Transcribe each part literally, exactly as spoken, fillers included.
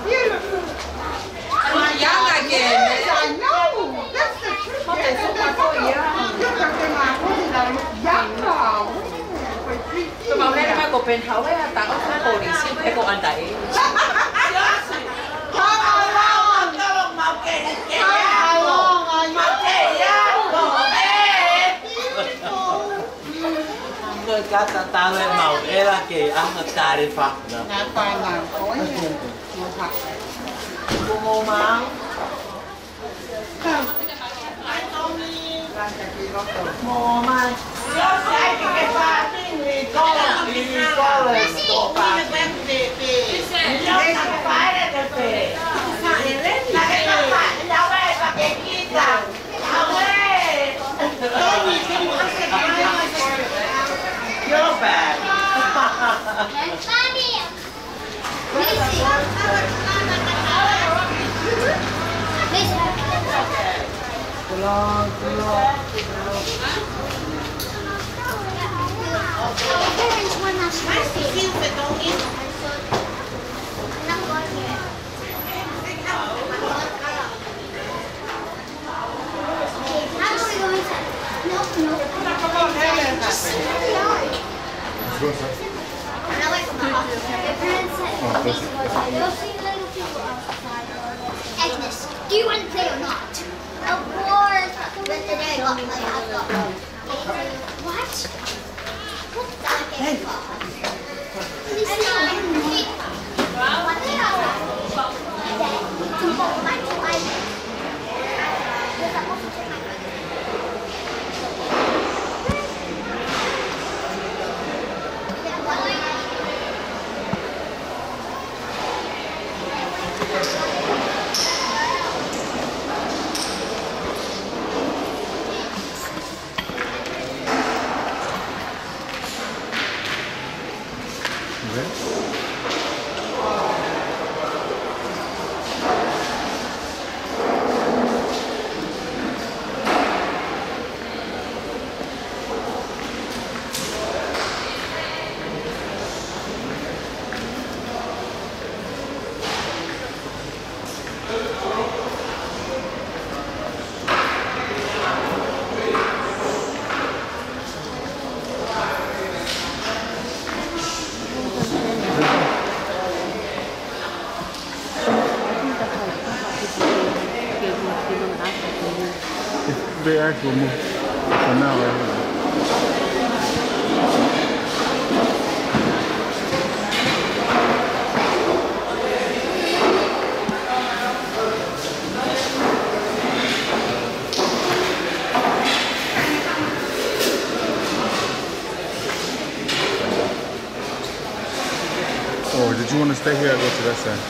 Beautiful. Yes, I know. That's the truth. Yes, that's the truth. You're the thing I really like. Yeah. Ko e maʻu lele mai ko Penhau ʻa e taʻu ko e polisi, ʻe ko anda ē. Come along. Come along, I know. Beautiful. Ko e kata talo e mau, ʻe la ke anga tare fa. Nā fānau, ko ia. Ko mo mau. Mo mai. You're back. Agnes, do you want to play or not? Of course. But today I got my, I got one. What? What the heck? Ve ai komo. Ko nā wai. Oh, did you want to stay here or go to that side?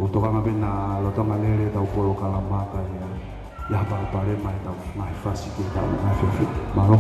ʻOku tokanga pē naʻa lolotonga lele ʻetau polokalama ka ʻi ai ha palopalema ʻi heʻetau ngaahi fasi ki heʻetau ngaahi efiafi. Mālō.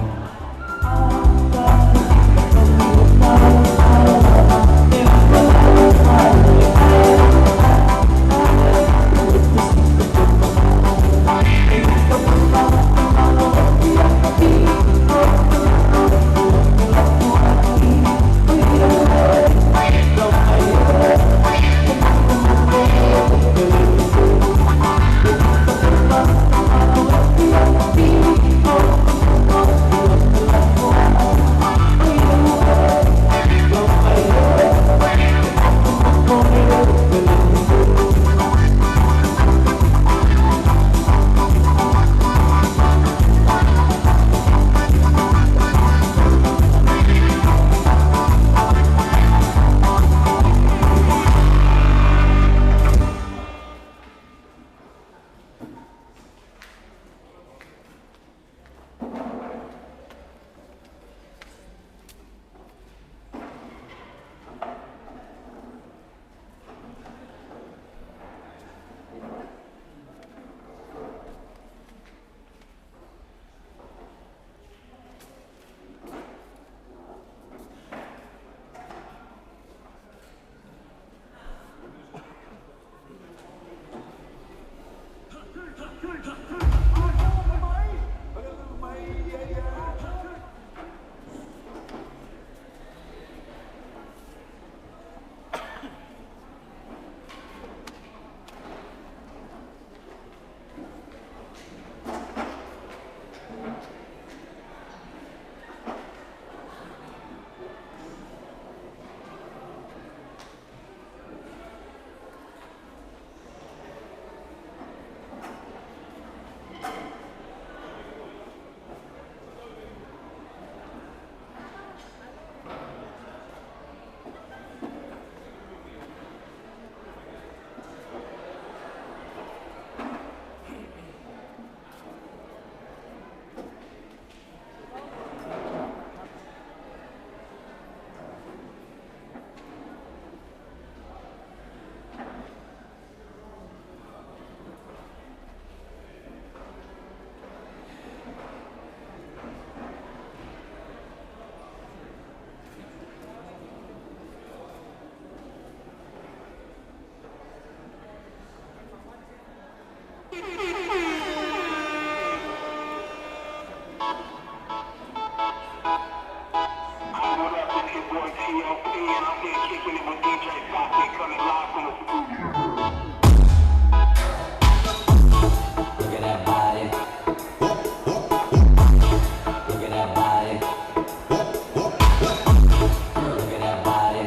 Look at that body. Look at that body. Look at that body.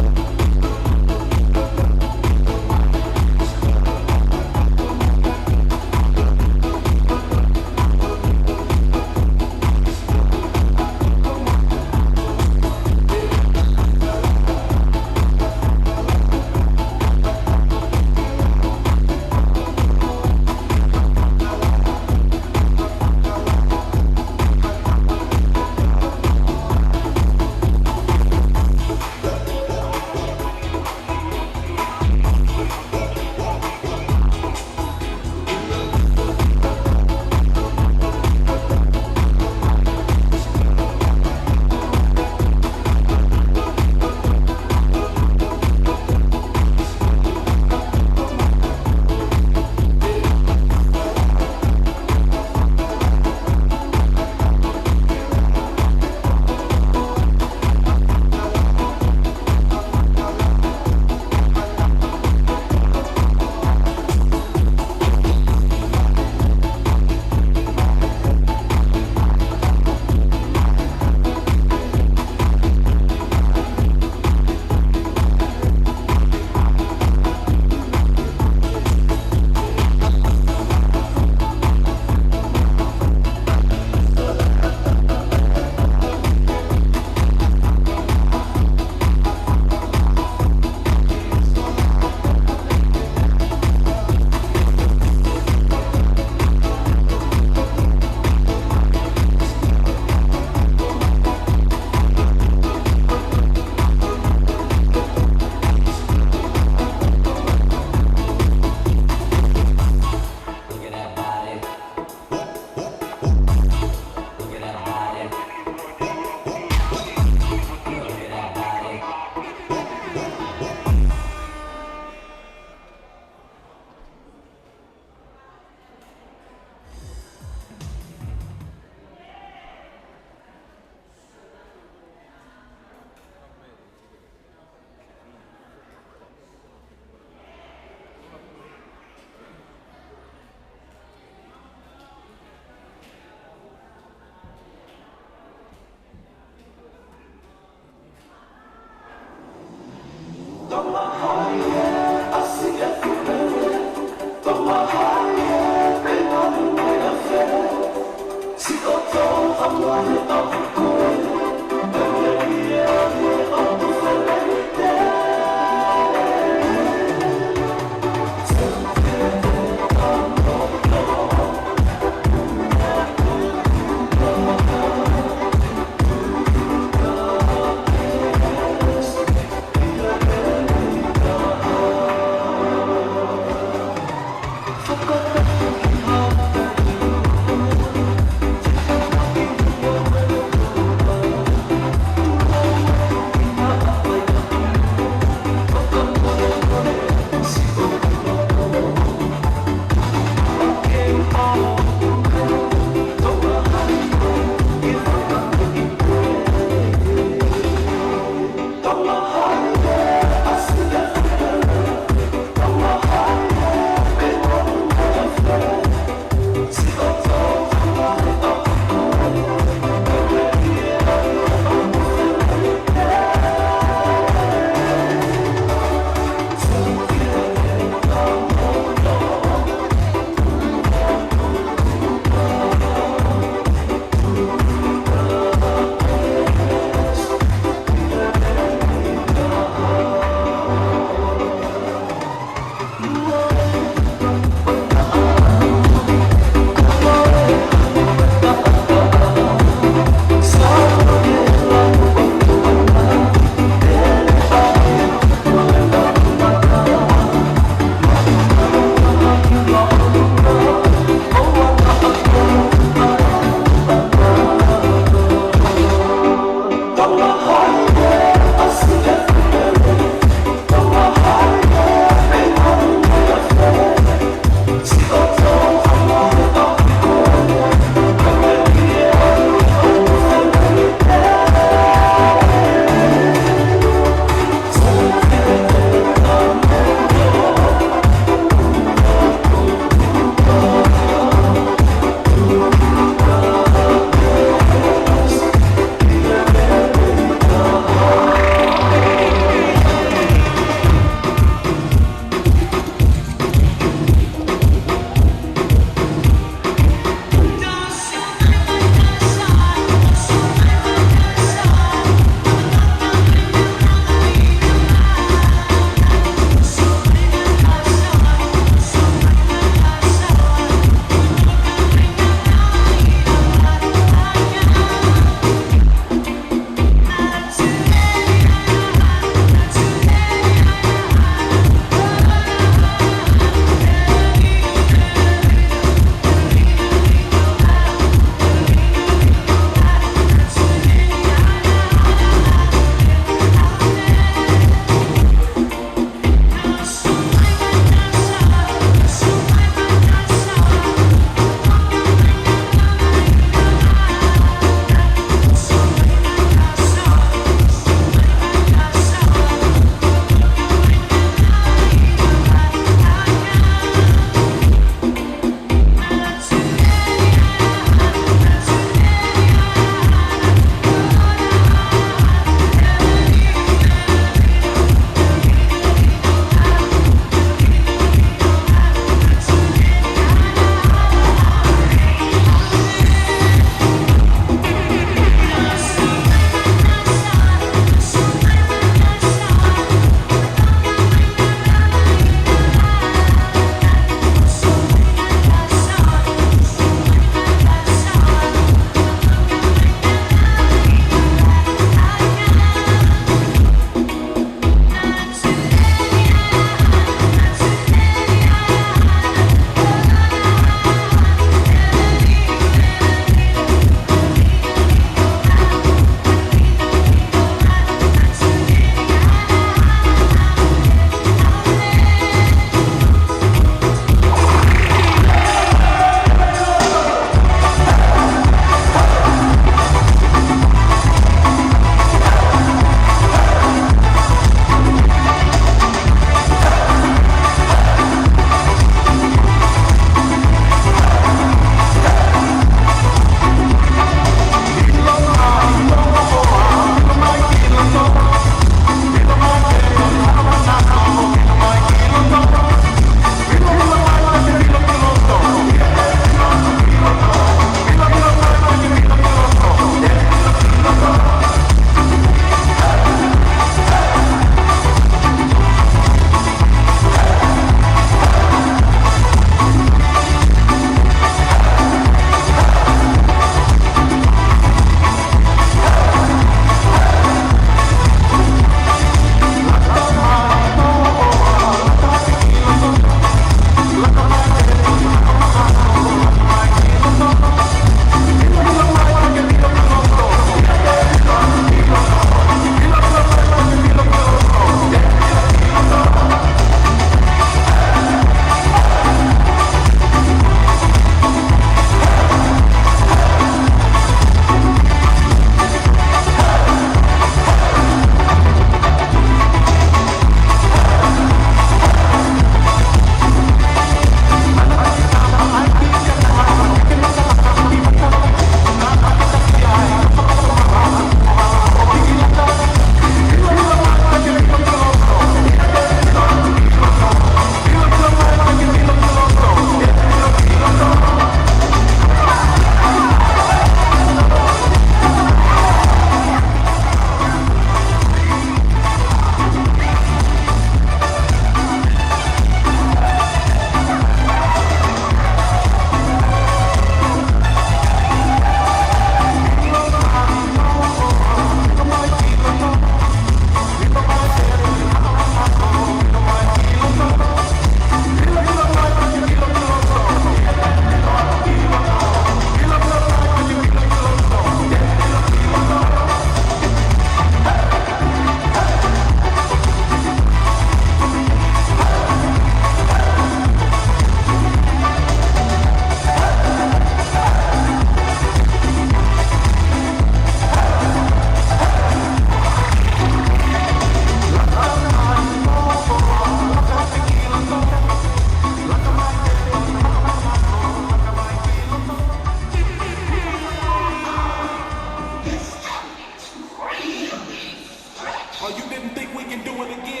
Think we can do it again.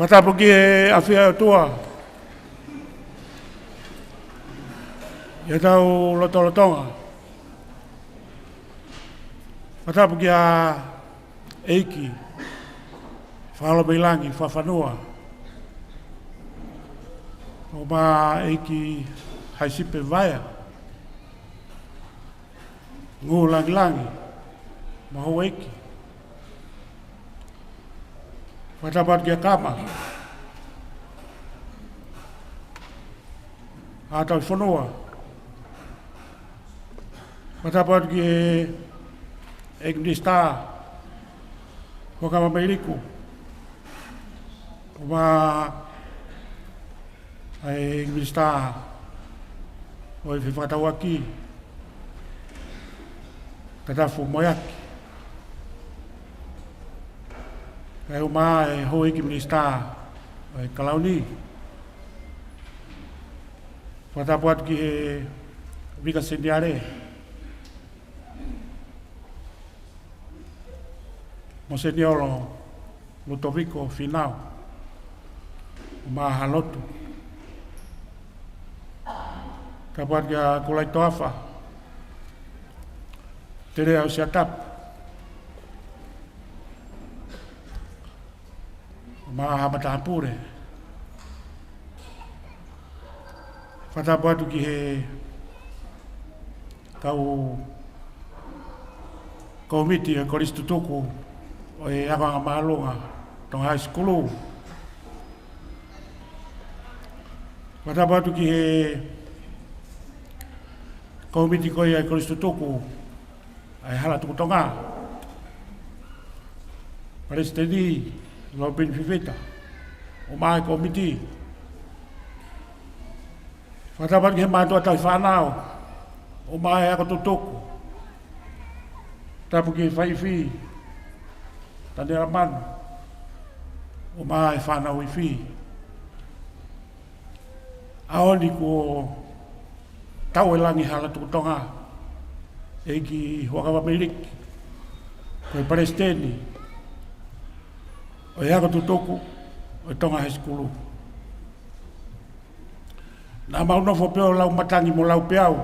Fakatapu ki he ʻafio ʻa e ʻOtua. ʻI heʻetau lotolotonga, fakatapu kia ʻEiki Fakalomeilangi Fakafanua, ʻo ma ʻEiki Haisipe Vaea, Ngū Langilangi, mo houʻeiki. Fakatapu atu kia Kama, ʻa Tauhi Fonua. Fakatapu atu ki he ʻEiki Minisitā Huʻakavameiliku, ʻo ma ʻa e Minisitā ʻo e Fefakatauʻaki, Tatafu Moeaki. Kae ʻumaʻā e Houʻeiki Minisitā ʻo e Kalauni. Fakatapu atu ki he Vika Seniale, Monseniolo Lutoviko Finau, ʻo ma ha lotu. Fakatapu atu kia Kulaitoafa Teleʻausiatapu, ʻo ma ha matāpule. Fakatapu atu ki he kau kōmiti ʻo e Kolisi Tutuku ʻo e Ako Angamāʻolunga Tonga High School. Fakatapu atu ki he kōmiti ko ia ʻo e Kolisi Tutuku ʻa e Hala Tuku Tonga, Palesiteni Lopini Fifita, ʻo ma e kōmiti. Fakatapu atu ki he mātuʻa tauhi fānau, ʻo ma e ako tutuku. Tapu ki he faifi Taniela Manu, ʻo ma e fānau ifi. ʻAho ni kuo tau e langi Hala Tuku Tonga, ʻEiki Huʻakavameiliki, ko e Palesiteni ʻo e Ako Tutuku ʻo e Tonga High School. Naʻa mau nofo pē ʻo lau matangi mo lau peau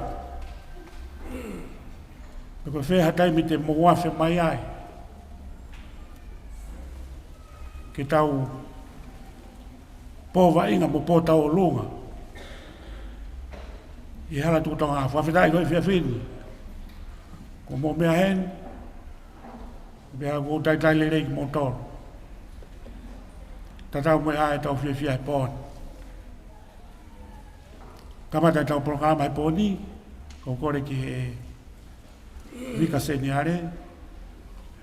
pe ko e fē ha taimi te mou afe mai ai ke tau pō vaʻinga mo pō tauʻolunga ʻi Hala Tuku Tonga. Fakafetaʻi ko e efiafi ni kuo mou meʻa heni, pea ʻoku ou talitali lelei kimoutolu. Tatau mo e ʻa ʻetau fiefia he pō ni. Kamata ʻetau polokalama he pō ni, ʻoku ou kole ki he Vika Seniale,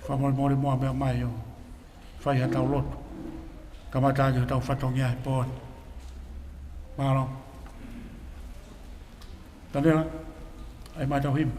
fakamolemole muʻa meʻa mai ʻo fai haʻatau lotu. Kamata ʻaki hotau fatongia he pō ni. Mālō. Taniela, ʻai mai ʻetau himi.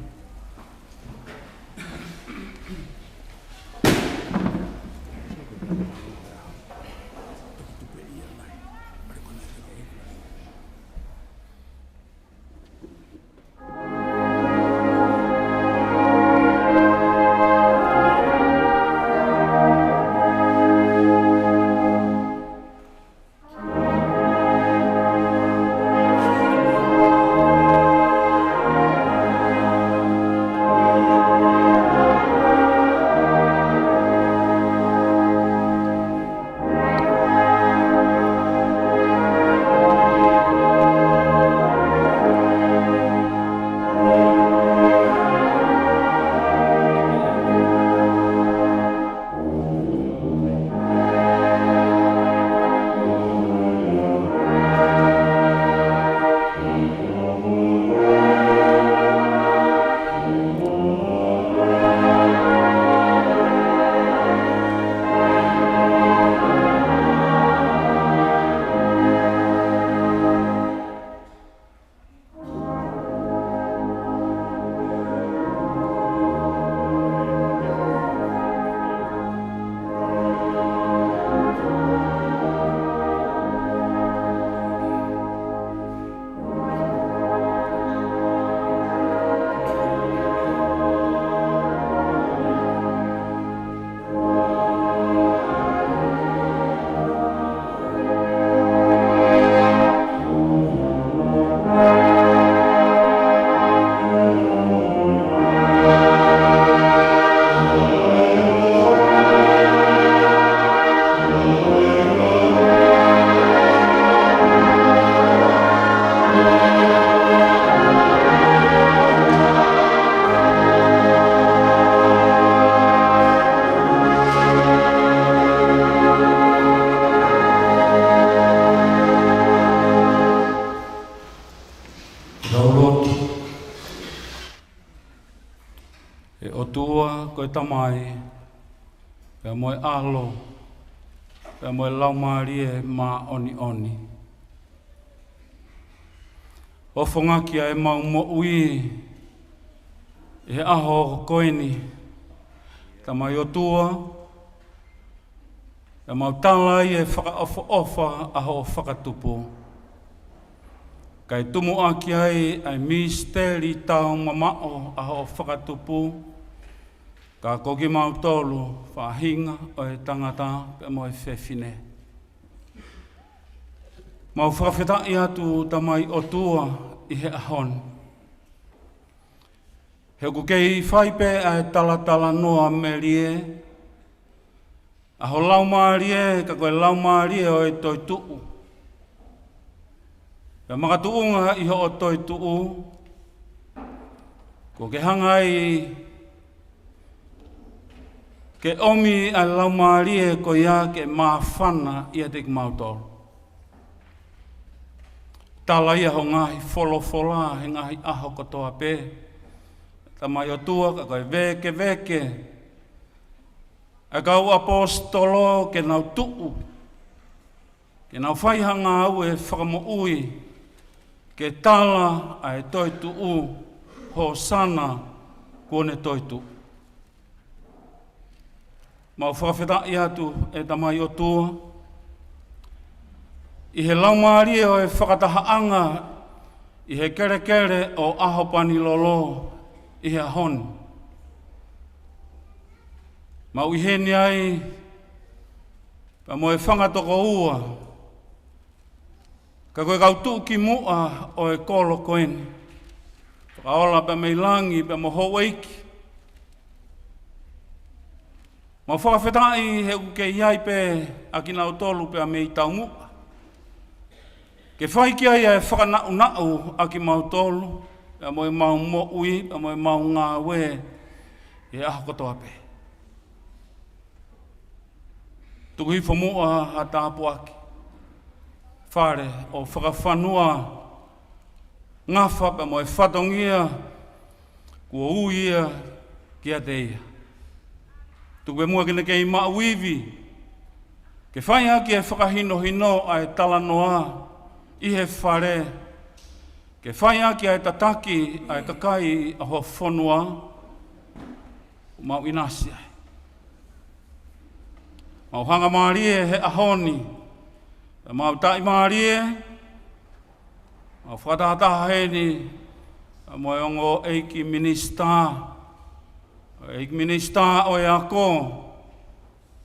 Tau lotu. ʻE ʻOtua, ko e Tamai, pea mo e ʻAlo, pea mo e Laumālie Māʻoniʻoni. ʻOfongaki ʻa ʻemau moʻui ʻi he ʻaho ko eni, Tamai ʻOtua, ʻemau tala ai e fakaʻofoʻofa ʻa hoʻo fakatupu. Kae tumuʻaki ai ʻa e misiteli taumamaʻo ʻa hoʻo fakatupu, ka ko kimautolu faʻahinga ʻo e tangata pea mo e fefine. Mau fakafetaʻi atu Tamai ʻOtua ʻi he ʻaho ni. He ʻoku kei fai pē ʻa e talatalanoa melie, ʻa ho laumālie, ka ko e laumālie ʻo e toetuʻu. Pea makatuʻunga ʻi hoʻo toetuʻu, kuo ke hanga ai ke ʻomi ʻa e laumālie ko ia ke māfana ʻiate kimautolu. Tala ia ho ngaahi folofola he ngaahi ʻaho kotoa pē, Tamai ʻOtua, ka ko e vēkeveke ʻa e kau ʻaposetolo ke nau tuʻu, ke nau fai ha ngāue fakamoʻui, ke tala ʻa e toetuʻu, Hōsana, kuo ne toetuʻu. Mau fakafetaʻi atu, ʻe Tamai ʻOtua, ʻi he laumālie ʻo e fakatahaʻanga ʻi he kelekele ʻo ʻAhopanilolo ʻi he ʻaho ni. Mau ʻi heni ai pea mo e fanga tokoua, ka ko e kau tuʻukimuʻa ʻo e kolo ko eni, Fakaola pea mei langi pea mo houʻeiki. Mau fakafetaʻi he ʻoku kei ʻi ai pē ʻa kinautolu pea mei taumuʻa, ke fai ki ai ʻa e fakanaʻunaʻu ʻa kimautolu, pea mo ʻemau moʻui, pea mo ʻemau ngāue ʻi he ʻaho kotoa pē. Tuku hifo muʻa ha tāpuaki, fale ʻo fakafanua ngafa pea mo e fatongia kuo ui ia kiate ia. Tuku pē muʻa ke ne kei maʻu ivi, ke fai ʻaki e fakahinohino ʻa e talanoa ʻi he fale, ke fai ʻaki ʻa e tataki ʻa e kakai ʻa ho fonua, ʻoku mau ʻinasi ai. Mau hangamālie he ʻaho ni, pea mau taʻimālie, mau fakatahataha heni pea mo e ongo ʻEiki Minisitā, ʻEiki Minisitā ʻo e Ako,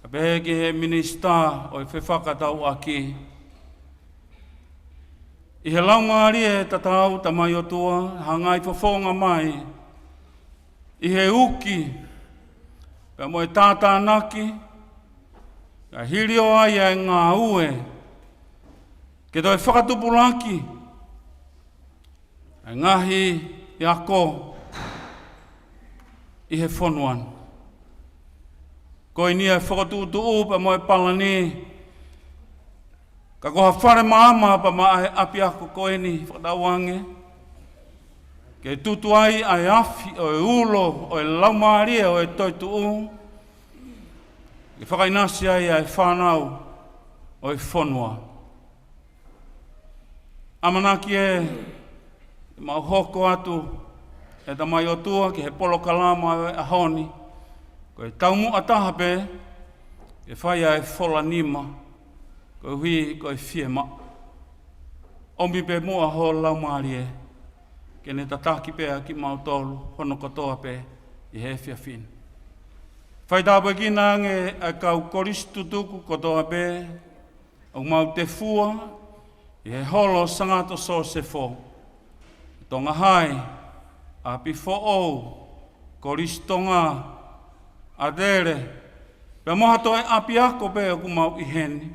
pea pehē ki he Minisitā ʻo e Fefakatauʻaki. ʻI he laumālie tatau, Tamai ʻOtua, hanga ʻo fofonga mai ʻi he uki pea mo e tātānaki, kae hili ʻo ʻai ʻa e ngāue ke toe fakatupulaki ʻa e ngaahi ako ʻi he fonua ni. Ko eni ʻa e fokotuʻutuʻu pea mo e palani, ka ko ha fale maama pea mo e ʻapiako ko eni fakatauange, ke tutu ai ʻa e afi ʻo e ulo ʻo e laumālie ʻo e toetuʻu, ke fakaʻinasi ai ʻa e fānau ʻo e fonua. ʻAmanaki ē, mau hoko atu, ʻe Tamai ʻOtua, ki he polokalama ʻo e ʻaho ni, ko e taumuʻa taha pē, ke fai ʻa e fola nima, koeʻuhi ko e fiemaʻu. ʻOmi pē muʻa ho laumālie, ke ne tataki pē ʻa kimautolu hono kotoa pē ʻi he efiafi ni. Faitāpuekina ange ʻa e kau kolisi tutuku kotoa pē, ʻoku mau tefua ʻi he holo Sangato Sosefo, Tonga Hai, ʻApifoʻou, Kolisi Tonga, ʻAtele, pea mo ha toe ʻapiako pē ʻoku mau ʻi heni.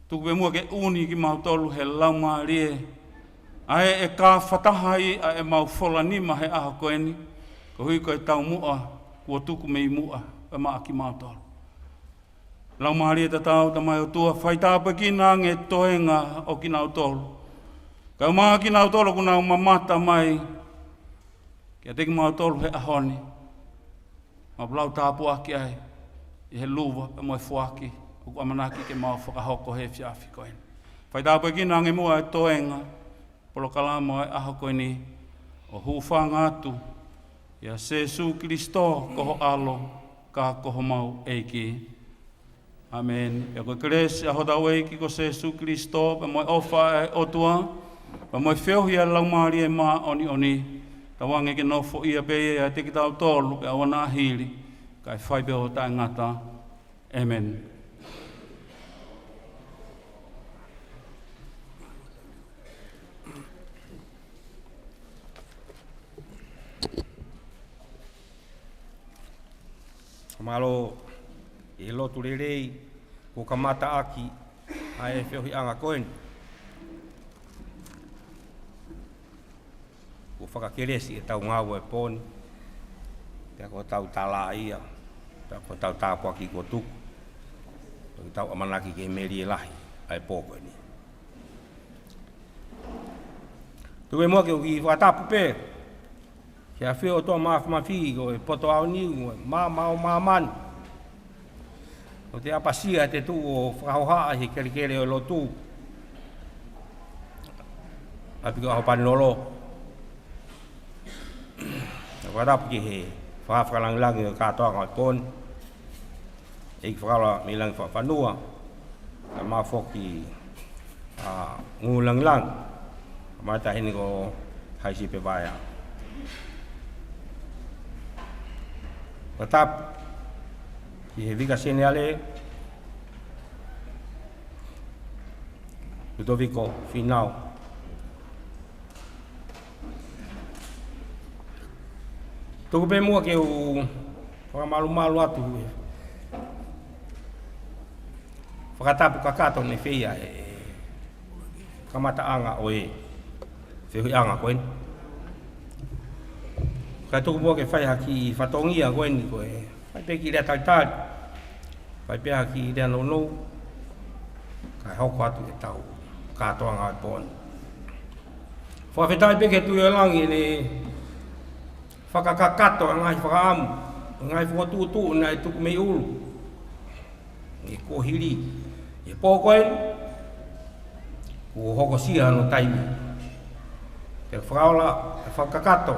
Tuku pē muʻa ke ʻuni kimautolu he laumālie, ʻa ē ʻe kāfataha ai ʻa ʻemau fola nima he ʻaho ko eni, koeʻuhi ko e taumuʻa kuo tuku mei muʻa pea maʻa kimautolu. Laumālie tatau, Tamai ʻOtua, faitāpuekina ange toenga ʻo kinautolu, Kae ʻumaʻā kinautolu kuo nau mamata mai kiate kimautolu he ʻaho ni, mau lau tāpuaki ai ʻi he luva pea mo e foaki ʻoku ʻamanaki ke mau fakahoko he efiafi ko eni. Fai tāpuekina ange muʻa e toenga polokalama ʻo e ʻaho ko eni, ʻo hūfanga atu ʻia Sēsū Kilisitō ko ho ʻAlo, ka ko homau ʻEiki. ʻĀmeni. Pea ko e kelesi ʻa hotau ʻEiki ko Sēsū Kilisitō, pea mo e ʻofa ʻa e ʻOtua, pea mo e feohi ʻa e Laumālie Māʻoniʻoni, tauange ke nofoʻia pē ia ʻiate kitautolu pea ʻo aʻu ʻo aʻu hili, kae fai pē ʻo taʻengata. ʻĒmeni. Mālō ʻi he lotu lelei kuo kamata ʻaki ʻa e feohiʻanga ko eni. Kuo fakakelesi ʻetau ngāue he pō ni, pea ko ʻetau tala ia, pea ko ʻetau tāpuaki kuo tuku, ʻoku tau ʻamanaki ke melie lahi ʻa e pō ko eni. Tuku muʻa ke u kiʻi fakatapu pē ki he ʻafio ʻo e ʻOtua Māfimafi, ko e poto aoniu, ko e maama ʻo māmani, ʻoku te ʻapasia ʻete tuʻu ʻo fakahohaʻa ʻi he kelekele ʻo e lotu ʻapi ko ʻAhopanilolo. Fakatapu ki he fakafakalāngilangi ʻo e kātoanga ʻo e pō ni, ʻEiki Fakaola mei Langifaʻafanua, kae ʻumaʻā foki ʻa Ngūlangilangi, kae ʻumaʻā e taʻahine ko Haisi Pevaea. Fakatapu ki he Vika Seniale, Lutoviko Fīnau. Tuku pē muʻa ke u fakamalumalu atu he fakatapu kakato ne fai ʻe he kamataʻanga ʻo e feohiʻanga ko eni. Kae tuku muʻa ke fai ha kiʻi fatongia ko eni, ko e fai pē kiʻi lea talitali, fai pē ha kiʻi lea nounou, kae hoko atu ʻetau kātoanga ʻo e pō ni. Fakafetaʻi pē ki he Tuʻi ʻo Langi ʻene fakakakato ʻa e ngaahi fakaʻamu, ngaahi fokotuʻutuʻu naʻe tuku mei ʻulu ʻi he kuohili, ʻi he pō ko eni, kuo hokosia hono taimi. Pea fakaola, fakakakato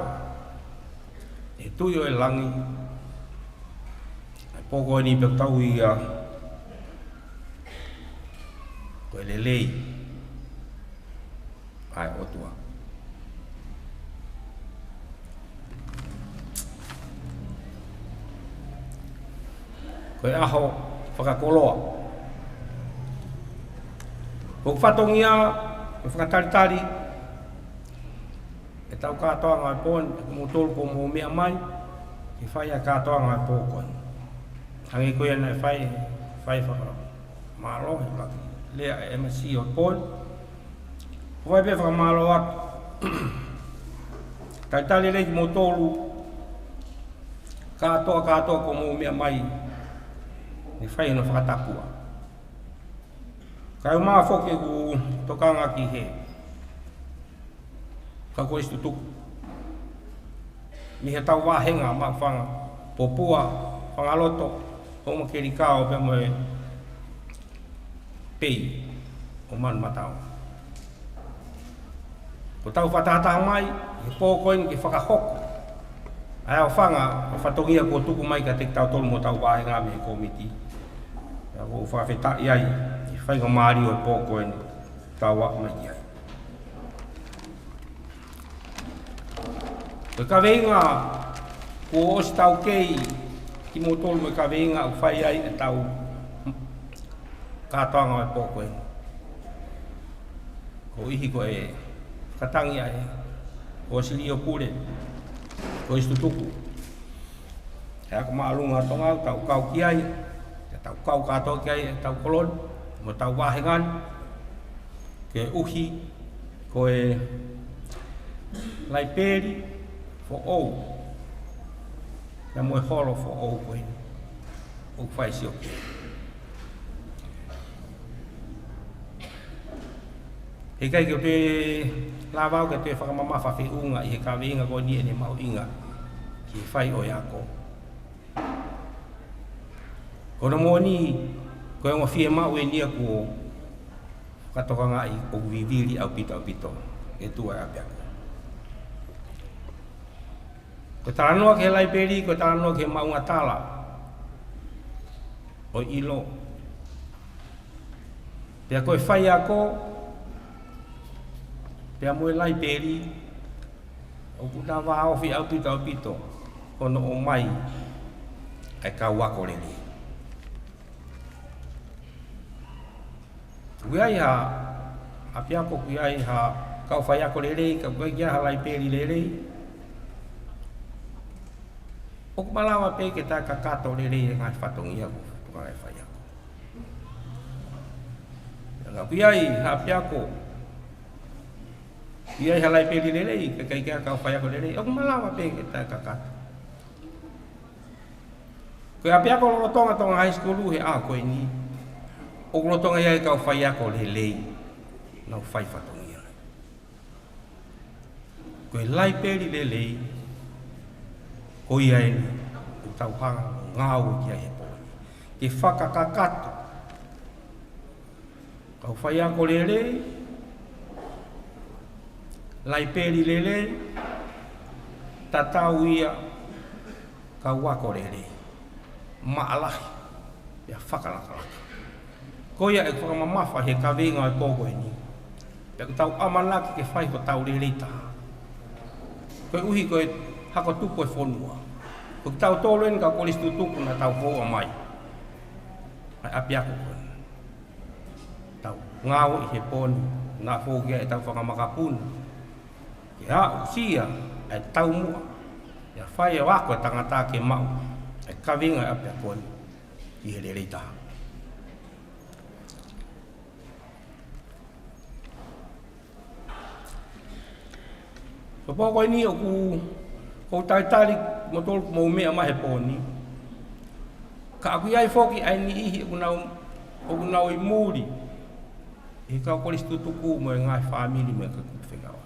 ʻe he Tuʻi ʻo Langi ʻa e pō ko eni, pea ʻoku tau ui ia ko e lelei ʻa e ʻOtua. Ko e ʻaho fakakoloa. Ko e fatongia, ko e fakatalitali ʻetau kātoanga ʻo e pō ni, ʻa kimoutolu kuo mou meʻa mai ke fai ʻa e kātoanga ʻo e pō ko eni. Hangē ko ia naʻe fai, fai fakamālō he ʻuluaki lea ʻa e M C ʻo e pō ni. Ko e fai pē fakamālō atu. Talitali lelei kimoutolu kātoa, kātoa kuo mou meʻa mai ne fai hono fakatapua. Kae ʻumaʻā foki ʻeku tokanga ki he kau kolisi tutuku mei heʻetau vāhenga, Maʻufanga, Popua, Fangaloto, Houʻemakekeli, Kaʻao pea mo e Pei ʻo Manumataonga. Kuo tau fakatahataha mai he pō ko eni ke fakahoko ʻa e aofanga ʻo e fatongia kuo tuku mai kiate kitautolu mo hotau vāhenga mei he kōmiti. Pea ʻoku ou fakafetaʻi ai ʻi he faingamālie ʻo e pō ko eni tau aʻu mai ki ai. Ko e kaveinga kuo ʻosi taukei kimoutolu, ko e kaveinga ʻoku fai ai ʻetau kātoanga ʻo e pō ko eni. Koeʻuhi ko e fakatangi ʻa e ʻOsiliō Pule, Kolisi Tutuku ʻo e Ako Māʻolunga ʻo Tonga, ʻoku tau kau ki ai, ʻoku tau kau kātoa ki ai ʻetau kolo ni mo hotau vāhenga ni, koeʻuhi ko e laipeli foʻou pea mo e holo foʻou ko eni ʻoku fai sioki. Heʻikai ke u toe lava au ke toe fakamamafa feʻunga ʻi he kaveinga ko eni ʻene mahuʻinga ki he fai ʻo e ako. Ko hono moʻoni, ko e ongo fiemaʻu eni ia kuo fakatokangaʻi ʻoku vivili ʻaupito ʻaupito ʻi he tuʻa ʻa e ʻapiako. Ko e talanoa ki he laipeli, ko e talanoa ki he maʻuʻanga tala ʻo e ʻilo. Pea ko e faiako, pea mo e laipeli, ʻoku na vāofi ʻaupito ʻaupito hono ʻomai ʻa e kau ako lelei. ʻOku ʻi ai ha ʻapiako, ʻoku ʻi ai ha kau faiako lelei, ka ʻoku ʻikai ke ʻi ai ha laipeli lelei, ʻoku malava pē ke taʻekakato lelei e ngaahi fatongia ʻoku tokanga ai e faiako. Ka ʻoku ʻi ai ha ʻapiako, ʻi ai ha laipeli lelei, ka ʻikai ke ʻi ai ha kau faiako lelei, ʻoku malava pē ke taʻekakato. Ko e ʻapiako lolotonga Tonga High School he ʻaho ko eni, ʻoku lolotonga ʻi ai e kau faiako lelei, nau fai fatongia. Ko e laipeli lelei, ko ia eni ʻoku tau hanga ʻo ngāue ki ai he pō ni. Ke fakakakato kau faiako lelei, laipeli lelei, tatau ia kau ako lelei, maʻalahi, pea fakalakalaka. Ko ia ʻe fakamamafa he kaveinga ʻo e pō ko eni. Pea ʻoku tau ʻamanaki ke fai hotau lelei taha. Koeʻuhi ko e hako tupu ʻo e fonua. Ko kitautolu eni kau kolisi tutuku naʻa tau foua mai ʻa e ʻapiako ko eni. Tau ngāue ʻi he pō ni, naʻa foki ai ʻetau fanga makapuna ke aʻusia ʻa e taumuʻa, ʻa e fai ʻo ako e tangata ke maʻu ʻa e kaveinga ʻo e ʻapiako ni ki he lelei taha. Ko e pō ko eni ʻoku ou talitali kimoutolu ʻoku mou meʻa mai he pō ni. Ka ʻoku ʻi ai foki ʻa e niʻihi ʻoku nau, ʻoku nau ʻi muli ʻi he kau kolisi tutuku mo e ngaahi fāmili mo e kau fekau.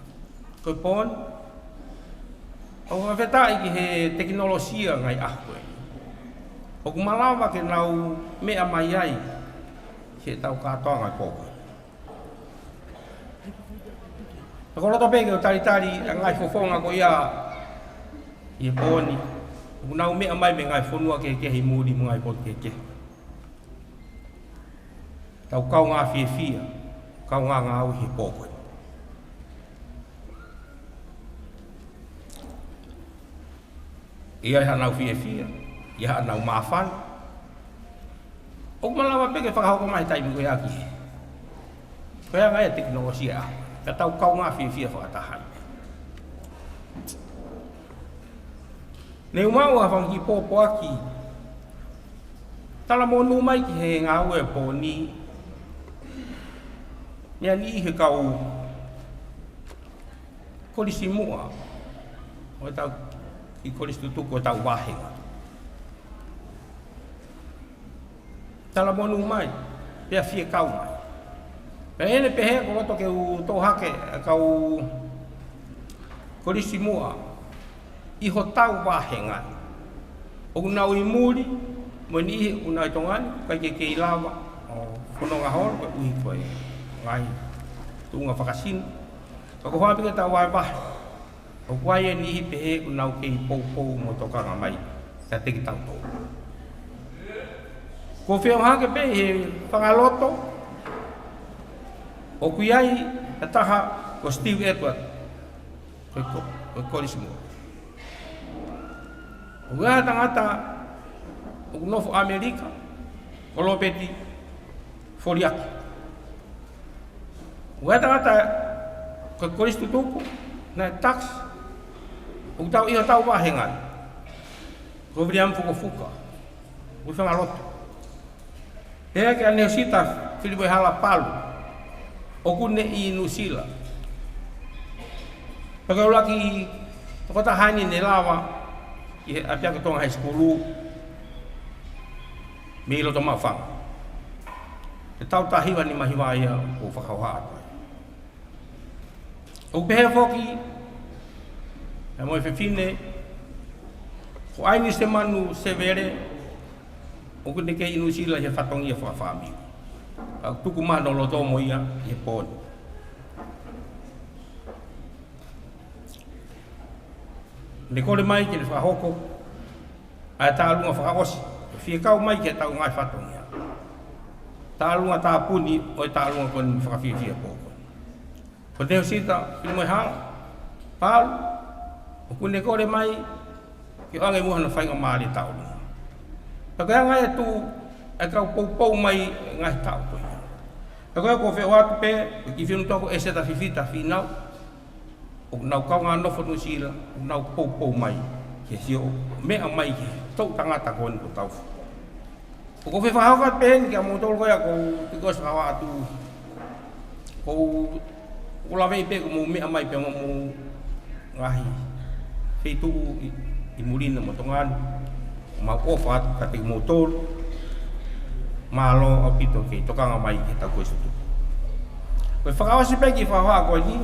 Ko e pō ni, ʻoku fakafetaʻi ki he tekinolosia ngaahi ʻaho ko eni, ʻoku malava ke nau meʻa mai ai ki heʻetau kātoanga he pō ko eni. Ka ʻoku ou loto pē ke u talitali ʻa e ngaahi fofonga ko ia ʻi he pō ni. ʻOku nau meʻa mai mei he ngaahi fonua kehekehe ʻi muli mo e ngaahi potu kehekehe. Tau kaungā fiefia, kaungā ngāue he pō ko eni. ʻI ai haʻanau fiefia, ʻi ai haʻanau māfana. ʻOku malava pē ke fakahoko mai he taimi ko ia ki hē. Ko e anga ia e tekinolosia ʻa. Ka tau kaungā fiefia fakataha ai. Ne u maʻu ha fanga kiʻi pōpoaki talamonū mai ki he ngāue ʻo e pō ni mei ha niʻihi he kau kolisi muʻa ʻo ʻetau kiʻi kolisi tutuku ʻo ʻetau vāhenga. Talamonū mai, pea fie kau mai. Pea ʻi heʻene pehē, ʻoku ou loto ke u toʻo hake ʻa e kau kolisi muʻa ʻi hotau vāhenga. ʻOku nau ʻi muli mo e niʻihi ʻoku nau ʻi Tonga ni, ʻikai ke kei lava ʻo fononga holo koeʻuhi ko e ngaahi tuʻunga fakasino. Ka ko e hā pē ke tau vahevahe, ʻoku ʻi ai e niʻihi pehē ʻoku nau kei poupou mo tokanga mai kiate kitautolu. Ko e feʻunga hake pē he fanga loto, ʻoku ʻi ai ha taha ko Steve Edward, ko e ko-, ko e kolisi muʻa. ʻOku ʻi ai ha tangata ʻoku nofo ʻAmelika, ko Lopeti Foliaki. ʻOku ʻi ai ha tangata ko e kolisi tutuku, naʻe tax, ʻoku tau ʻi hotau vāhenga. Ko Viliami Fukofuka, ʻoku fanga loto. Pea kia Neosita Filipuehala Palu, ʻoku ne ʻi Nuʻusila. Pea ko e ʻuluaki tokotaha eni ne lava ʻi he ʻapiako Tonga High School mei loto Maʻufanga. He taʻu taha hiva nima hiva ia ʻoku fakahoha atu ai. ʻOku pehē foki, ʻa e mo e fefine, ko ʻAini Semanu Sevele, ʻoku ne kei ʻi Nuʻusila ʻi he fatongia fakafāmili. Ka ʻoku tuku mai hono loto mo ia ʻi he pō ni. Ne kole mai ke ne fakahoko ʻa e tālunga fakaʻosi, fie kau mai ki heʻetau ngaahi fatongia. Tālunga tāpuni ʻo e tālunga ko eni fakafiefia pō ko eni. Ko Tēvita Filimoehala Palu, ʻoku ne kole mai ke ʻoange muʻa hono faingamālie tālunga. Pea ko e anga ia ʻetau, ʻetau poupou mai ngaahi taʻu ko ia. Pea ko ia ʻoku ou feʻao atu pē, ki he finemotuʻa ko ʻEseta Fifita Fīnau, ʻoku nau kaungā nofo Nuʻusila, ʻoku nau poupou mai ke sio meʻa mai ki he toʻu tangata ko eni ko Taufu. ʻOku ou fie fakahoko atu pē heni kia moutolu ko ia ʻoku ou tuku ʻosi fakahoko atu. ʻOku ou, ʻoku ou laveʻi pē ʻoku mou meʻa mai pē mo hoʻomou ngaahi feituʻu ʻi, ʻi muli na mo Tonga ni. Mau ʻofa atu kiate kimoutolu. Mālō ʻaupito ke tokanga mai ki heʻetau kueʻisi tutuku. Ko e fakaʻosi pē ki he fakahā ko eni.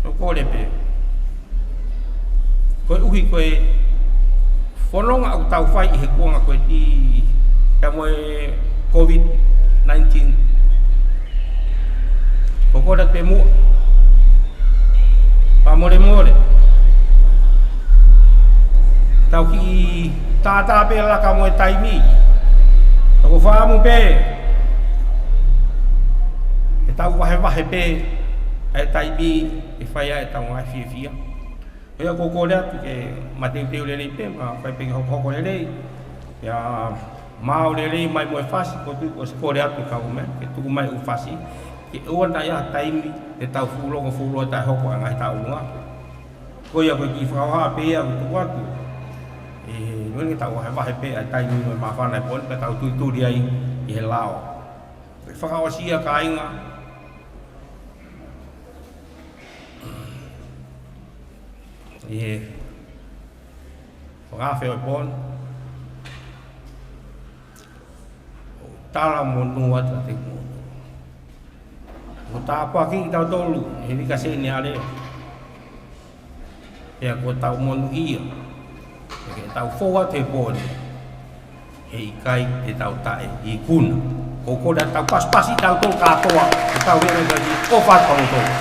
ʻOku ou kole pē. Koeʻuhi ko e fononga ʻoku tau fai ʻi he kuonga ko eni pea mo e COVID nineteen. ʻOku ou kole pē muʻa. Fakamolemole. Tau kiʻi tātā pē laka mo e taimi. Tau fakaʻamu pē. Ke tau vahevahe pē ʻa e taimi ke fai ai ʻetau ngaahi fiefia. Ko ia ʻoku ou kole atu ke mateuteu lelei pē, mo fai pē ke hokohoko lelei. Pea maau lelei mai mo e fasi, ʻoku ou tuku ʻosi kole atu ki he kau mea, ke tuku mai ʻū fasi. Ke ʻoua naʻa ʻi ai ha taimi te tau fuʻu longo fuʻu loa taʻehoko ʻa e ngaahi taʻu ʻulungaanga. Ko ia ko e kiʻi fakahā pē ia ʻoku ou tuku atu. ʻE, ʻoua ke tau vahevahe pē ʻa e taimi mo e māfana ʻi he pō ni pea tau tuituli ai ʻi he lao. Ko e fakaʻosi ia kāinga. ʻI he fakaafe ʻo e pō ni, ʻoku ou talamonū atu kiate kimoutolu. Kuo tāpuakiʻi kitautolu ʻe he Vika Seniale. Pea kuo tau monūʻia. Pea ke tau fou atu he pō ni. Heʻikai te tau taʻeikuna. ʻOku ou kole atu ke tau pasipasi kitautolu kātoa, ke tau hē mai ki ʻofa atu kimoutolu.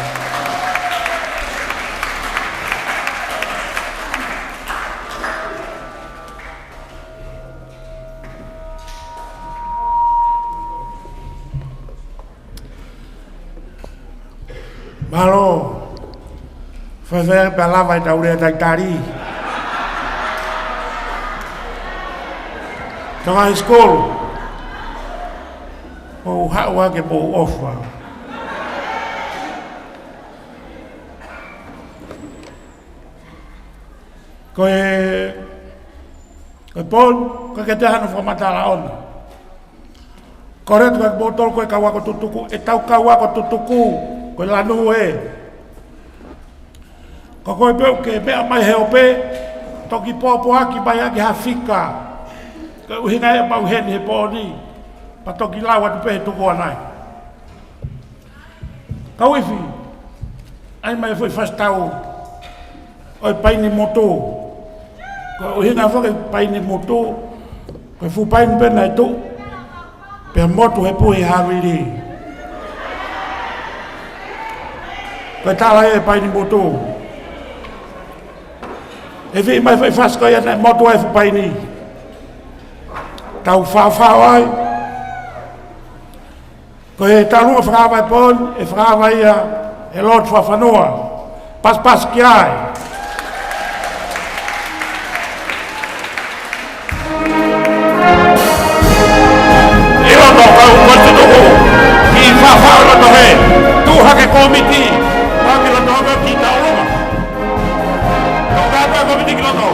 Mālō. Faifai pea lava ʻetau lea talitali. Tonga High School. Mou haʻu ā ke mou ʻofa. Ko e, ko e pō ni, ʻoku ʻikai ke toe ʻi ai hano fakamatala ʻona. Kole atu kiate kimoutolu ko e kau ako tutuku, ʻetau kau ako tutuku, ko e lanu ē. Ko koe pē ʻoku ke meʻa mai he ope, toki pōpoaki mai ʻaki ha fika. Ko e ʻuhinga ia ʻemau ʻi heni he pō ni, pea toki lau atu pē he tuku ʻanai. Kau ifi, ʻai mai e foʻi fasi tau ʻo e paini motu. Ko e ʻuhinga foki e paini motu, ko e fuʻu paini pē naʻe tuʻu, pea motu he puhi havili. Ko e tala ia e paini motu. ʻE viʻi mai e foʻi fasi ko ia naʻe motu ai e fuʻu paini. Tau faofao ai. Ko e tālunga fakaava e pō ni, ʻe fakaava ia ʻe Lord Fakafanua. Pasipasi ki ai. ʻI loto kau ko e tutuku, ki fafao loto hē, tuʻu hake kōmiti, hake loto hake ki taulunga. Tuʻu hake kōmiti ki loto.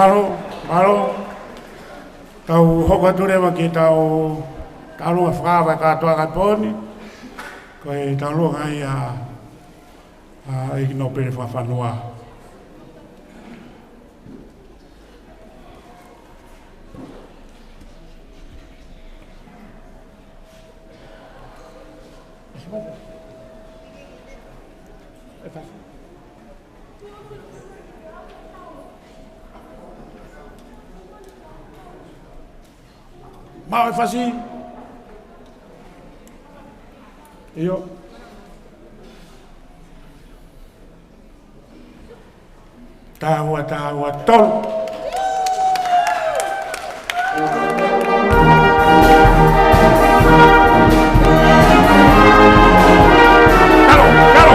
Mālō, mālō. Tau hoko atu leva ki heʻetau tālunga fakaava e kātoanga pō ni. Ko e tālunga ia ʻa e ʻEiki Nōpele Fakafanua. Maʻu e fasi. ʻIo. Taha ua, taha ua, tolu. Talo, talo,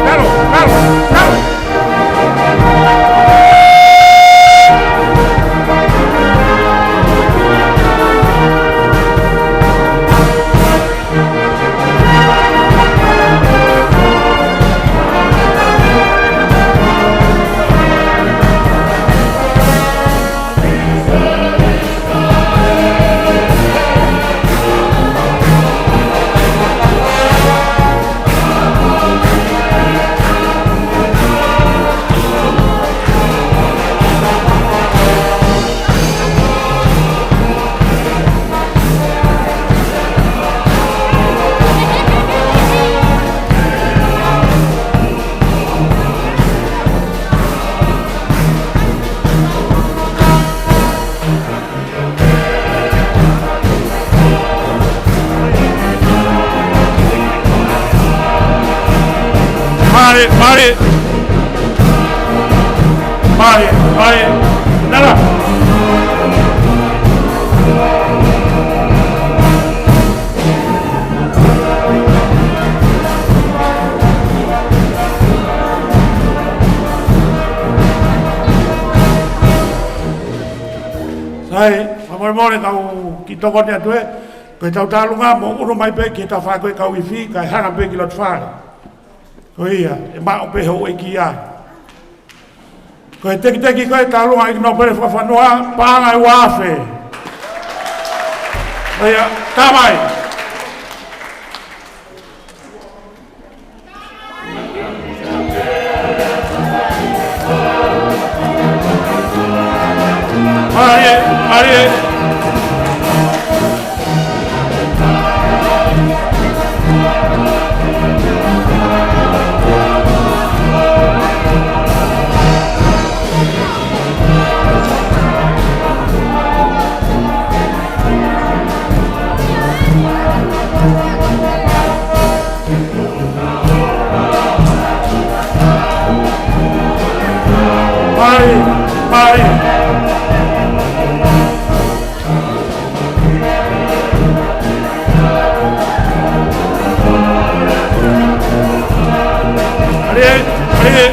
talo, talo, talo. Mālie, mālie. Mālie, mālie. Nala. Sai, fakamolemole kau kiʻi tokoni atu ē, ko ʻetau tālunga mou ʻunu mai pē ki he tafaʻaki ko ē kau ifi, kae hanga pē ki loto fale. Ko ia, ʻe maʻu pē houʻeiki ia. Ko e tekiteki ko e tālunga ʻEiki Nōpele Fakafanua, paʻanga ʻe ua afe. Ko ia, tā mai. Mālie, mālie. Mālie, mālie. Mālie, mālie.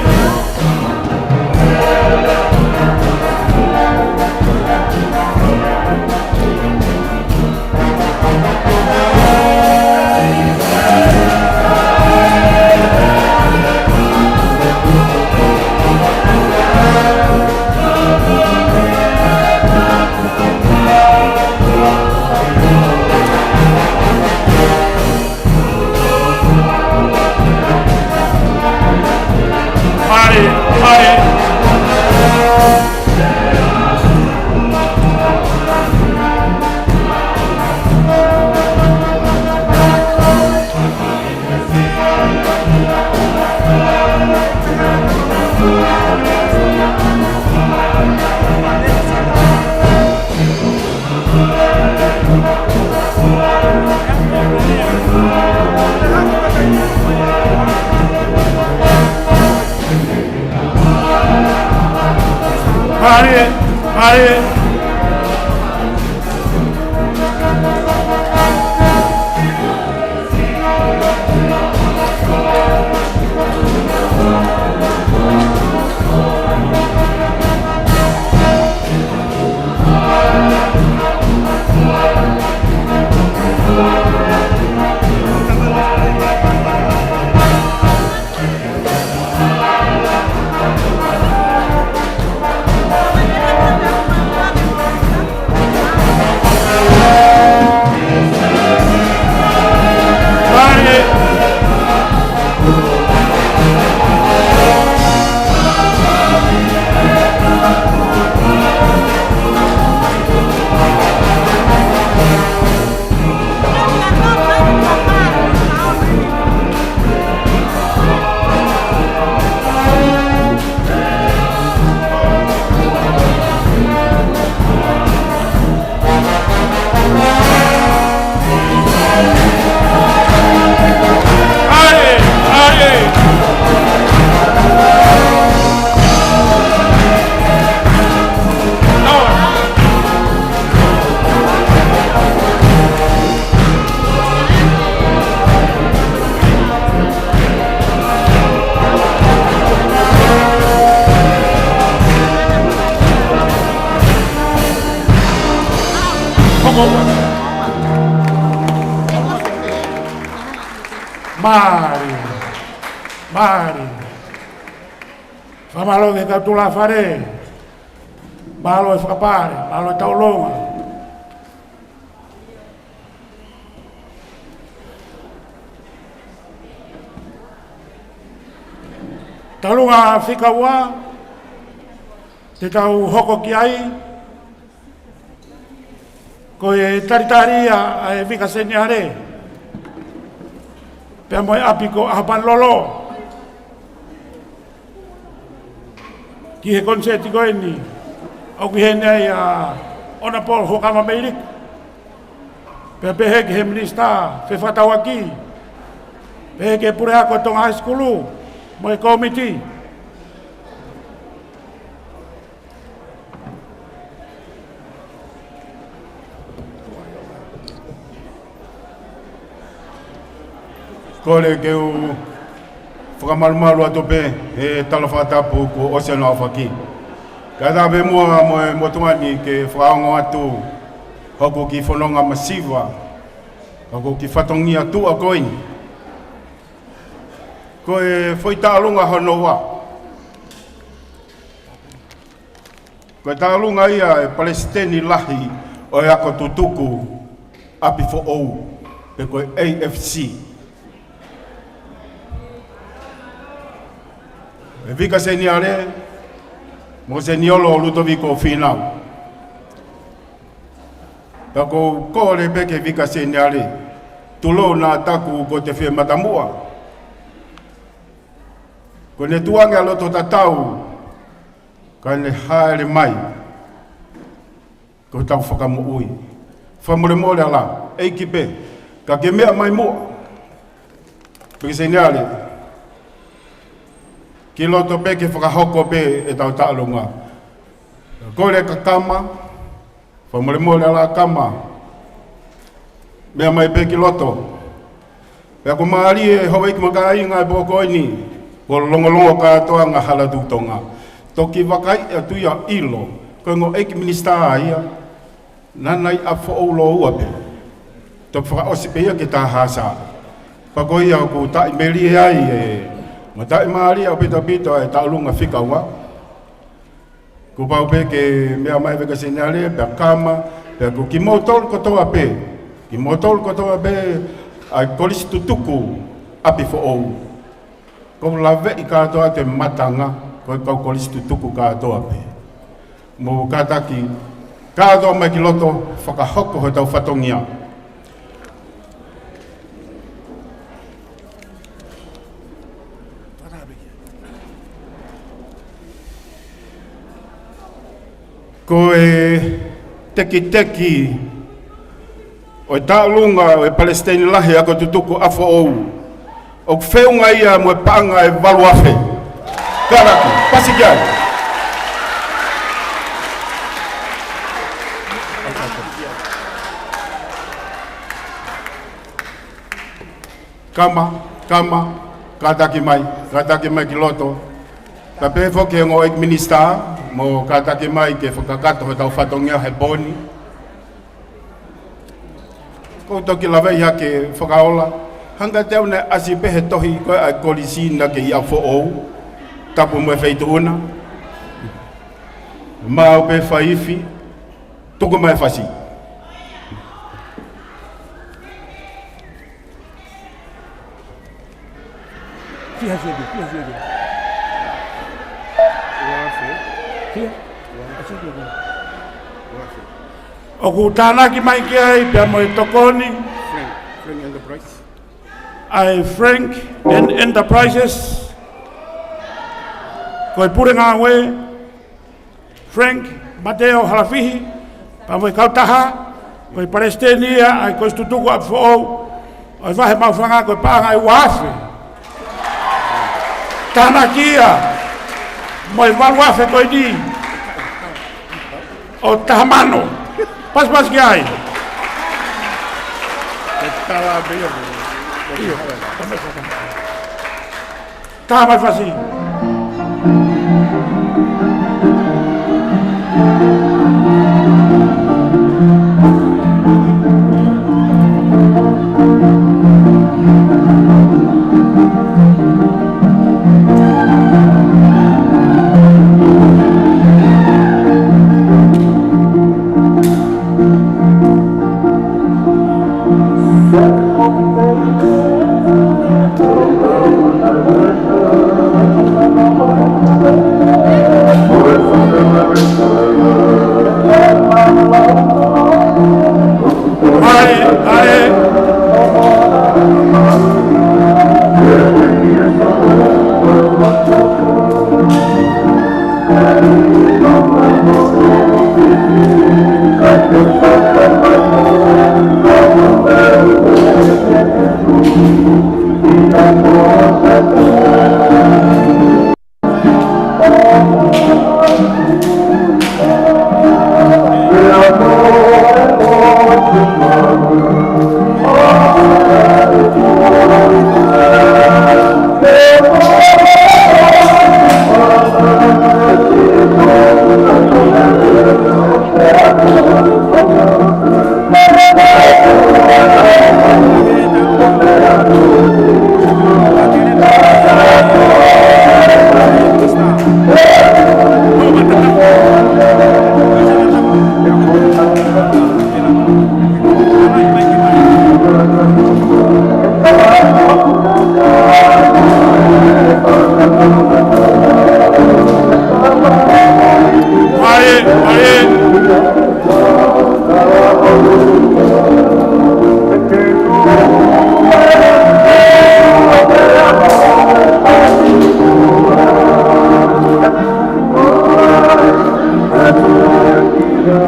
Mālie, mālie. Mālie, mālie. Mālie. Mālie. Fakamālō ki he kau tulāfale. Mālō e fakapale, mālō e taʻulonga. Taʻulonga fika ua, te tau hoko ki ai, ko e talitali ia ʻa e Vika Seniale, pea mo e ʻapi ko ʻAhopanilolo. Ki he konisēti ko eni, ʻoku ʻi heni ai ʻa Honourable Huʻakavameiliku. Pea pehē ki he Minisitā Fefakatauʻaki. Pehē ki he Puleako Tonga High School, mo e kōmiti. Kole ke u fakamalumalu atu pē he tala fakatapu kuo ʻosi hono aofaki. Kae ʻatā pē muʻa mo e motuʻa ni ke fakaongo atu hoku kiʻi fononga masiva, hoku kiʻi fatongia tuʻa ko eni. Ko e foʻi taʻulonga hono ua. Ko e taʻulonga ia e Palesiteni Lahi ʻo e Ako Tutuku ʻApi Foʻou, pe ko e A F C. E Vika Seniale, mo Seniolo Lutoviko Fīnau. Pea ʻoku ou kole pē ki he Vika Seniale, tulou naʻa taku ko te fie matamuʻa. Ko ʻene tuʻu ange ʻa loto tatau, kae ne hāʻele mai. Ko hotau fakamoʻui. Fakamolemole ala, ʻEiki pē, ka ke meʻa mai muʻa. Vika Seniale, ki loto pē ke fakahoko pē ʻetau taʻulonga. Kole kia Kama, fakamolemole ala Kama. Meʻa mai pē ki loto. Pea ʻoku mālie houʻeiki mo e kāinga e pō ko eni, kuo longolongo kātoa ngaahi hala tuʻi Tonga. Toki vakai atu ia ʻilo, ko e ongo ʻeiki minisitā ia, naʻa na ʻi ʻApifoʻou lōua pē. Toki fakaʻosi pē ia ki Tahasa. Pea ko ia ʻoku taʻimālie ai e, mo taʻimālie ʻaupito ʻaupito e taʻulonga fika ua. Kuo pau pē ke meʻa mai Vika Seniale, pea Kama, pea ko kimoutolu kotoa pē. Kimoutolu kotoa pē, ʻa e Kolisi Tutuku ʻApifoʻou. Ko e laveʻi kātoa e matanga, ko e kau kolisi tutuku kātoa pē. Mou kātaki, kātoa mai ki loto, fakahoko hotau fatongia. Ko e tekiteki ʻo e taʻulonga ʻo e Palesiteni Lahi Ako Tutuku ʻApifoʻou, ʻoku feʻunga ia mo e paʻanga ʻe valu afe. Kātaki, pasi ki ai. Kama, Kama, kātaki mai, kātaki mai ki loto. Pea pehē foki ki he ongo ʻeiki minisitā, mou kātaki mai ke fakakakato hotau fatongia he pō ni. Ko u toki laveʻi hake Fakaola. Hangē te u ne ʻasi pē he tohi ko ē ʻa e kolisi naʻe ʻi ʻApifoʻou. Tapu mo e feituʻu na. Maʻu pē faifi. Tuku mai fasi. Fiha, fiha, fiha, fiha, fiha. Ua afe. Fiha? Ua afe. Fiha, fiha, fiha. Ua afe. ʻOku tānaki mai ki ai pea mo e tokoni. Frank, Frank Enterprise. ʻA e Frank and Enterprises. Ko e pule ngāue. Frank Mateo Halafihi, pea mo e kautaha, ko e palesiteni ia ʻa e Kolisi Tutuku ʻApifoʻou, ʻo e Vahe Maʻufanga ko e paʻanga ʻe ua afe. Tānaki ia, mo e valu afe ko eni, ʻo taha mano. Pasipasi ki ai. Ke tala pē ia. ʻIo. Taha mai fasi.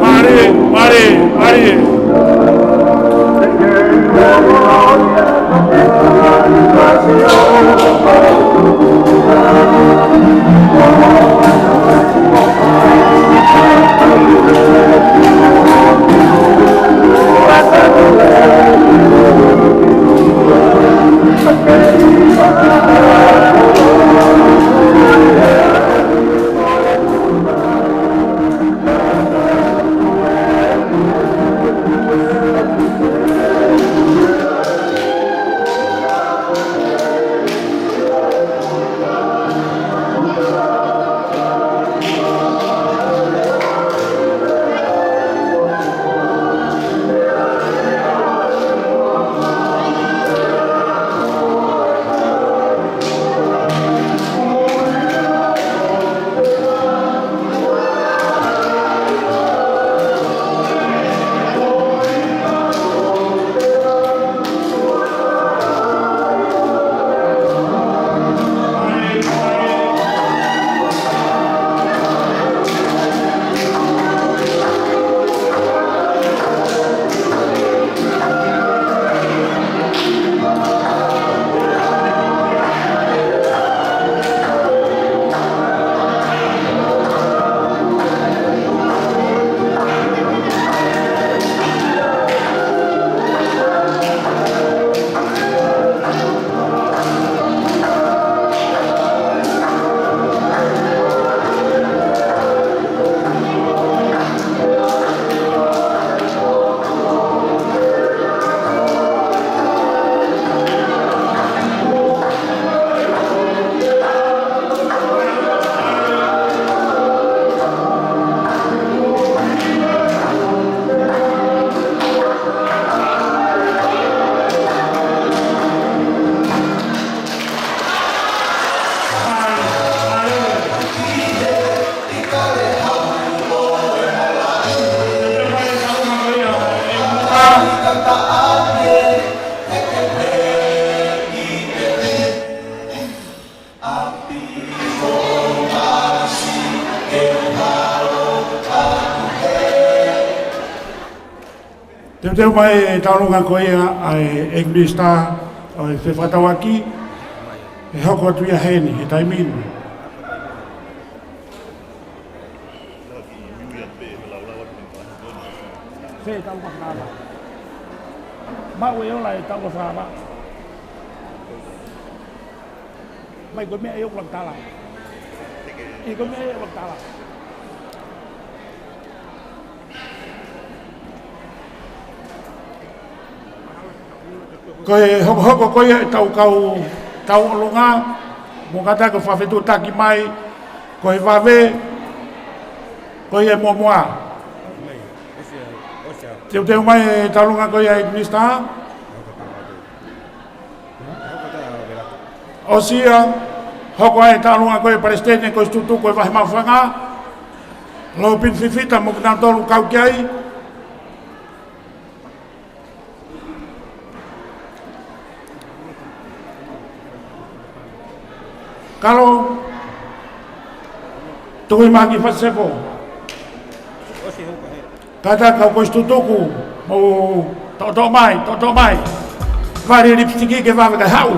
Mālie, mālie, mālie. Teuteu mai e taulunga ko ia ʻa e ʻEiki Minisitā ʻo e Fefakatauʻaki, ʻe hoko atu ia heni he taimi ni. Fē taulunga fakaava. Maʻu e ola e taulunga fakaava. Mai ko e meʻa ʻe ʻoku laka tala. ʻI ko e meʻa ʻe ʻoku laka tala. Ko e hokohoko ko ia ʻetau kau tauʻolunga, mo kata ko e fakafetuʻutaki mai, ko e vave, ko ia muʻomuʻa. Teuteu mai e taulunga ko ia ʻEiki Minisitā. ʻOsi ia, hoko ai e taulunga ko e Palesiteni ko e Situtu ko e Vahe Maʻufanga, Lopini Fifita mo kinautolu kau ki ai. Kalo, tui mai ki Fasisepo. Kātaki kau ko e Situtu, mou toʻotoʻo mai, toʻotoʻo mai. Vali lipsitiki ke vave kae haʻu.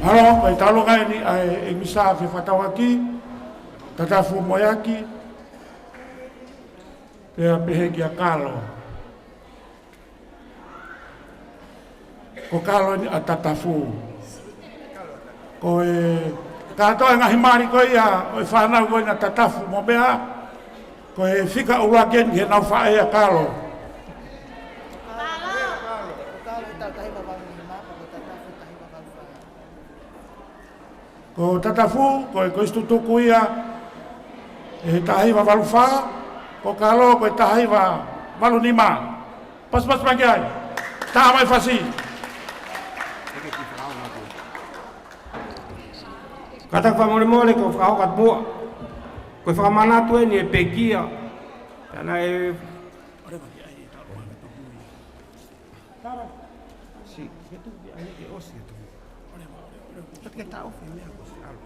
Mālō, ko e taulunga eni ʻa e ʻEmisa Fefatauvaki, Tatafu Moeaki, pea pehē kia Kalo. Ko Kalo eni ʻa Tatafu. Ko e kātoa e ngaahi mali ko ia ʻo e fānau ko ena Tatafu mo Meʻa, ko e fika ʻuluaki eni ki heʻenau faʻē ʻa Kalo. Ko Tatafu, ko e, ko e kolisi tutuku ia ʻi he taha hiva valu fā, ko Kalo, ko e taha hiva valu nima. Pasipasi mai ki ai. Tā mai fasi. Kātaki fakamolemole, ko e fakahoko atu muʻa. Ko e fakamanatu eni ʻe pekia. Tana e Tara. Si, ke tu, ke ai, ke ʻosi, ke tu. Pati ke taʻofi e meʻa ko si alo.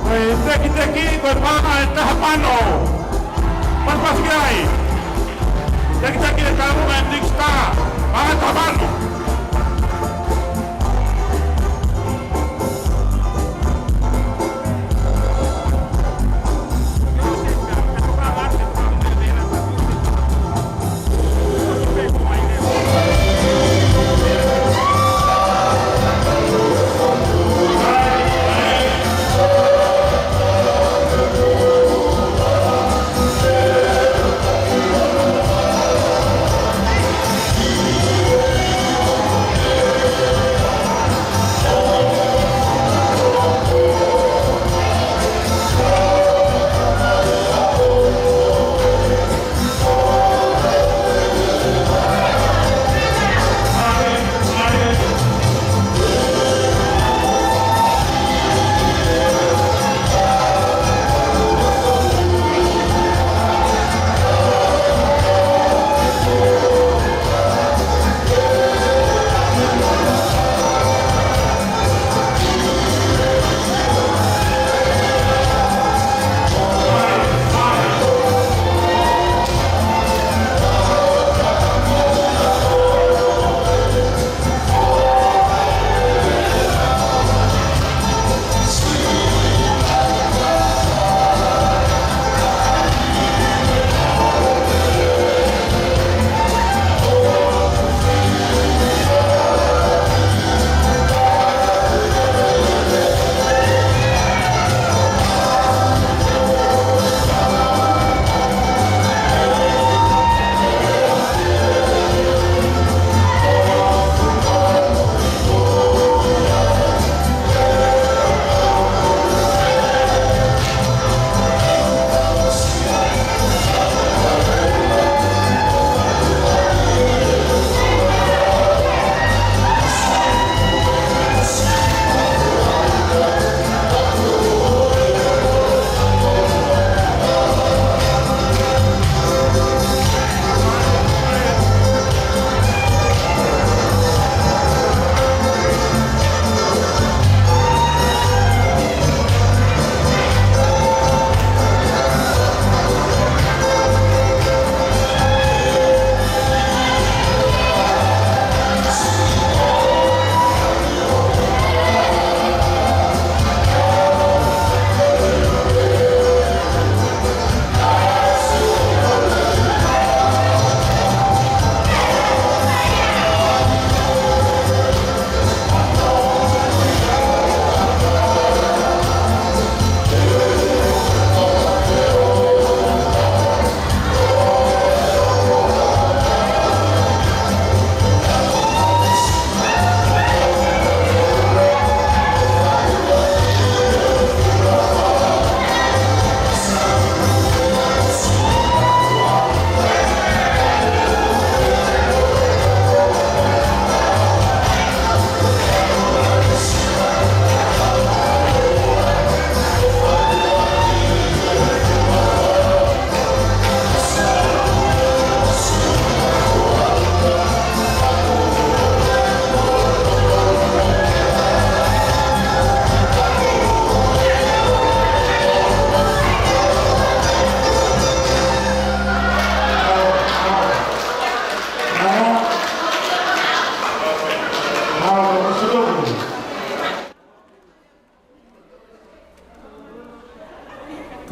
Ko e tekiteki, ko e paʻanga ʻe taha mano. Pasipasi ki ai. Tekiteki ʻe taha mano, Nick Star. Paʻanga ʻe taha mano.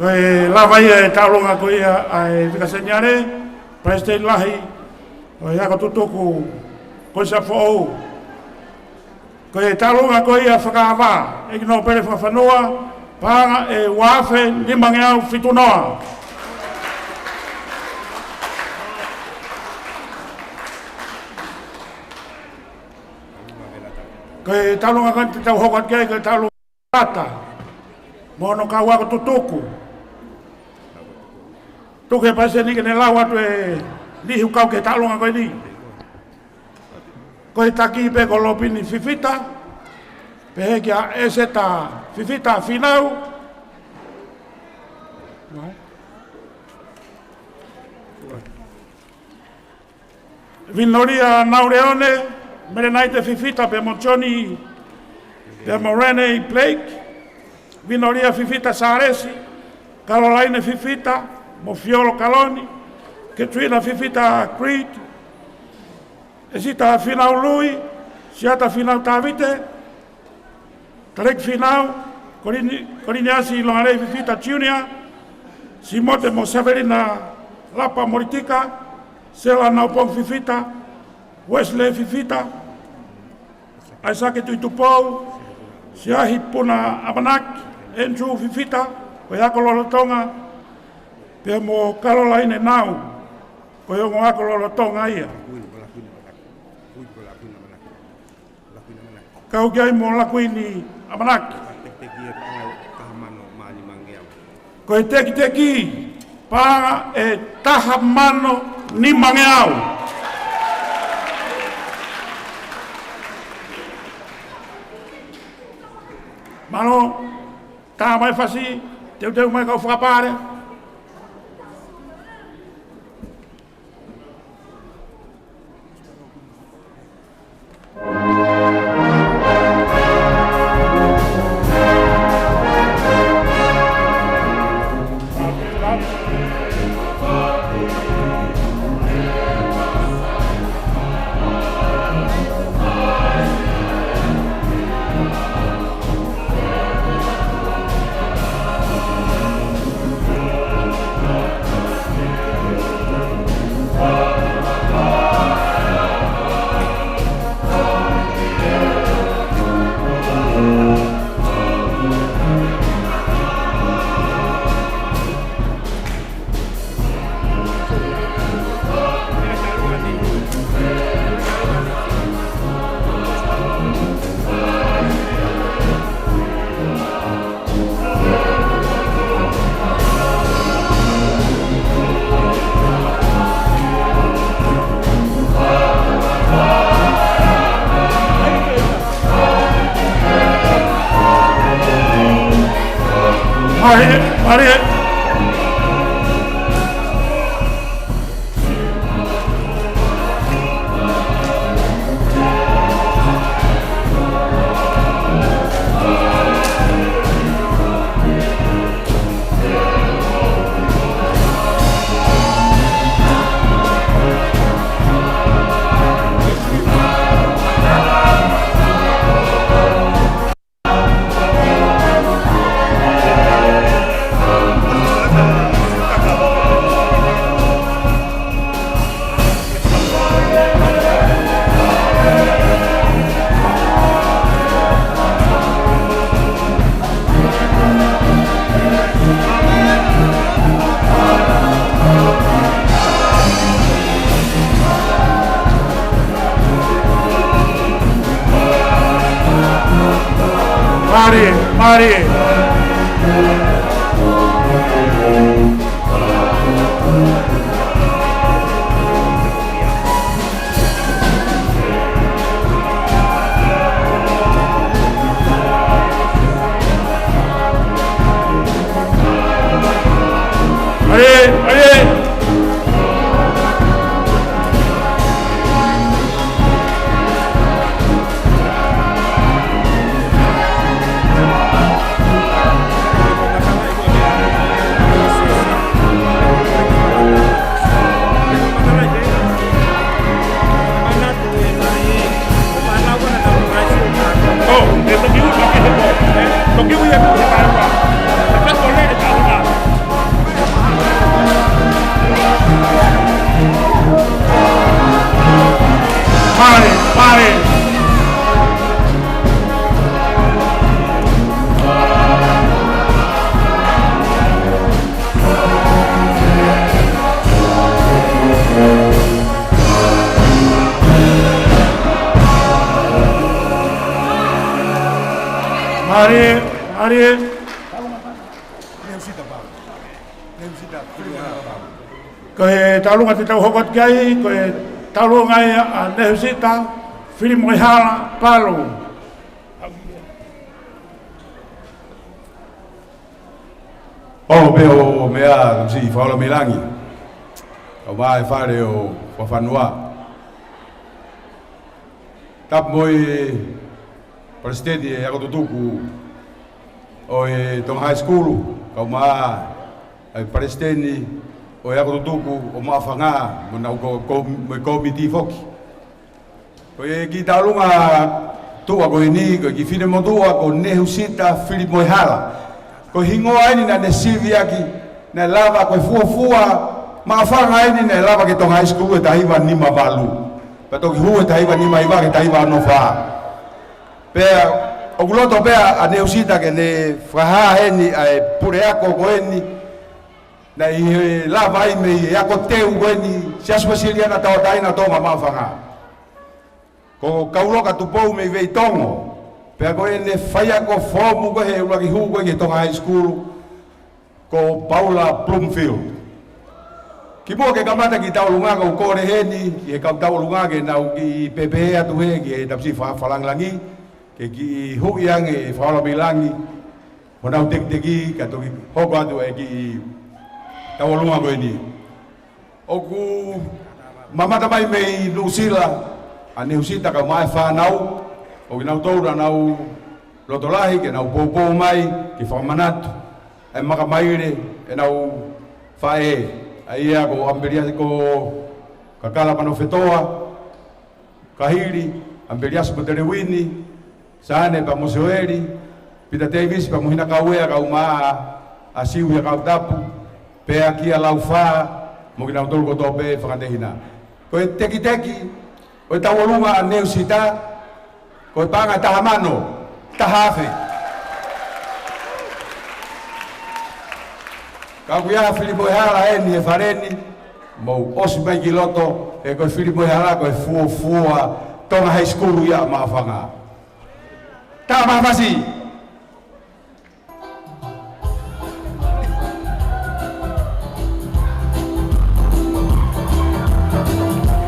Ko e lava ia e taʻolunga ko ia ʻa e Fika Seniale, Palesiteni Lahi ʻo e Ako Tutuku, Kolisi ʻa Foʻou. Ko e taʻolunga ko ia fakaava, ʻEiki Nōpele Fakafanua, paʻanga ʻe ua afe nimangeau fitu noa. Ko e taʻolunga ko eni te tau hoko atu ki ai, ko e taʻolunga ʻa Lata mo hono kau ako tutuku. Tuku ki he Palesiteni ke ne lau atu e niʻihi ʻoku kau ki he taʻolunga ko eni. Ko e taki pē ko Lopini Fifita, pehē kia ʻEseta Fifita Finau. Vinolia Nauleone, Melenaite Fifita pea mo Johnny, pea mo Rene Blake, Vinolia Fifita Sālesi, Kalolaine Fifita, mo Fiolo Kaloni, Katrina Fifita Creed, ʻEsita Finau Lui, Siata Finau Tavite, Taleki Finau, Kolini-, Koliniasi Longalei Fifita Junior, Simote mo Savelina Lapa Molitika, Sela Naupong Fifita, Wesley Fifita, ʻAisake Tuitupou, Siahi Puna ʻAmanaki, Andrew Fifita, ko e ako lolotonga, pea mo Kalolaine Nau, ko e ongo ako lolotonga ia. Kau ki ai mo Lakuini ʻAmanaki. Ko e tekiteki, paʻanga ʻe taha mano nimangeau. Mālō, tā mai fasi, teuteu mai kau fakapale. Mālie, mālie. Mālie, mālie. Mālie, mālie. Mālie, mālie. Ko e taulunga te tau hoko atu ki ai, ko e taulunga ia ʻa Nehusita Filimoehala Palu. ʻO pē ʻo meʻa ʻa e Fakaola mei langi. Kau mai e fale ʻo Fafanua. Tapu mo e Palesiteni ʻo e ako tutuku ʻo e Tonga High School, kau mai e Palesiteni ʻo e ako tutuku ʻo Maʻufanga, mo nau ko, ko, mo e kōmiti foki. Ko e kiʻi taulunga tuʻa ko eni, ko e kiʻi finemotuʻa ko Nehusita Filimoehala. Ko e hingoa eni naʻa ne sivi ʻaki, naʻe lava ko e fuofua Maʻufanga eni naʻe lava ki he Tonga High School he taha hiva nima valu. Pea toki hū he taha hiva nima hiva ki he taha hiva ono fā. Pea, ʻoku loto pē ʻa Nehusita ke ne fakahā heni ʻa e puleako ko eni, naʻe lava ai mei he ako teu ko eni, Siasi Uēsiliana Tauʻatāina ʻo Tonga Maʻufanga. Ko Kauloka Tupou mei Veitongo, pea ko ʻene faiako foomu ko ē he ʻuluaki hū ko ē ki he Tonga High School, ko Paula Bloomfield. Kimuʻa ke kamata e kiʻi taulunga, ʻoku ou kole heni ki he kau taulunga ke nau kiʻi pēpē atu hē ki he tapisi fa-, fakalāngilangi, ke kiʻi huʻi ange e Fakaola mei langi, mo nau tekiteki, ka toki hoko atu e kiʻi taulunga ko eni. ʻOku mamata mai mei Nuʻusila ʻa Nehusita kau mai e fānau, ʻo kinautolu naʻa nau loto lahi ke nau poupou mai ke fakamanatu e makamaile ʻenau faʻē, ʻa ia ko ʻAmipeliasi, ko Kakala Manofetoa, Kahili, ʻAmipeliasi mo Teleuini, Sane pea mo Sioeli, Pita Teivisi pea mo Hina Kauea kau mai ʻa Siuhia Kautapu, pea kia Laufā, mo kinautolu kotoa pē fakatehina. Ko e tekiteki ʻo e taulunga ʻa Nehusita, ko e paʻanga ʻe taha mano, taha afe. Ka ʻoku ʻi ai ʻa Filimoehala eni he fale ni, mou ʻosi mai ki loto, he ko e Filimoehala ko e fuofua Tonga High School ia ʻa Maʻufanga. Tau mafasi.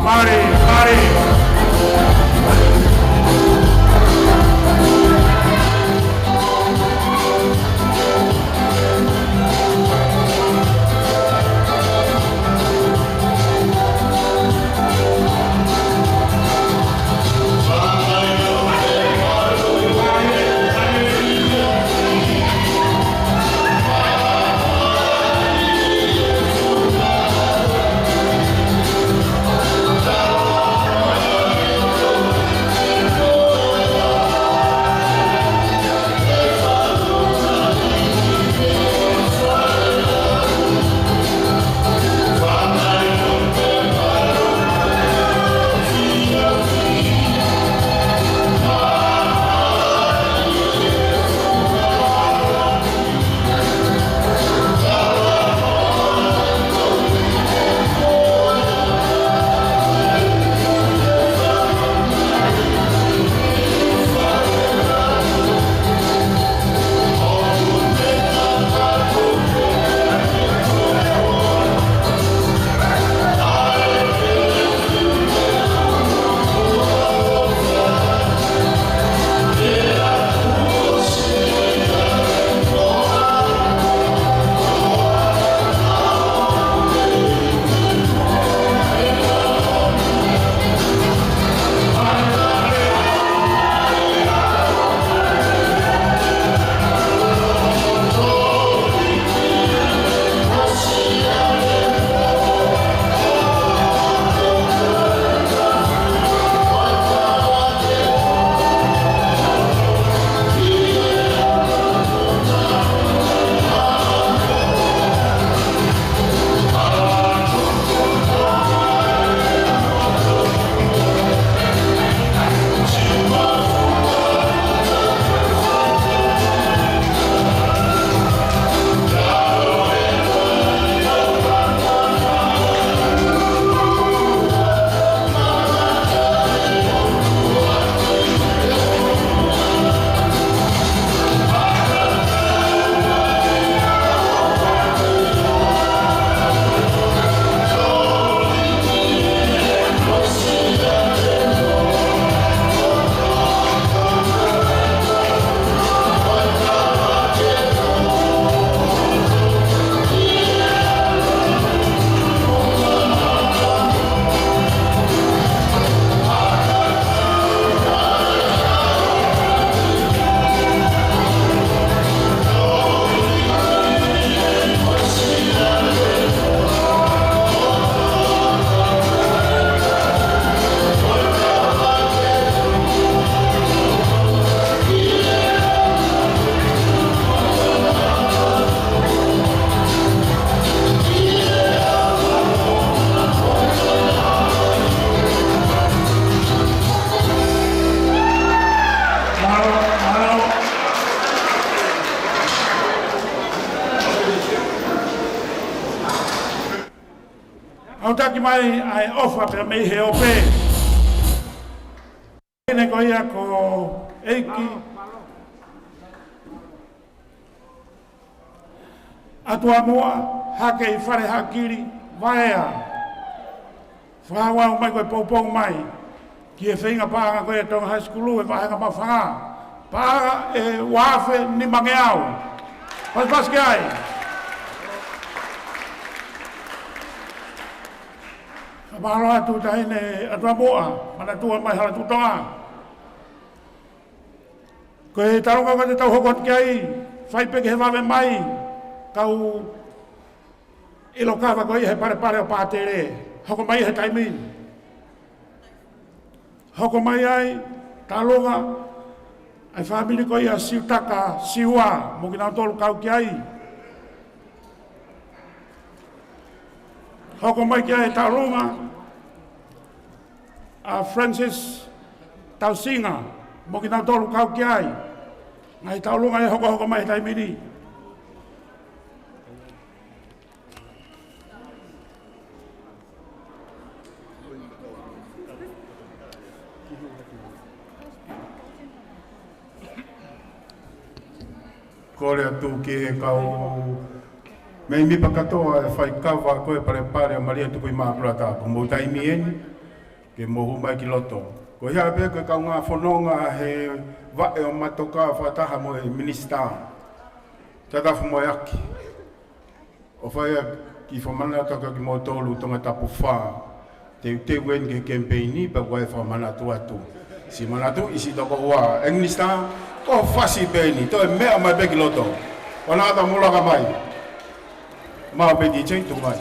Mālie, mālie. mai ʻa e ʻofa pea mei he ope. Ine ko ia ko ʻEiki ʻAtuamoa Hakeifale Hakili Vaea. Fakaʻau mai ko e poupou mai ki he feinga paʻanga ko e Tonga High School he vāhenga mafanga. Paʻanga ʻe ua afe nimangeau. Pasipasi ki ai. Fakamālō atu Taʻahine ʻAtuamoa, Manatua mai Hala Tuʻu Tonga. Ko e talunga ko ē te tau hoko atu ki ai, fai pē ki he vave mai, kau ʻilo kava ko ia he palepale ʻo Pātele, hoko mai he taimi ni. Hoko mai ai, talunga, ʻa e fāmili ko ia Siutaka Siua, mo kinautolu kau ki ai. Hoko mai ki ai talunga, ʻa Francis Tausinga, mo kinautolu kau ki ai. Ngaahi talunga ʻe hokohoko mai he taimi ni. Kole atu ki he kau mēmipa kātoa ʻe fai kava ko e palepale ʻa Malia Tukuimākulata, ko hoʻomou taimi eni, ke mou hū mai ki loto. Ko ia pē ko e kaungā fononga he vaʻe ʻo Matoka fakataha mo e Minisitā, Tatafu Moeaki. ʻO fai ʻa e kiʻi fakamanatu atu kia kimoutolu Tongatapu fā. Teuteu eni ki he kemipeini, pea ʻoku ʻi ai e fakamanatu atu. Siʻi manatu, ʻi siʻi tokoua. ʻE Minisitā, ko e fasi pē eni, toe meʻa mai pē ki loto. ʻOua naʻa ta mulaka mai. Mau pē D J tuʻu mai.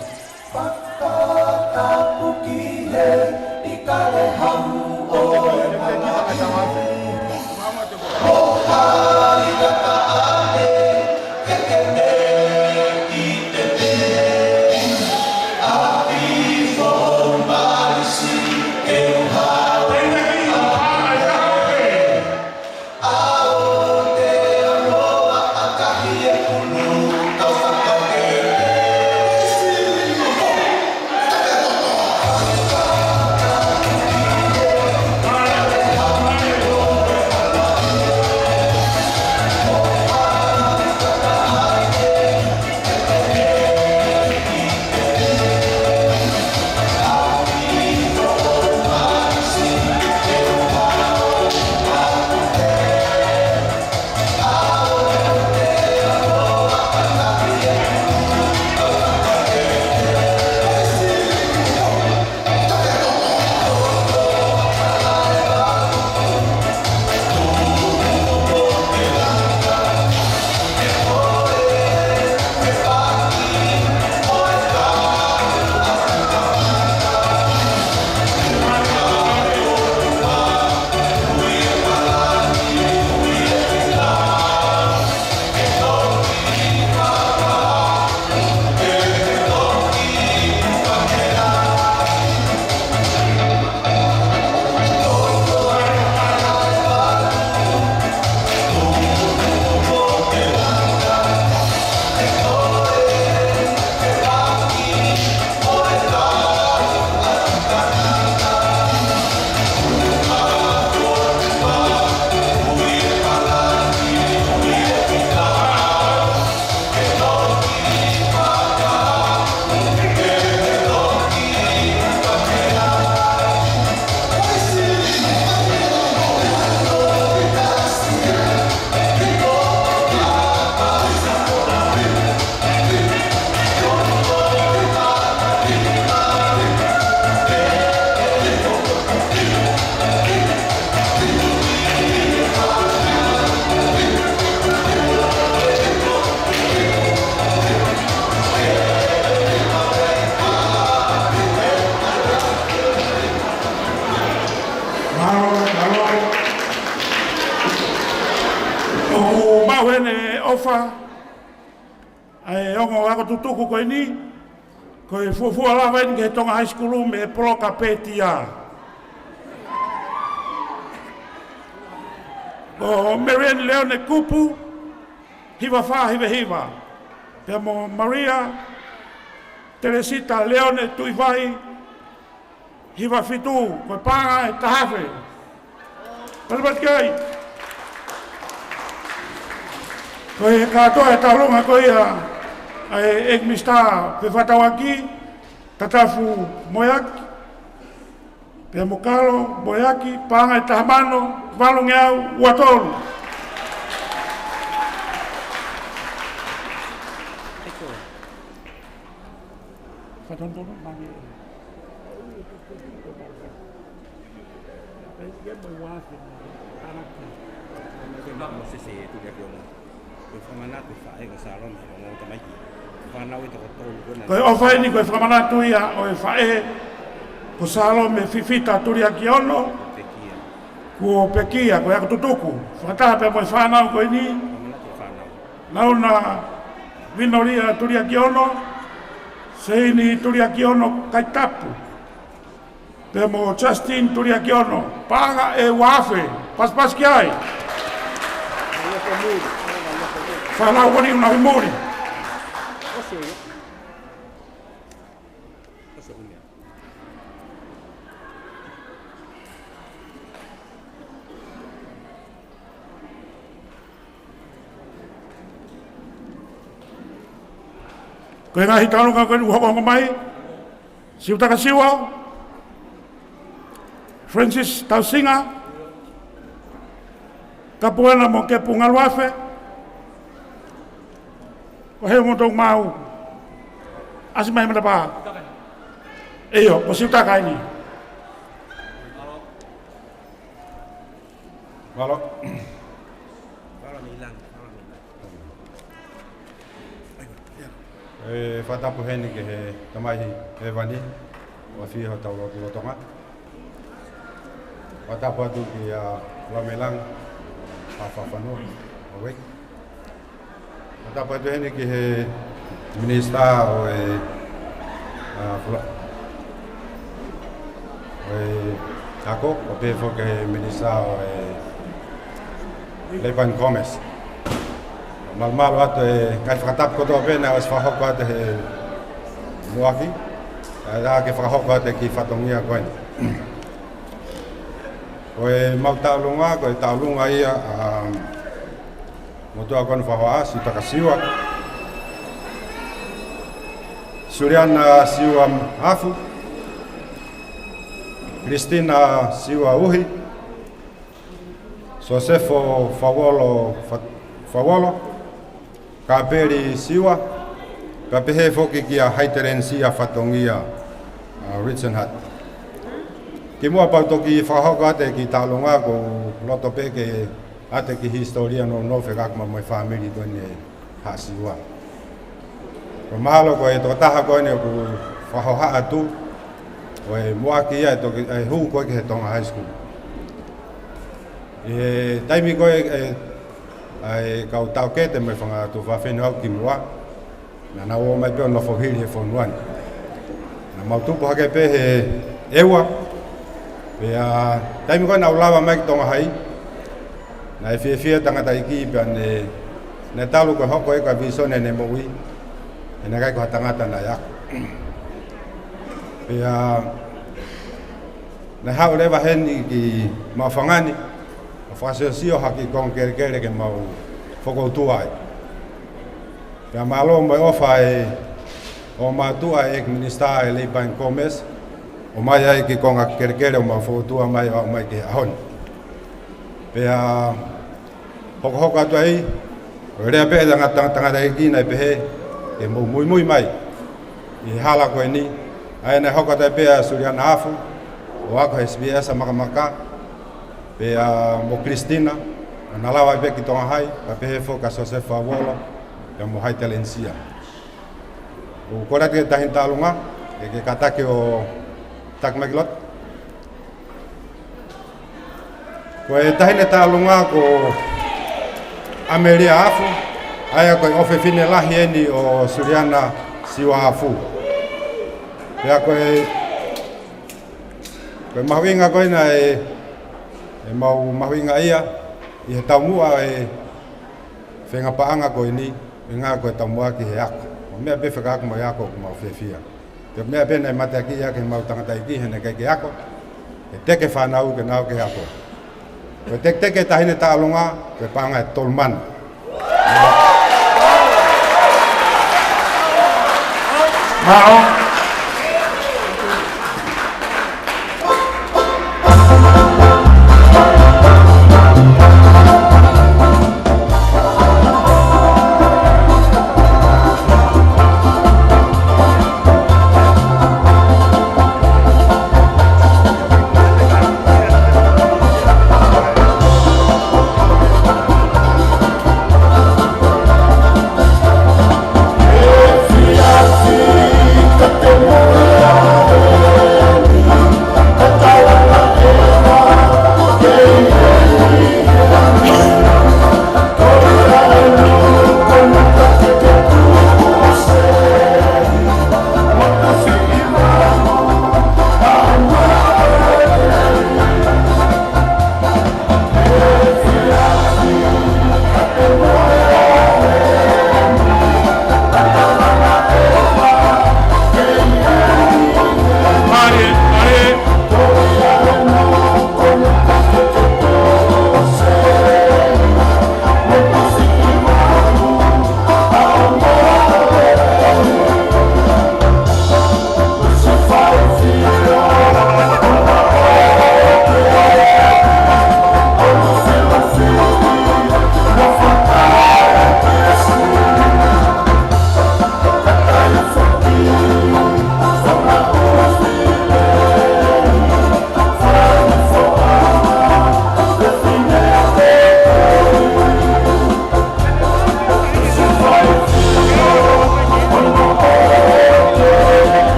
Mālō, mālō. ʻOku maʻu ʻene ʻofa ʻa e ongo ako tutuku ko eni, ko e fuofua lava eni ki he Tonga High School mei he poloka pētia. Ko Marian Leone Kupu, hiva fā hiva hiva. Pea mo Maria Teresita Leone Tuivai, Hiva fitu, ko e paʻanga ʻe taha afe. Patipati ki ai. Ko e kātoa e tauʻolunga ko ia ʻa e ʻEiki Minisitā Fefatauaki, Tatafu Moeaki, pea mo Kalo Moeaki, paʻanga ʻe taha mano, valungeau, ua tolu. Fatontono, mami. Ko e fakamanatu e faʻē ko Salome, ʻo mo tamaiki. Fānau ʻe toko tolu ko ena. Ko e ʻofa eni, ko e fakamanatu ia ʻo e faʻē ko Salome Fifita Tuliakiono. Pekia. Kuo pekia, ko e ako tutuku. Fakataha pea mo e fānau ko eni. Fakamanatu e fānau. Launa Vinolia Tuliakiono, Seini Tuliakiono Kaitapu, pea mo Justin Tuliakiono, paʻanga ʻe ua afe, pasipasi ki ai. Fānau ko eni ʻoku nau ʻi muli. Ko e ngaahi tauʻolunga ko eni ʻoku hokohoko mai, Siutaka Siua, Francis Tausinga, Kapuana mo Kepu Ngaluafe, ko e hē moutolu mau ʻasi mai he matapā. ʻIo, ko Siutaka eni. Mālō. ʻE fakatapu heni ki he Tamai Hēvani, ʻoku ʻafio ʻi hotau lotolotonga. Fakatapu atu kia Lamelanga, Fafanua, ʻo wei. Fakatapu atu heni ki he Minisitā ʻo e, ʻa, Fula-, ʻo e Ako, ʻo pehē foki ki he Minisitā ʻo e Labour and Commerce. Malumalu atu e ngaahi fakatapu kotoa pē naʻe ʻosi fakahoko atu he muʻaki, ʻa ia ke fakahoko atu e kiʻi fatongia ko eni. Ko e mau tauʻolunga, ko e tauʻolunga ia ʻa e motuʻa ko eni ʻoku fakahohaʻa, Siutaka Siua. Suliana Siua Afu. Kilistina Siua Uhi. Sosefo Fauolo Fa-, Fauolo. Kapeli Siua. Pea pehē foki kia Haitelenisia Fatongia, ʻa, Richard Hart. Kimuʻa pea u toki fakahoko atu e kiʻi tauʻolunga, ʻoku ou loto pē ke ʻoatu e kiʻi hisitōlia nounou fekauʻaki mo e fāmili ko eni ʻa Siua. Ko e mahalo ko e tokotaha ko eni ʻoku fakahohaʻa atu, ko e muʻaki ia ʻe toki, ʻe hū ko ē ki he Tonga High School. ʻI he taimi ko ē, ʻe, ʻa e kau taʻokete mo e fanga tuofāfine ʻoku kimuʻa, naʻa nau ō mai pē ʻo nofo hili he fonua ni. Naʻa mau tupu hake pē he ʻEua, pea taimi ko ē naʻa nau lava mai ki Tonga Hai, naʻe fiefia tangataʻeiki pea ne, ne talu ko e hoko ia ko e vīsone ʻene moʻui, he naʻe ʻikai ko ha tangata naʻe ako. Pea naʻe haʻu leva heni ki Maʻufanga ni, ʻo fakasiosio ha kiʻi konga kelekele ke mau fokoutua ai. Pea mālō mo e ʻofa ʻa e ʻo mātuʻa ʻa e ʻEiki Minisitā ʻo e Labour and Commerce, ʻomai ai e kiʻi konga kelekele ʻo mau fokoutua mai ʻo aʻu mai ki he ʻaho ni. Pea hokohoko atu ai, ʻo lea pē ʻa e tanga-, tanga-, tangataʻeiki naʻe pehē, ke mou muimui mai ʻi he hala ko eni, ʻa ia naʻe hoko atu ai pē ʻa Suliana Afu, ʻo ako he S B S ʻa Makamaka, pea mo Kilistina, ʻo na lava ai pē ki Tonga Hai, pea pehē foki kia Sosefo Fauolo, pea mo Haitelenisia. ʻOku ou kole atu ki he taʻahine tauʻolunga, ke, ke kātaki ʻo taki mai ki loto. Ko e taʻahine tauʻolunga ko ʻAmelia Afu, ʻa ia ko e ʻofefine lahi eni ʻo Suliana Siua Afu. Pea ko e, ko e mahuʻinga ko ena ʻe, ʻe mau mahuʻingaʻia ʻi he taumuʻa e fengapaʻanga ko eni, ʻuhinga ko e taumuʻa ki he ako. Ko e meʻa pē fekauʻaki mo e ako ʻoku mau fiefia. Ko e meʻa pē naʻe mateakiʻi ʻaki ʻemau tangataʻeiki heʻene ʻikai ke ako. ʻE teke fānau ke nau ke ako. Ko e teketeke ʻa e Taʻahine Taʻalonga, ko e paʻanga ʻe tolu mano. Mālō.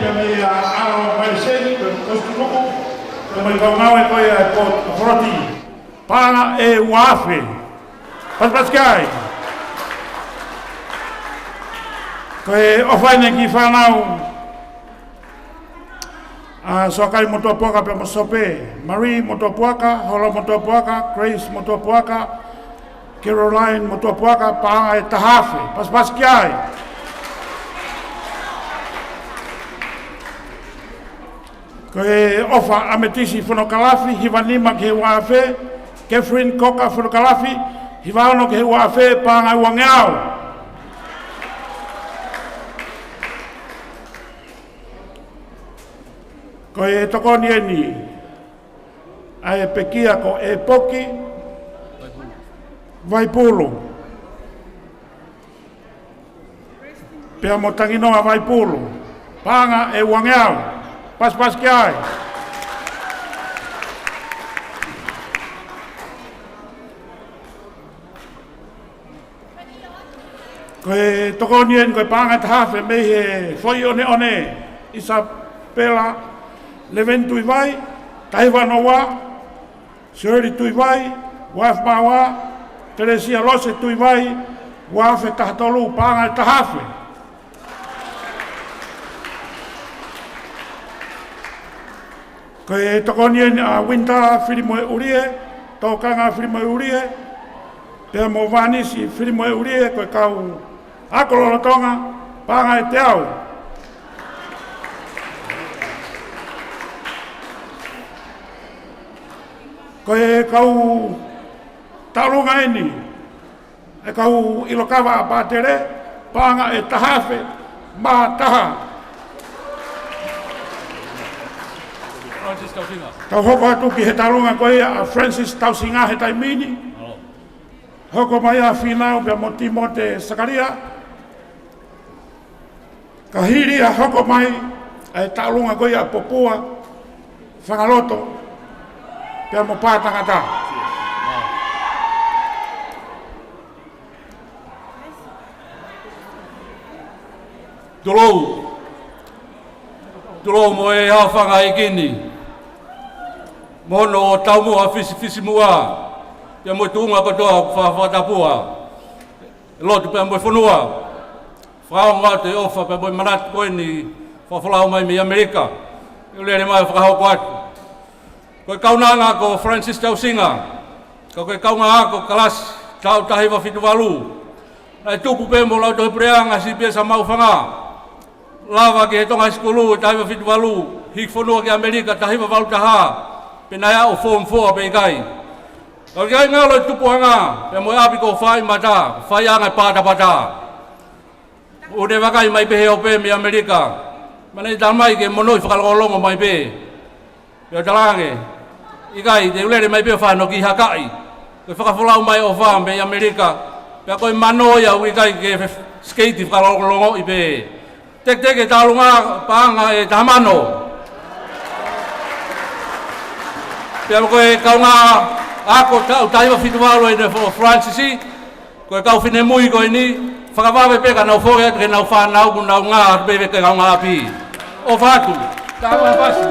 Pea mei a ʻAlo Maiseni, pea Kositunuku, pea mei Kaungāue ko ia e Port Authority. Paʻanga ʻe uaafe. Pasipasi ki ai. Ko e ʻofa eni ki he fānau ʻa Soakai Motuʻapuaka pea mo Sope, Marie Motuʻapuaka, Hola Motuʻapuaka, Grace Motuʻapuaka, Caroline Motuʻapuaka, paʻanga ʻe taha afe. Pasipasi ki ai. Ko e ʻofa ʻa Metisi Fonokalafi, hiva nima ki he uaafe, Catherine Cocker Fonokalafi, hiva ono ki he uaafe, paʻanga ʻe uangeau. Ko e tokoni eni ʻa e pekia ko ʻEpoki Vaipulu pea mo Tanginoa Vaipulu, paʻanga ʻe uangeau. Pasipasi ki ai. Ko e tokoni eni ko e paʻanga ʻe taha afe mei he foʻi ʻoneʻone, Isapela Leveni Tuivai, taha hiva noa ua, Shirley Tuivai, uaafe mā ua, Telesia Lose Tuivai, uaafe taha tolu, paʻanga ʻe taha afe. Ko e tokoni eni ʻa Winter Filimoeʻulie, Tokanga Filimoeʻulie, pea mo Vanisi Filimoeʻulie, ko e kau ako lolotonga, paʻanga ʻe teau. Ko e kau tauʻolunga eni, e kau ʻilo kava ʻa Pātele, paʻanga ʻe taha afe mā taha. Francis Tausinga. Tau hoko atu ki he tauʻolunga ko ia ʻa Francis Tausinga he taimi ni. Hoko mai ʻa Fīnau pea mo Timote Sakalia. Ka hili ia hoko mai ʻa e tauʻolunga ko ia ʻa Popua Fangaloto pea mo Pātangata. Tulou. Tulou mo e hao fanga ikini. Mo hono taumuʻa fisifisimuʻa. Pea mo e tuʻunga kotoa ʻoku fakafakatapua. Lotu pea mo e fonua. Fakaongo atu e ʻofa pea mo e manatu ko eni fakafolau mai mei ʻAmelika. ʻE lele mai fakahoko atu. Ko e kaunanga ko Francis Tausinga. Ka ko e kaungā ako kalasi taʻu taha hiva fitu valu. Naʻe tupu pē mo lautohi puleʻanga Sipiesa Maufanga. Lava ki he Tonga High School taha hiva fitu valu. Hiki fonua ki ʻAmelika taha hiva valu taha. Pea naʻe ʻo form four pē ʻikai. Ka ʻikai ngalo e tupuʻanga, pea mo e ʻapi ko Faimata, faiʻanga e patapata. ʻO ne vakai mai pē he ope mei ʻAmelika. Mane ta mai ke monoi fakalongolongo mai pē. Pea u talaange, ʻikai, te u lele mai pē ʻo fano ki hakaʻi. Ko e fakafolau mai ʻofa mei ʻAmelika. Pea ko e mano ia ʻoku ʻikai ke fe-, skeiti fakalongolongoʻi pē. Teketeke tauʻolunga paʻanga ʻe taha mano. Pea ko e kaungā ako taʻu taha hiva fitu valu ʻeni ʻo Francis, ko e kau finemui ko eni, fakavave pē ka nau foki atu ke nau fānau kuo nau ngā atu pē ke kaungā ʻapi. ʻOfa atu. Taha hiva pasi.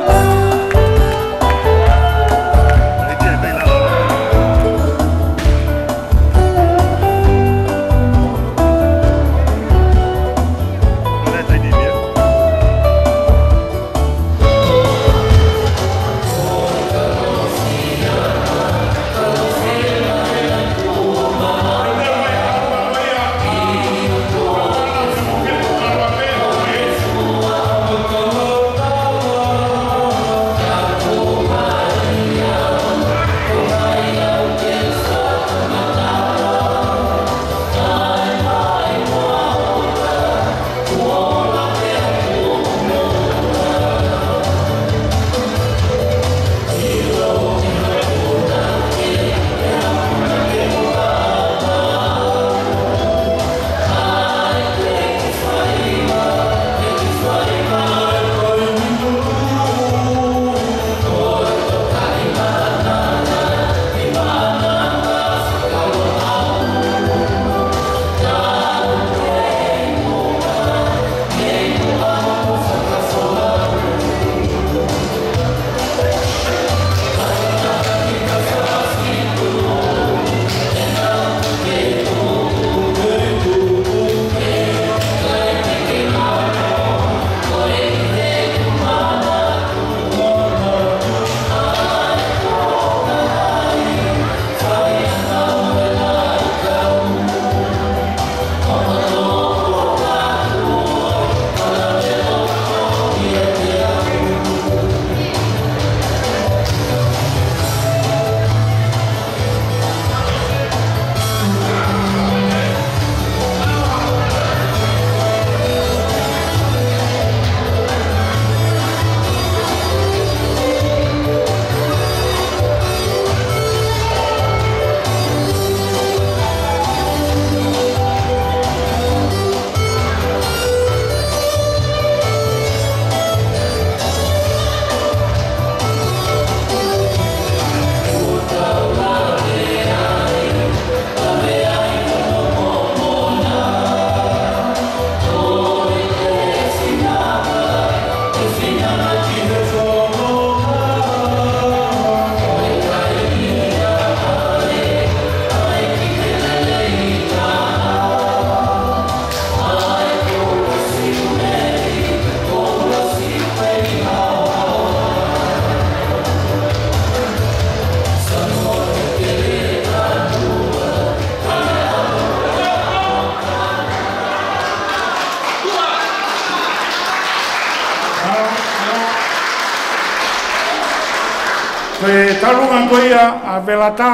ʻE, talu ange ko ia ʻa Velata,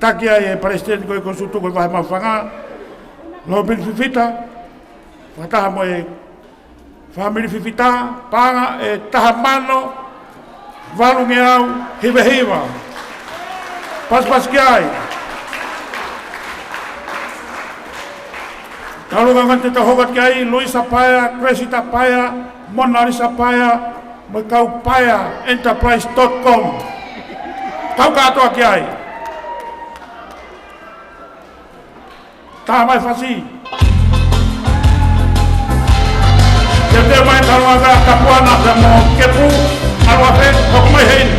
taki ai ʻe Palesiteni ko ē Kolisi Tutuku ʻo e Vahe Maʻufanga, Lōpeni Fifita, fakataha mo e fāmili Fifita, paʻanga ʻe taha mano valungeau hiva hiva. Pasipasi ki ai. Talu ange ʻo tau hoko atu ki ai, Luisa Paea, Kresita Paea, Mona Lisa Paea, mo e kau Paea Enterprise dot com. Kau kātoa ki ai. Taha mai fasi. Ke te mai talu ange Kapuana pea mo Kepu Ngaluafe, hoko mai heni.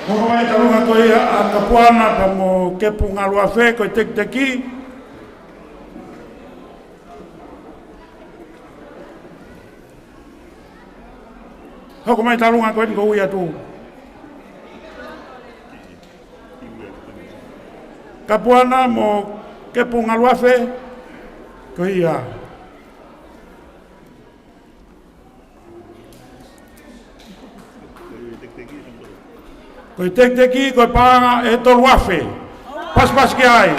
Hoko mai talu ange ko ia ʻa Kapuana pea mo Kepu Ngaluafe ko e tekiteki. Hoko mai talu ange ko eni ko e ui atu. Kapuana mo Kepu Ngaluafe, ko ia. Ko e tekiteki, ko e paʻanga ʻe tolu afe. Pasipasi ki ai.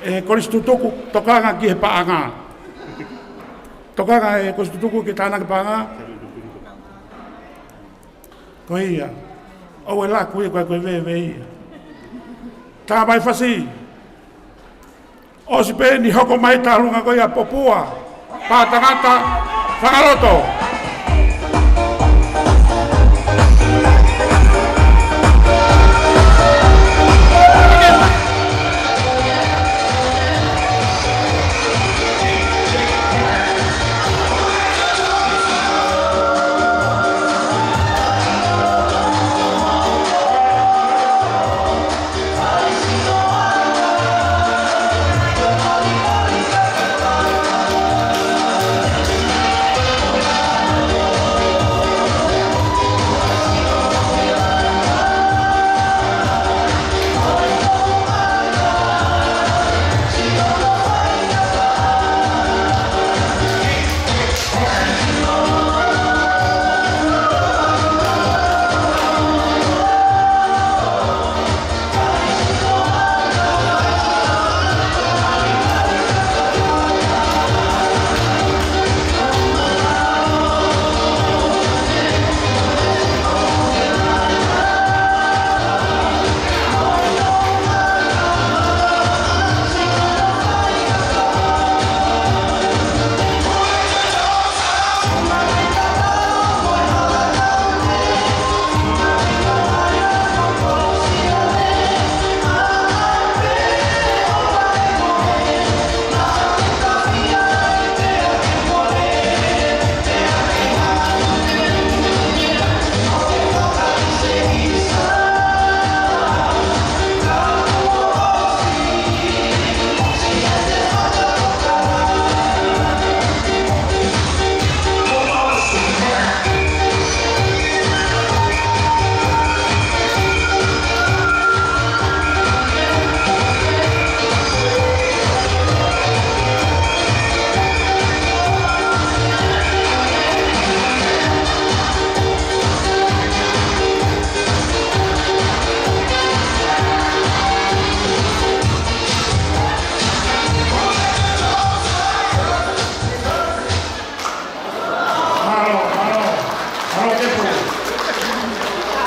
ʻE Kolisi Tutuku, tokanga ki he paʻanga. Tokanga ʻe Kolisi Tutuku ki he tānaki paʻanga. Ko ia. ʻOua ʻe laku ia, ko e, ko e veve ia. Taha mai fasi. ʻOsi pē eni, hoko mai talu ange ko ia ʻa Popua. Pā tangata, fakaloto.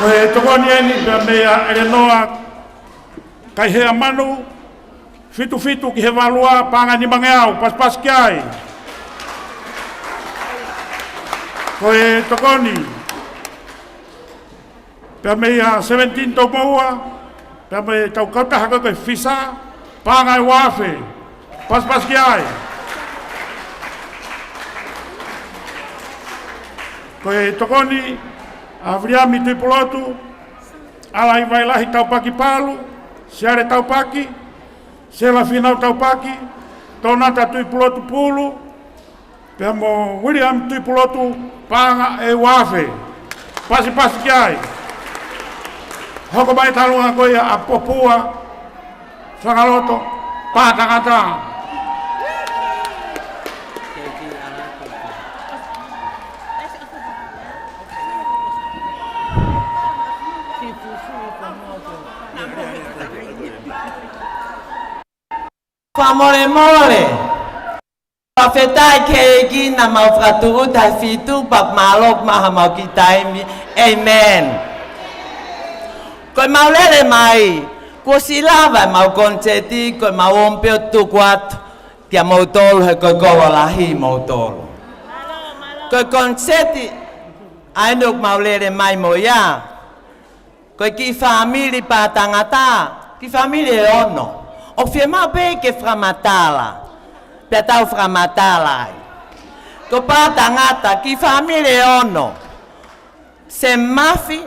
Ko e tokoni eni pea meia ʻElenoa Kaiheamanu, fitu fitu ki he valu ua, paʻanga ʻe nimangeau, pasipasi ki ai. Ko e tokoni pea meia Seventeen Tomoua, pea mei heʻetau kautaha ko e Fisa, paʻanga ʻe ua afe, pasipasi ki ai. Ko e tokoni ʻa Viliami Tuʻipulotu, ʻAlai Vailahi Taupaki Palu, Siale Taupaki, Sela Finau Taupaki, Tonata Tuʻipulotu Pulu, pea mo Viliami Tuʻipulotu, paʻanga ʻe ua afe, pasipasi ki ai. Hoko mai tālunga ko ia ʻa Popua, fakaloto, pā tangata. Fakamolemole. Fakafetaʻi ki he ʻEiki naʻa mau fakatūʻuta he fitu, pea mālō ʻoku maʻu haʻamau kiʻi taimi. ʻĒmeni. Ko ʻemau lele mai, kuo ʻosi lava ʻemau koniseti, ko ʻemau ōmpe ʻo tuku atu kia moutolu he ko e kolo lahi moutolu. Ko e koniseti ʻa eni ʻoku mau lele mai mo ia. Ko e kiʻi fāmili pā tangata, kiʻi fāmili ʻe ono. ʻOku fiemaʻu pē ke fakamatala, pea tau fakamatala ai. Ko pā tangata, kiʻi fāmili ʻe ono. Semafi,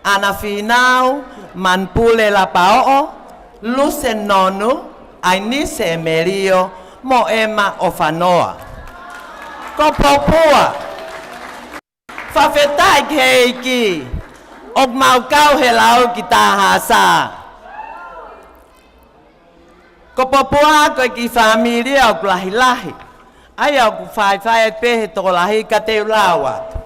Ana Finau, Manupule Lapaoʻo, Luse Nonu, ʻAinise ʻEmelio, mo ʻEma ʻOfanoa. Ko Popua. Fakafetaʻi ki he ʻEiki, ʻoku mau kau he lau ki Tahasa. Ko Popua ko e kiʻi fāmili ia ʻoku lahilahi. ʻA ia ʻoku faifai pē he tokolahi ka te u lau atu.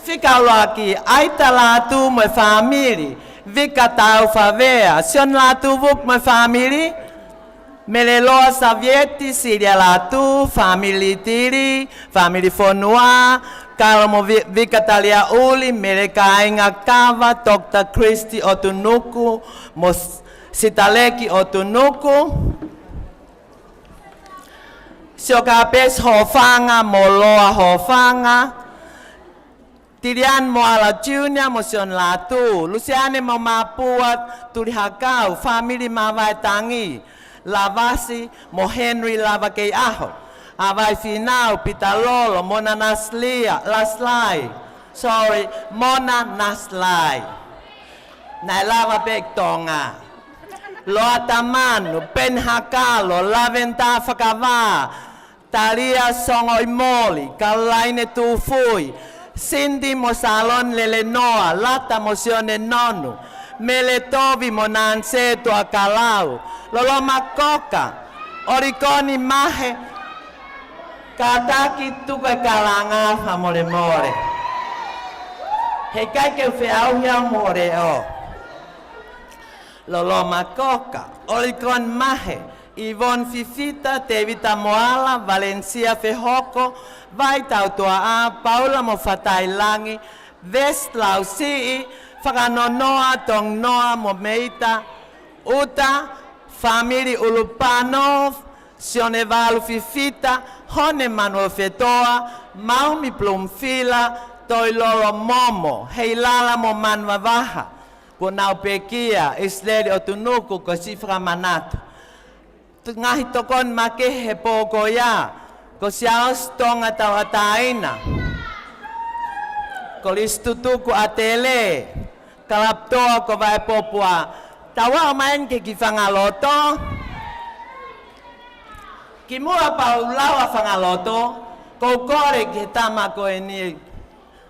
Fika ʻuluaki, ʻAita Lātū mo e fāmili, Vika Taufavea, Sione Lātūvuki mo e fāmili, Meleloa Savieti, Silia Lātū, fāmili Tili, fāmili Fonua, Kalo mo Vi-, Vika Taliaʻuli, Mele Kāinga Kava, Doctor Christy ʻOtunuku, mo S-, Sitaleki ʻOtunuku. Siokapesi Hofanga mo Loa Hofanga, Tiliani Moala Junior mo Sione Lātū, Lusiane mo Mapua Tulihakau, fāmili Mavaetangi, Lavasi mo Henry Lavakeiʻaho, ʻAvai Fīnau, Pita Lolo, Mona Naslia, Laslai, sorry, Mona Naslai. Naʻe lava pē ki Tonga. Loata Manu, Peni Hakalo, Laventa Fakavā, Talia Songoʻimoli, Kalaine Tufui, Cindy mo Salon Lelenoa, Lata mo Sione Nonu, Mele Tovi mo Nanse Tuakalau, Loloma Koka, ʻOlikoni Mahe, kātaki tuku e kalanga fakamolemole. Heʻikai ke u feʻauhi au mo e leʻo. Loloma Koka, ʻOlikoni Mahe, Ivon Fifita, Tevita Moala, Valencia Fehoko, Vai Tautuaʻa, Paula mo Fatailangi, Vesi Lausiʻi, Fakanonoa, Tonginoa mo Meita, ʻUta, fāmili ʻUlupano, Sione Valu Fifita, Hone Manuofetoa, Maumi Plumfila, Toilolo Momo, Heilala mo Manuvavaha, kuo nau pekia, ʻIsileli ʻOtunuku, ko siʻi fakamanatu. Ngaahi tokoni makehe he pō ko ia, ko Siaosi Tonga Tauʻatāina, ko Lisi Tutuku ʻAtele, Kalaptoa ko Vaepopua, tau ō mai eni ki he kiʻi fanga loto. Kimuʻa pea u lau ʻa e fanga loto, ʻoku ou kole ki he tama ko eni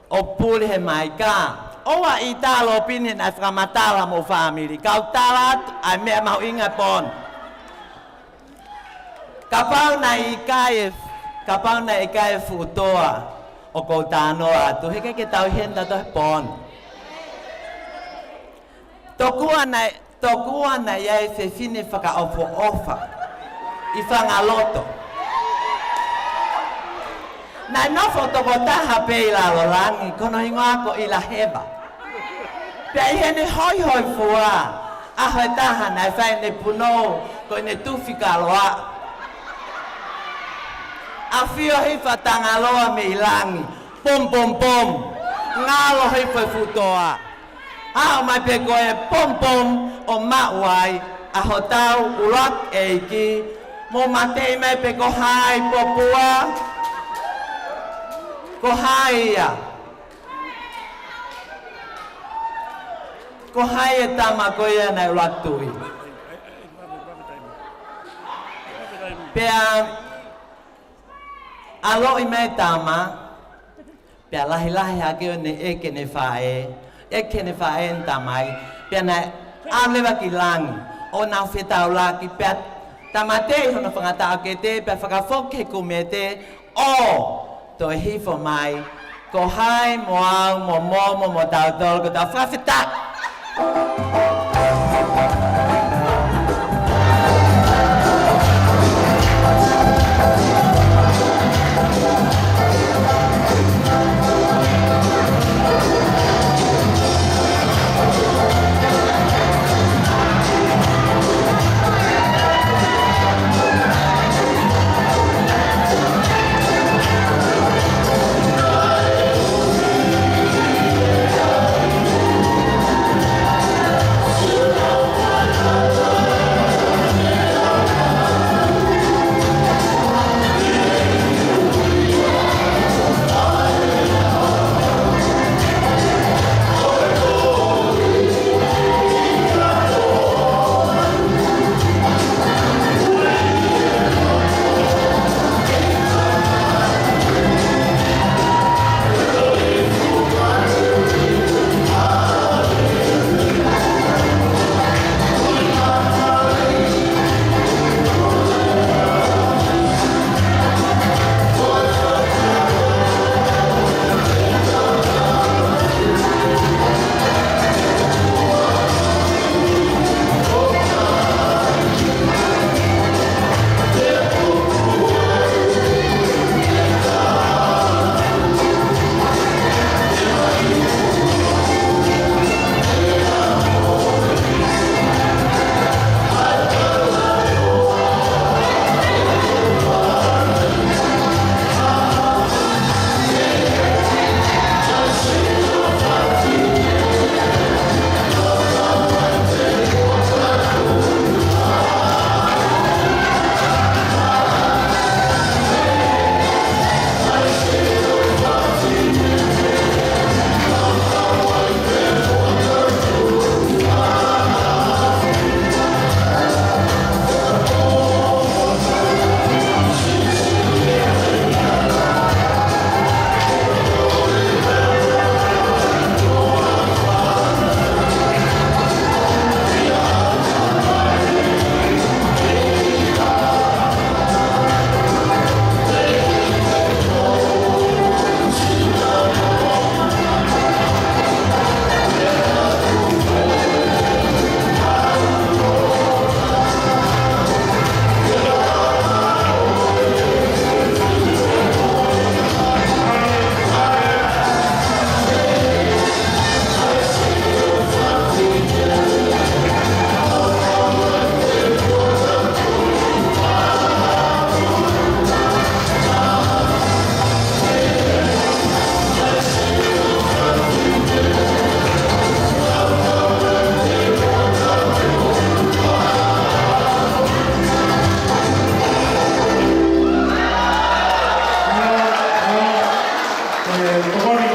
ʻo puli he maika. ʻOua ʻe tala ʻo pehē naʻe fakamatala mo e fāmili. Kau tala atu ʻa e meʻa mahuʻinga e pō ni. Kapau naʻe ʻikai e, kapau naʻe ʻikai e fuʻu toa ʻoku ou talanoa atu, heʻikai ke tau ʻi heni tautolu he pō ni. Tokua naʻe, tokua naʻe ʻi ai e fefine fakaʻofoʻofa ʻi fanga loto. Naʻe nofo tokotaha pē ʻi lalo langi, ko hono hingoa ko ʻIlaheva. Pea ʻi heʻene hoihoifua, ʻaho ʻe taha naʻe fai ʻene punou ko ʻene tufi kaloa. ʻAfio hifo ʻa Tangaloa mei langi, pom, pom, pom. Ngalo hifo e fuʻu toa. Aʻu mai pē ko e pom, pom, ʻo maʻu ai ʻa hotau ʻuluaki ʻeiki. Mou mateʻi mai pē ko hai, Popua? Ko hai ia? Ko hai e tama ko ia naʻe ʻuluaki tui? Pea ʻaloʻi mai e tama, pea lahilahi hake ʻene ʻeke ʻene faʻē, ʻeke ʻene faʻē ʻene tamai, pea naʻe ʻalu leva ki langi ʻo nau fetaulaki, pea tāmateʻi hono fanga taʻokete, pea fakafoki he kumete, ʻo toe hifo mai, ko hai mo au mo Momo mo tautolu, ko tau fakafetaʻi.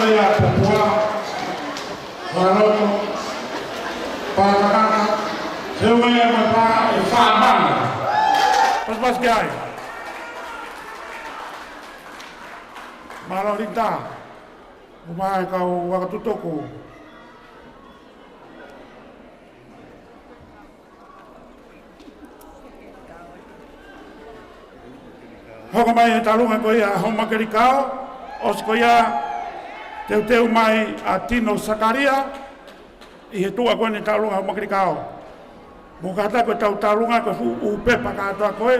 Ia, Papua, Faloto, Patakaka, he ua ia mo e pā ʻe fā mano. Pasipasi ki ai. Mālō Lita, ʻomai e kau akatutuku. Hoko mai he talunga ko ia Houmakelikao, ʻosi ko ia teuteu mai ʻa Tino Sakalia, ʻi he tuʻa ko eni talunga Houmakelikao. Mou kātaki ko ʻetau talunga ko e fuʻu ʻū pepa kātoa ko ē.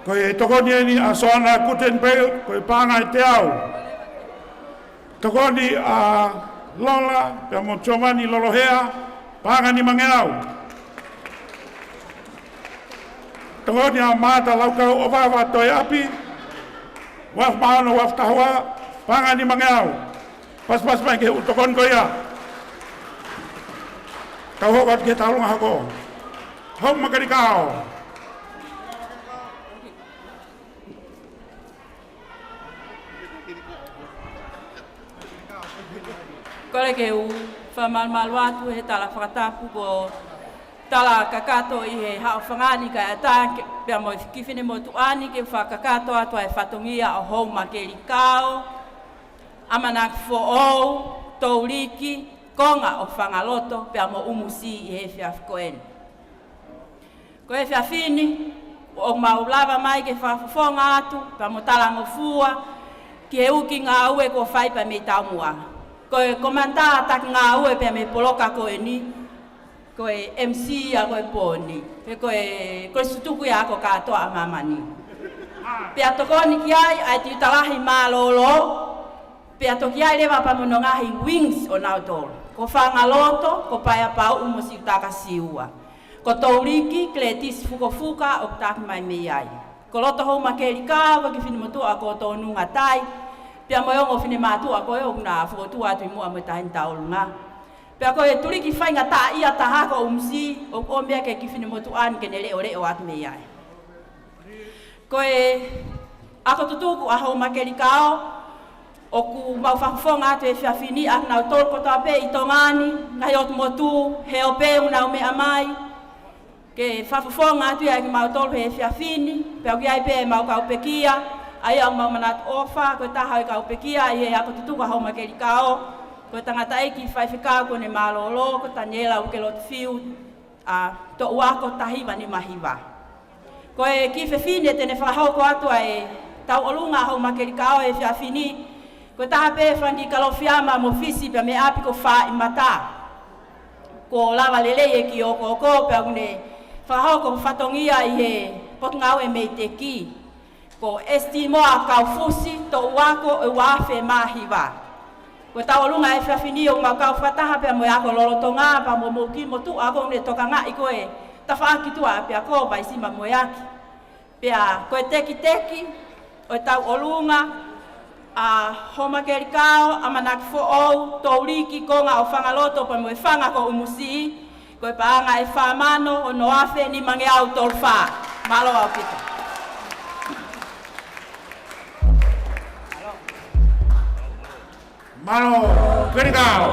Ko e tokoni eni ʻa Soana Gutenberg, ko e paʻanga ʻe teau. Tokoni ʻa Lola, pea mo Giovanni Lolohea, paʻanga ʻe nimangeau. Tokoni ʻa Mata Laukau ʻOvava Toeapi, uaafe mā ono, uaafe taha ua, paʻanga ʻe nimangeau. Pasipasi mai ki he ʻū tokoni ko ia. Tau hoko atu ki he talunga hoko. Houmakelikao. Kole ke u fakamalumalu atu he tala fakatapu ko e tala kakato ʻi he haʻofanga ni kae ʻatā ke, pea mo e kiʻi finemotuʻa ni ke fakakakato atu ʻa e fatongia ʻo Houmakelikao, ʻAmanaki Foʻou, Touliki, Konga ʻo Fangaloto, pea mo ʻUmusi ʻi he efiafi ko eni. Ko e efiafi ni, ʻoku mau lava mai ke fakafofonga atu, pea mo talangofua, ki he ʻū kiʻi ngāue kuo fai pea mei taumuʻa. Ko e Komanitā Taki Ngāue pea mei he poloka ko eni, ko e M C ia ko e pō ni, pe ko e, ko e tutuku ia ko kātoa ʻa māmani. Pea tokoni ki ai ʻa e tiuta lahi mālōlō, pea toki ʻi ai leva pea mo hono ngaahi wings ʻo nautolu. Ko Fangaloto, ko Paeapauʻu mo Siutaka Siua. Ko Touliki, Gladys Fukofuka ʻoku taki mai mei ai. Ko loto Houmakelikao, ko e kiʻi finemotuʻa ko Tonunga Tai, pea mo e ongo finemātuʻa ko ē ʻoku na fokotuʻu atu ʻi muʻa mo e Taʻahine Tauʻolunga. Pea ko e tuliki faingataʻaʻia taha ko ʻUmusi, ʻoku ʻomi ia ki he kiʻi finemotuʻa ni ke ne leʻoleʻo atu mei ai. Ko e ako tutuku ʻa Houmakelikao, ʻoku mau fakafofonga atu he efiafi ni ʻa kinautolu kotoa pē ʻi Tonga ni, ngaahi ʻotu motu, he ʻo pē ʻoku nau meʻa mai, ke fakafofonga atu ia kimautolu he efiafi ni, pea ʻoku ʻi ai pē ʻemau kau pekia, ʻa ia ʻoku mau manatu ʻofa, ko e taha ʻo e kau pekia ʻi he ako tutuku ʻa Houmakelikao, ko e tangataʻeiki faifekau kuo ne mālōlō, ko Taniela Ukelotu Fiu, ʻa Toʻuako taha hiva nima hiva. Ko e kiʻi fefine te ne fakahoko atu ʻa e tauʻolunga ʻa Houmakelikao he efiafi ni, ko e taha pē fanga kiʻi Kalofiama mo Fisi pea mei ʻapi ko Fāʻimata. Kuo lava lelei e kiʻi okooko pea ʻoku ne fakahoko fatongia ʻi he Potungāue Meiteki. Ko Esitimoa Kaufusi, Toʻuako, ʻe uaafe mā hiva. Ko e tauʻolunga he efiafi ni ʻoku mau kau fakataha pea mo e ako lolotonga, pea mo e moʻui motuʻa ʻoku ne tokangaʻi ko e tafaʻaki tuʻa ʻapiako Vaisima Moeaki. Pea ko e tekiteki ʻo e tauʻolunga, ʻa Houmakelikao, ʻAmanaki Foʻou, Touliki, Konga ʻo Fangaloto pea mo e fanga ko ʻUmusi, ko e paʻanga ʻe fā mano ono afe nimangeau tolu fā. Mālō ʻaupito. Mālō, Kelikao.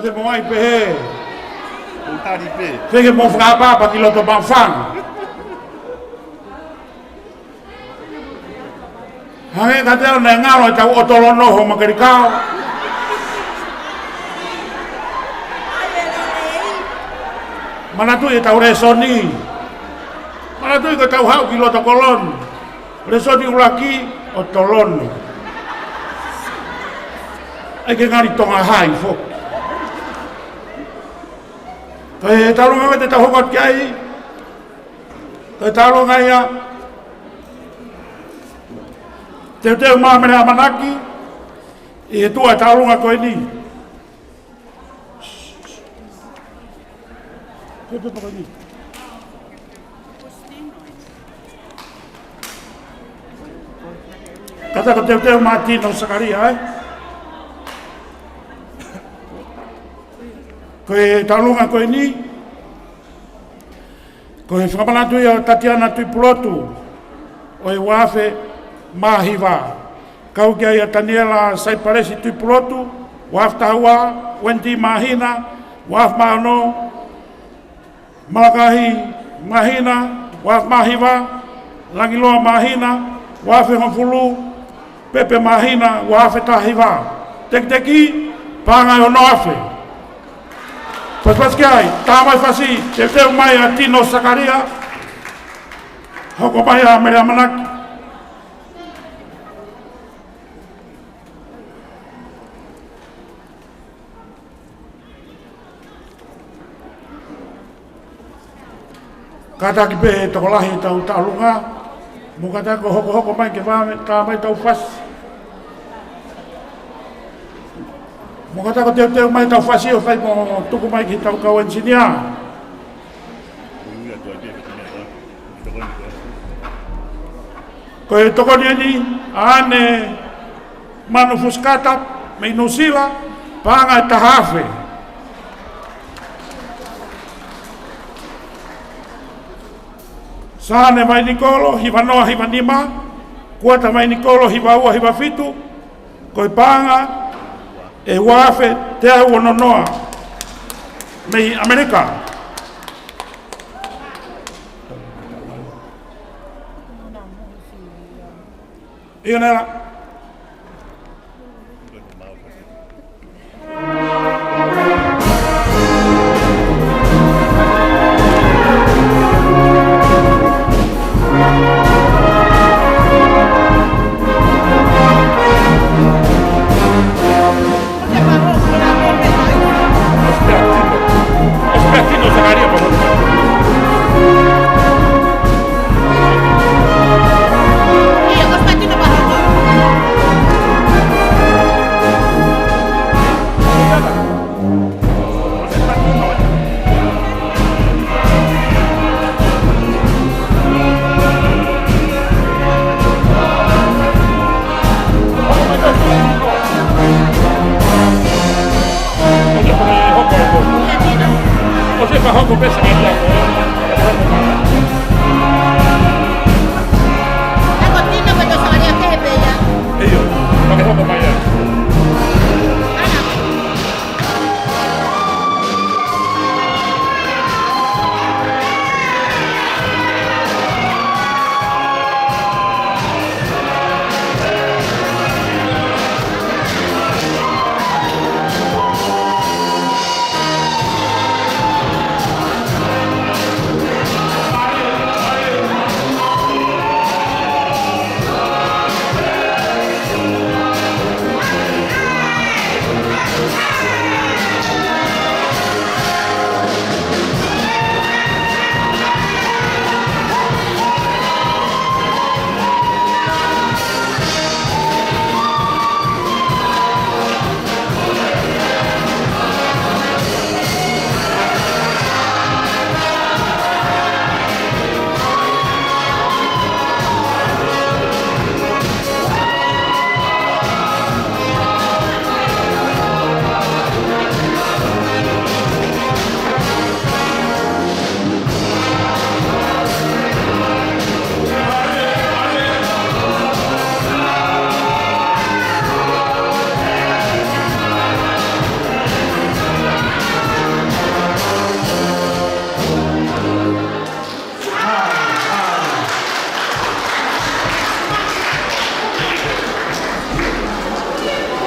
Te mo ai pehē. Tali pē. Feke mo fakaʻapaʻapa ki loto mafanga. Hangē ka te ʻalu naʻe ngalo ʻetau ʻoto lonoho ma kalikao. Manatuʻi ʻetau lēsoni. Manatuʻi ko ʻetau haʻu ki loto koloni. Lēsoni ʻuluaki ʻoto lonoho. ʻAi ke ngali Tonga hai foki. Ko e taulunga ko ē te tau hoko atu ki ai. Ko e taulunga ia. Teuteu mai Mele ʻAmanaki ʻi he tuʻu ʻa e taulunga ko eni. Ko e pepa ko eni. Kātaki ʻo teuteu mai Tino Sakalia, ē? Ko e taulunga ko eni, ko e fakamanatu ia ʻo Tatiana Tuʻipulotu ʻo e ua afe mā hiva. Kau ki ai ʻa Taniela Saipalesi Tuʻipulotu, ua afe taha ua, Wendy Māhina, ua afe mā ono, Malakahi Māhina, ua afe mā hiva, Langiloa Māhina, ua afe hongofulu, Pepe Māhina, ua afe taha hiva. Tekiteki, paʻanga ʻe ono afe. Pasipasi ki ai, tā mai fasi, teuteu mai ʻa Tino Sakalia, hoko mai ʻa Mele ʻAmanaki. Kātaki pē ʻe he tokolahi ʻetau taulunga, mo kātaki ʻo hokohoko mai ke vave, tā mai ʻetau fasi. Mo kātaki ʻo teuteu mai ʻetau fasi ʻo fai mo tuku mai ki heʻetau kau ʻenisinia. Ko e tokoni eni ʻa ʻAne Manu Fusikata mei Nuʻusila, paʻanga ʻe taha afe. Sane Vainikolo, hiva noa hiva nima, Kuata Vainikolo, hiva ua hiva fitu, ko e paʻanga ʻe ua afe teau ono noa mei ʻAmelika. ʻIo, nela.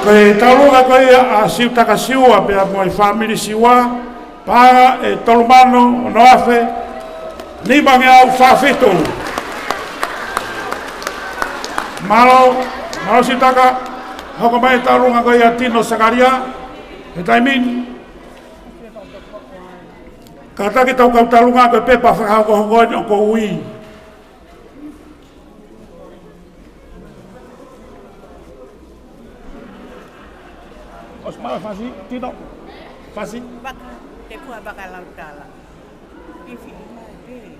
Ko e taulunga ko ia ʻa Siutaka Siua pea mo e fāmili Siua, paʻanga ʻe tolu mano ono afe nimangeau fā fitu. Mālō, mālō Siutaka, hoko mai e taulunga ko ia ʻa Tino Sakalia, he taimi ni. Kātaki ʻetau kau taulunga ko e pepa fakahokohoko eni ʻoku ou ui. ʻOsi mālō Fasi, Tino, Fasi. Vaka, te kua vaka lautala. Ifi, ifi.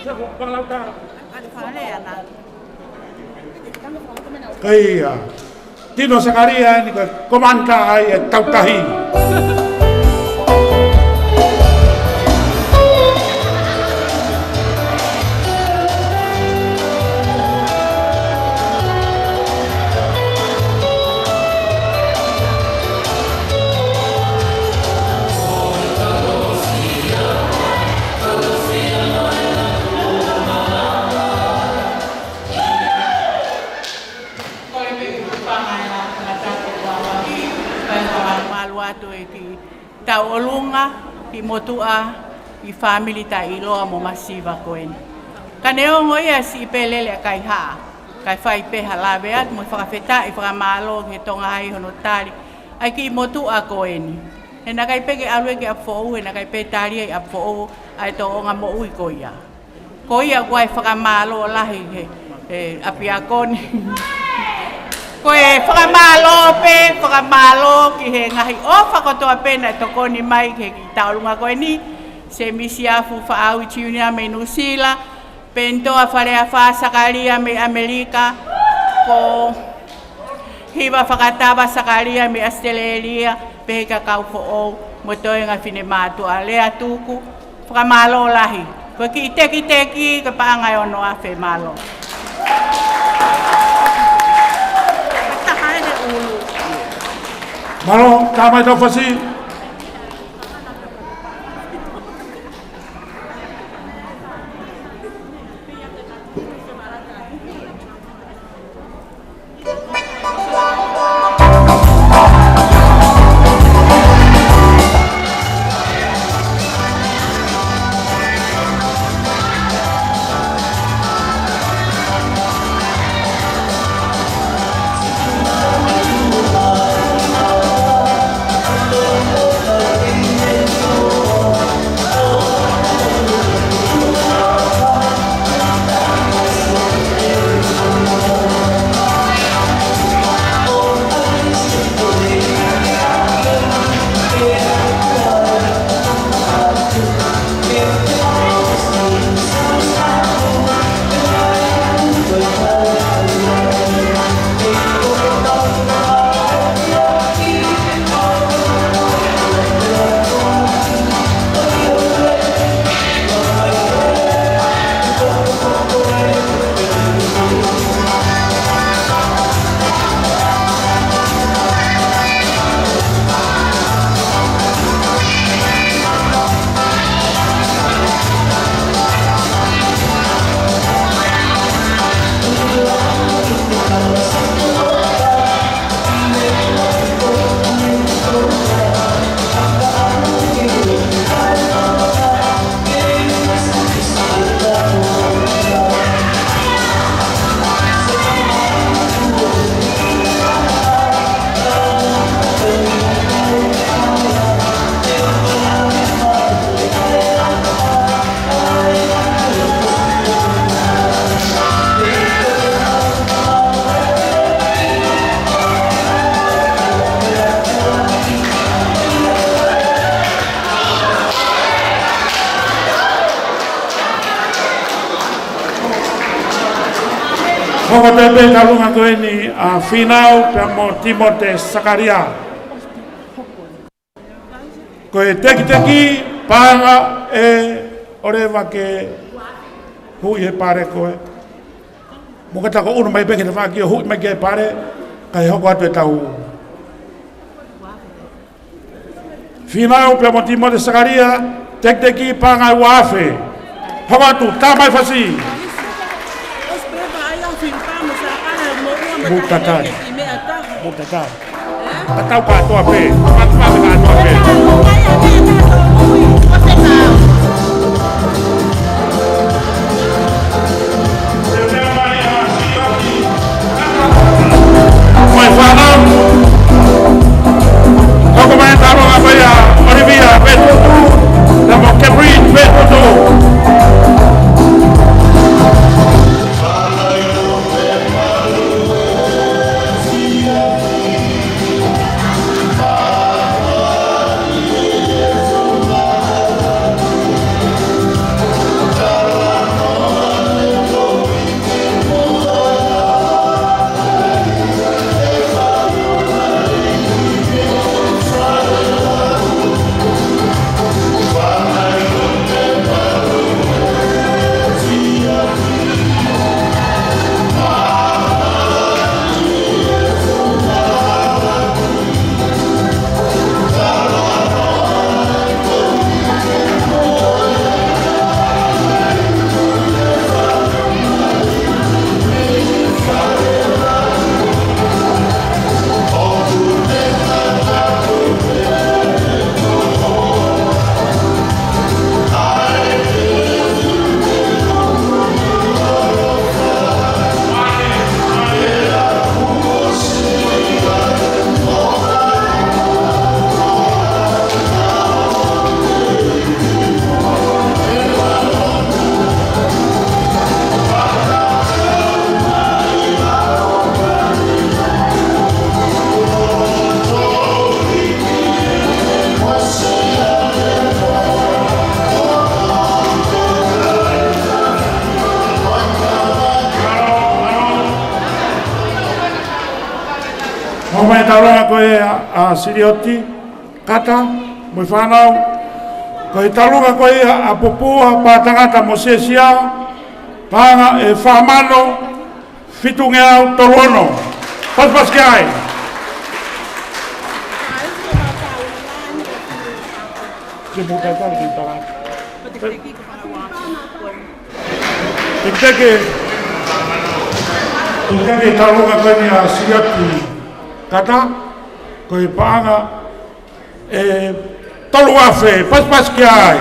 Te kua vaka lautala. Ka ia, Tino Sakalia eni ko e komanta ai e tautahi. Ko e meʻa ʻoku fanga e ngaahi tangata ko Hawaii, kae fakamalumalu atu e kiʻi tauʻolunga, kiʻi motuʻa, kiʻi fāmili taʻeʻiloa mo masiva ko eni. Ka neongo ia siʻi pē lele ʻa kaihaʻa, kae fai pē ha lave atu mo e fakafetaʻi, fakamālō ki he Tonga High hono tali ʻa e kiʻi motuʻa ko eni. He naʻe ʻikai pē ke ʻalu ia ki ʻApifoʻou, he naʻe ʻikai pē tali ia ʻi ʻApifoʻou ʻa e tōʻonga moʻui ko ia. Ko ia ʻoku ʻi ai e fakamālō lahi he, he ʻapiako ni. Ko e fakamālō pē, fakamālō ki he ngaahi ʻofa kotoa pē naʻe tokoni mai ki he kiʻi tauʻolunga ko eni. Semisi Afu Faʻau Junior mei Nuʻusila, Penitoa Faleafa Sakalia mei ʻAmelika, ko Hiva Fakatava Sakalia mei ʻAositelēlia, pehē ki he kau foʻou, mo e toenga finemātuʻa Lea Tuku, fakamālō lahi. Ko e kiʻi tekiteki, ko e paʻanga ʻe ono afe, mālō. Taha ʻe he ʻulu. Mālō, tā mai tau Fasi. Hoko atu pē taulunga ko eni ʻa Fīnau pea mo Timote Sakalia. Ko e tekiteki paʻanga ʻe ʻoleva ke huʻi he pale ko ē. Mo ka ta ko unu mai pē ke te faki ʻo huʻi mai ki he pale, kae hoko atu e tau. Fīnau pea mo Timote Sakalia, tekiteki paʻanga ʻe ua afe. Hoko atu, tā mai Fasi. Mutatai. Mutatai. Ka tau kātoa pē. Matumawe kātoa pē. Mo e fānau. Hoko mai e tauʻolunga ko ia ʻa Olivia Vetutu, pea mo Catherine Vetutu. Hoko mai e tauʻolunga ko ia ʻa Silioti Kata mo e fānau. Ko e tauʻolunga ko ia ʻa Pupua Pātangata mo Sēsia, paʻanga ʻe fā mano fitungeau tolu ono. Pasipasi ki ai. Ke mou tautau ki tala. Teketeke. Teketeke e tauʻolunga ko eni ʻa Silioti Kata, ko e paʻanga ʻe tolu afe, pasipasi ki ai.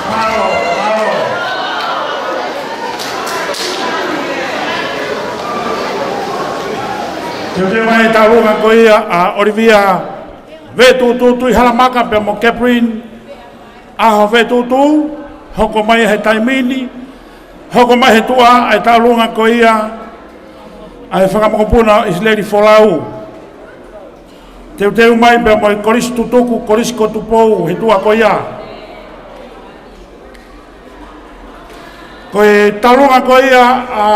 Mālō, mālō. Teketeke mai e tauʻolunga ko ia ʻa Olivia Vetutu Tuʻihalamaka pea mo Catherine ʻAho Vetutu, hoko mai he taimi ni, hoko mai he tuʻa e tauʻolunga ko ia ʻa e fanga mokopuna ʻIsileli Folau. Teuteu mai pea mo e Kolisi Tutuku, Kolisi ko Tupou, he tuʻa ko ia. Ko e talunga ko ia ʻa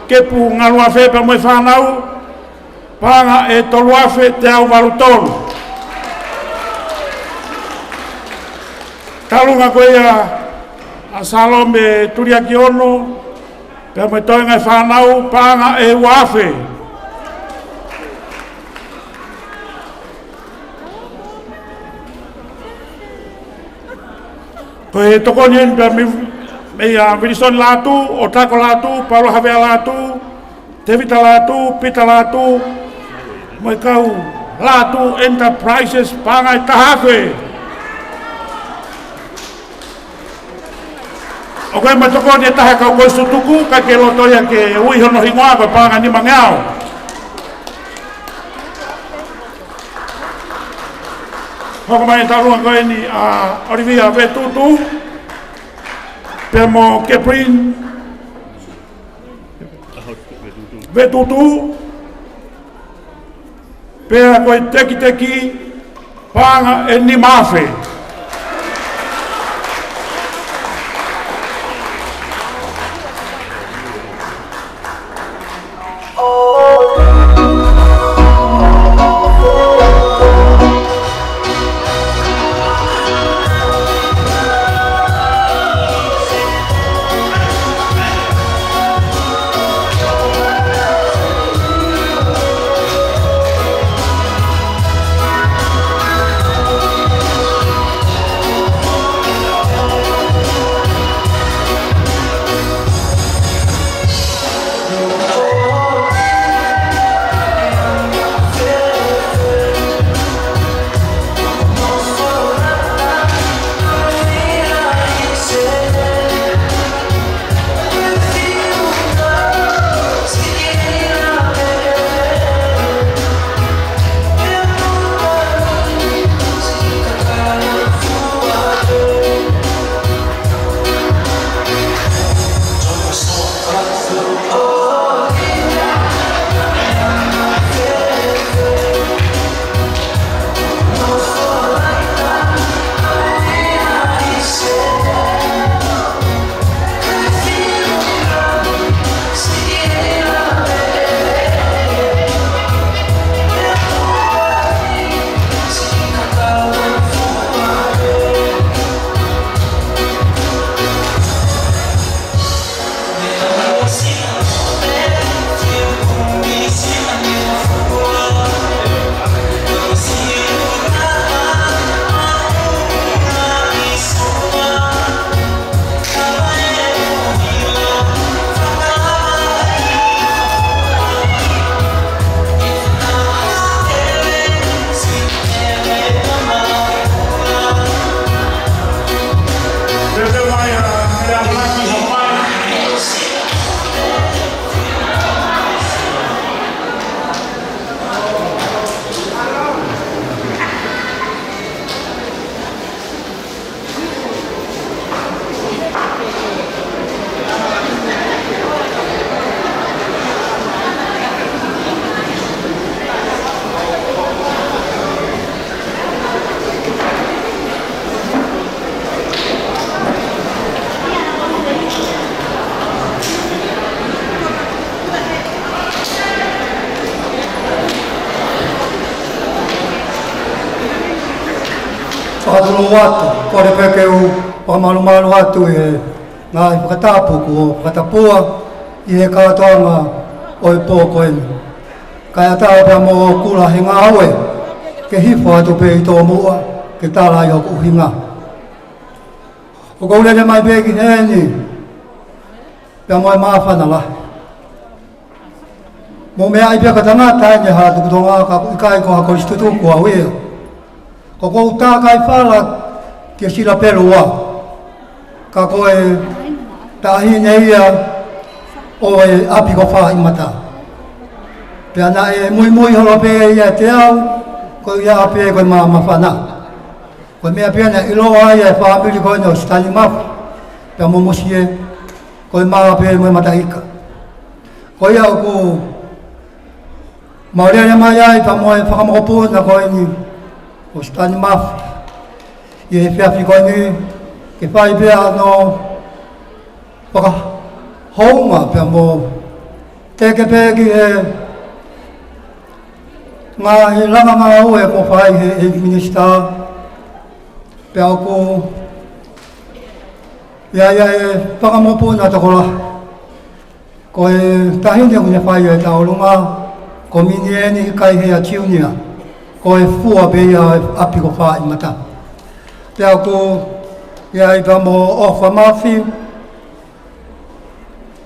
Kepu Ngaluafe pea mo e fānau, paʻanga ʻe tolu afe teau valu tolu. Talunga ko ia ʻa Salome Tuliakiono, pea mo e toenga e fānau, paʻanga ʻe ua afe. Ko e tokoni eni pea mei, mei a Vilisoni Lātū, ʻOtako Lātū, Paula Havea Lātū, Tevita Lātū, Pita Lātū, mo e kau Lātū Enterprises, paʻanga ʻe taha afe. ʻOku ʻi ai mo e tokoni ʻe taha kau Kolisi Tutuku, ka ke loto ia ke ui hono hingoa, ko e paʻanga ʻe nimangeau. Hoko mai e talunga ko eni ʻa Olivia Vetutu, pea mo Keprin Vetutu, pea ko e tekiteki, paʻanga ʻe nima afe. Fakatulou atu, kole pē ke u fakamalumalu atu ʻi he ngaahi fakatapu kuo fakatapua ʻi he kātoanga ʻo e pō ko eni. Kae ʻatā pea mo Kula he ngāue, ke hifo atu pē ʻi tomuʻa, ke tala ai hoku ʻuhinga. ʻOku ou lele mai pē ki heni, pea mo e māfana lahi. Mou meaʻi pē ko e tangata eni ha tuku Tonga ka ʻoku ʻikai ko ha Kolisi Tutuku au ia. Ko ʻeku tākai fala ki he Sila Pelua. Ka ko e taʻahine ia ʻo e ʻapi ko Fāʻimata. Pea naʻe muimui holo pē ia ʻiate au, ko ia pē ko e mā-, māfana. Ko e meʻa pē ia naʻe ʻiloa ai e fāmili ko eni ʻo Sitani Mafu, pea mo Mosie, ko e mā pē mo e mataʻi ika. Ko ia ʻoku Mau lele mai ai pea mo e fakamokopuna ko eni ʻo Sitani Mafi ʻi he efiafi ko eni, ke fai pē ʻa hono fakahounga pea mo teke pē ki he ngaahi langa ngāue kuo fai ʻe he ʻEiki Minisitā. Pea ʻoku ʻi ai ʻa e fakamokopuna tokolahi. Ko e taʻahine ʻoku ne fai ʻi he tauʻolunga, ko Minieni Kaihea Junior, ko e fua pē ia ʻo e ʻapi ko Fāʻimata. Pea ʻoku ʻi ai pea mo ʻOfa Mafi,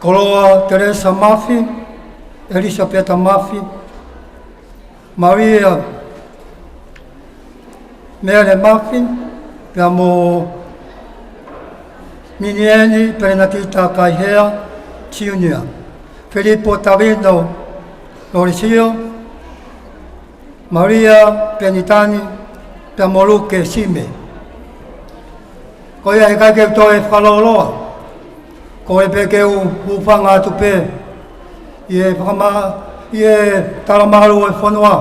Koloa Teresa Mafi, ʻElisapeta Mafi, Maria Mele Mafi, pea mo Minieni Pelenatita Kaihea Junior, Filipo Tavino Lorisio, Maria Penitani, pea mo Luke Sime. Ko ia he ʻikai ke u toe fakalōloa, ko e pē ke u hūfanga atu pē ʻi he fakama-, ʻi he talamalu ʻo e fonua,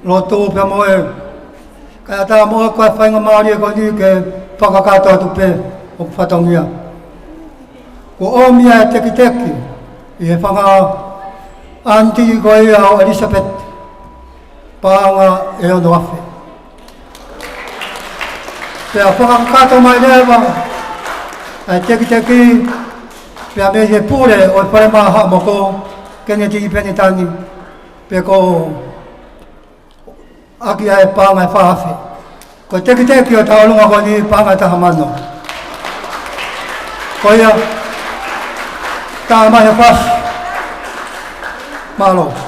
lotu pea mo e kae ʻatā mo ko e faingamālie ko eni ke fakakakato atu pē hoku fatongia. Kuo ʻomi ʻa e tekiteki ʻi he fanga ʻaniti ko ia ʻo ʻElisapeti, paʻanga ʻe ono afe. Pea fakakakato mai leva ʻa e tekiteki pea mei he pule ʻo e Falemaʻa Haʻamoko, Keneti Penitani, pea ko ʻaki ʻa e paʻanga ʻe fā afe. Ko e tekiteki ʻo e tauʻolunga ko eni, paʻanga ʻe taha mano. Ko ia, tā mai he fasi. Mālō.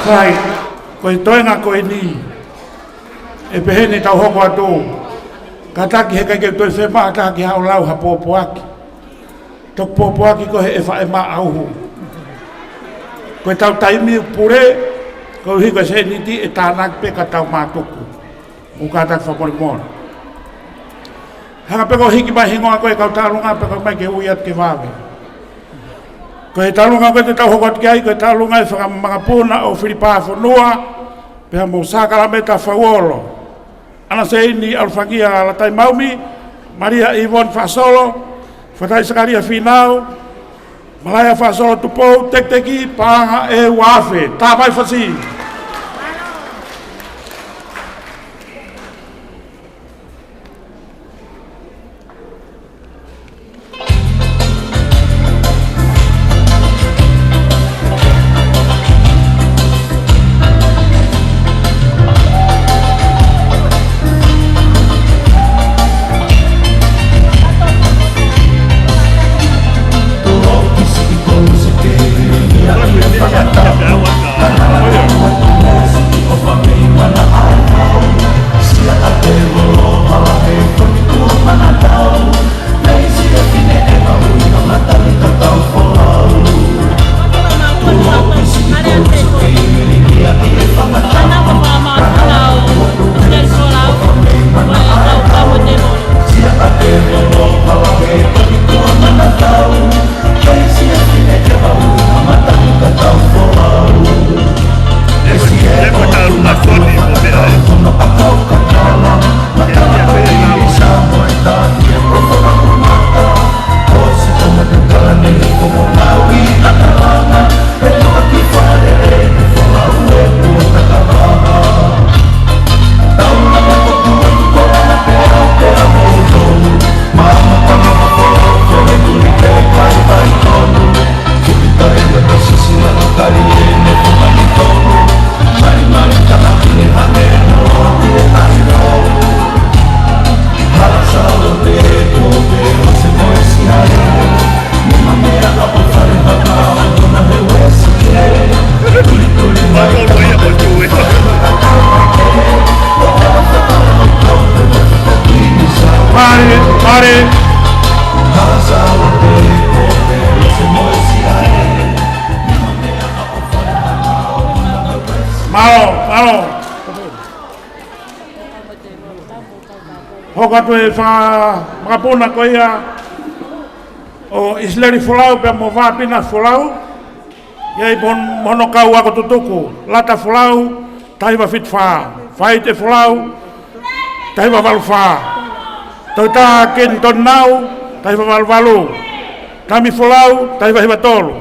Sai, ko e toenga ko eni, ʻe pehē ni tau hoko atu. Kātaki he ʻikai ke toe fiemaʻu ha taha ke haʻu ʻo lau ha pōpoaki. Toki pōpoaki koe he ʻe faʻa maʻa uhu. Ko ʻetau taimi pule, koeʻuhi ko e sēniti ʻe tānaki pē ka tau mātuku. ʻOku kātaki fakamolemole. Hanga pē ko e hiki mai hingoa ko e kau tālunga pea ko e mai ke ui atu ke vave. Ko e tālunga ko ē te tau hoko atu ki ai, ko e tālunga ʻa e fanga makapuna ʻo Filipa Fonua, pea mo Sakalameta Fauolo. ʻAna Seini ʻAlufagia Latai Maumi, Malia ʻIvoni Faʻasolo, Fatai Sakalia Fīnau, Malaia Faʻasolo Tupou, Tekiteki, paʻanga ʻe ua afe, tā mai fasi. Mālō, mālō. Mālō, mālō. Hoko atu e fanga makapuna ko ia ʻo ʻIsileli Folau pea mo Vāpina Folau. ʻI ai pē mo hono kau ako tutuku, Lata Folau, taha hiva fitu fā. Faite Folau, taha hiva valu fā. Toketā Kenitoni Nau, taha hiva valu valu. Tami Folau, taha hiva hiva tolu.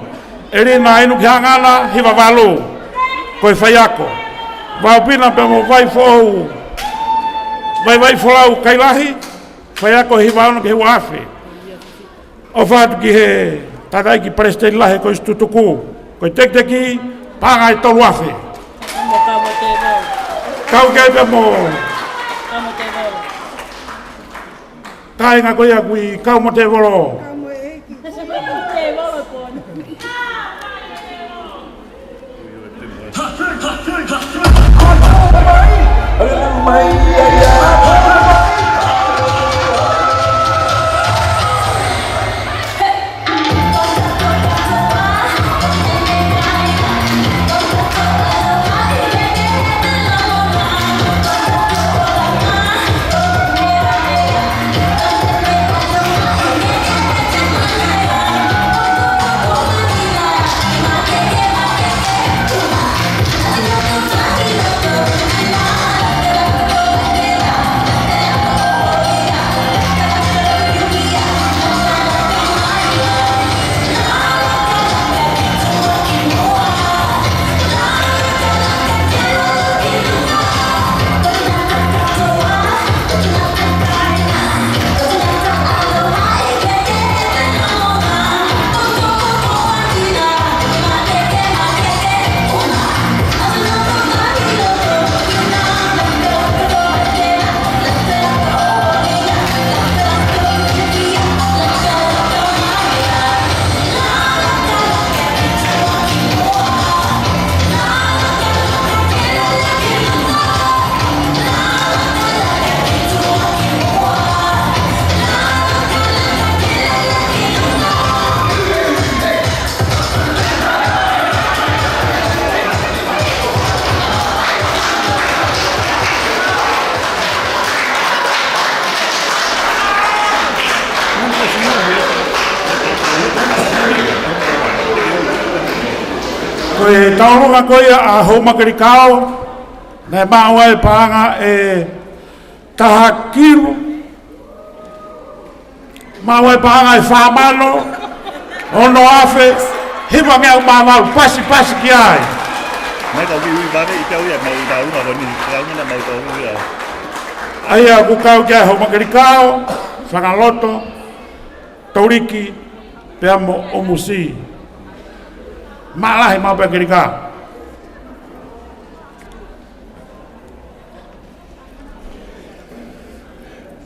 ʻElina Inukihangana, hiva valu. Ko e faiako. Vāpina pea mo Vaifoʻou, Vaivai Folau Kailahi, faiako hiva ono ki he ua afe. ʻOfa atu ki he tangataʻeiki palesiteni lahi ko e tutuku, ko e Tekiteki, paʻanga ʻe tolu afe. Kau ki ai pea mo kāinga ko ia kui Kau mo Tēvolo. Ko e tauʻolunga ko ia ʻa Houmakelikao, naʻe maʻu ai e paʻanga ʻe taha kilu, maʻu ai e paʻanga ʻe fā mano, ono afe, hivangeau mā valu, pasipasi ki ai. Mai ka ui ui vave i tau ia, mai i tauʻolunga ko eni, tauʻolunga na mai ka ui ia. ʻA ia ʻoku kau ki ai Houmakelikao, Fangaloto, Toliki, pea mo ʻUmusi. Mālahi maʻu pē ʻa Kelikao.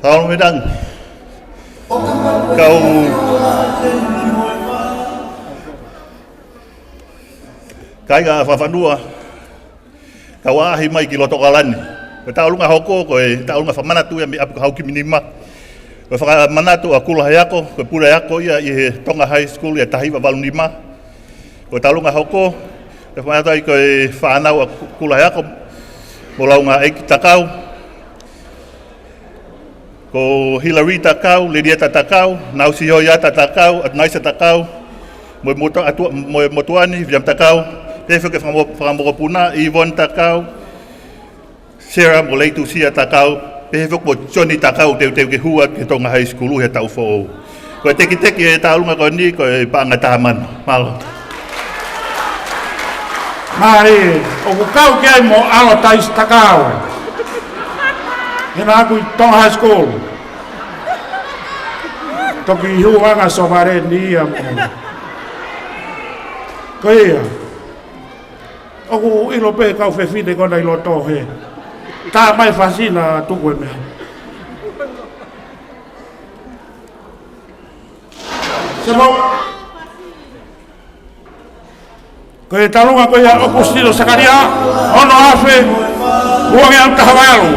Tau me tang. Kau. Kāinga fakafanua. Kau ʻaʻahi mai ki loto ʻAokalani. Ko e tauʻolunga hoko, ko e tauʻolunga fakamanatu ia mei ʻapi ko Haukiminima. Ko e fakamanatu ʻa Kula Heako, ko e puleako ia ʻi he Tonga High School ʻi he taha hiva valu nima. Ko e tauʻolunga hoko, ko e fakamanatu ai ko e fānau ʻa Ku-, Kula Heako, mo Launga ʻEiki Takau. Ko Hilary Takau, Lilieta Takau, Nausi Hoiata Takau, Atunaisa Takau, mo e motu-, atu-, mo e motuʻa ni, William Takau, pehē foki ki he fakamo-, fakamokopuna, Yvonne Takau, Sarah mo Leitusia Takau, pehē foki mo Johnny Takau, teuteu ke hū atu ki he Tonga High School he taʻu foʻou. Ko e tekiteki e tauʻolunga ko eni, ko e paʻanga ʻe taha mano. Mālō. Mai, ʻoku kau ki ai mo ʻAlo Taisi Takau. Hena aku ʻi Tonga High School. Toki hū anga sovare ni ia mo. Ko ia. ʻOku ʻilo pē kau fefine ko ena ʻi loto he. Tā mai fasina tuku e meʻa. Semo. Ko e tauʻolunga ko ia ʻa ʻOkusitino Sakalia, ono afe, uangeau taha valu.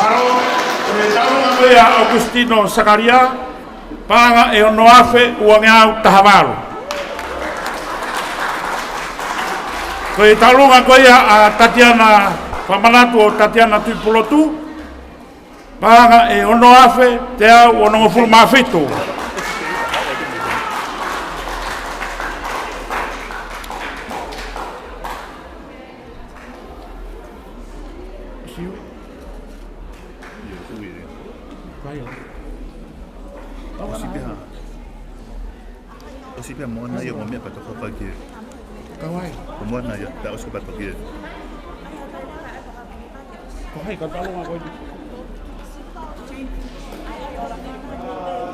Mālō, ko e tauʻolunga ko ia ʻa ʻOkusitino Sakalia, paʻanga ʻe ono afe uangeau taha valu. Ko e tauʻolunga ko ia ʻa Tatiana, fakamanatu ʻo Tatiana Tuʻipulotu, paʻanga ʻe ono afe teau onongofulu mā fitu. Ui. Vai. ʻOsi pē ha. ʻOsi pē ha Moana ia mo e meʻa pea toka pē ki he. Ka vai. Ko Moana ia, pea ʻosi pē pea toka ki he. Ko hai ka talo nga ko i.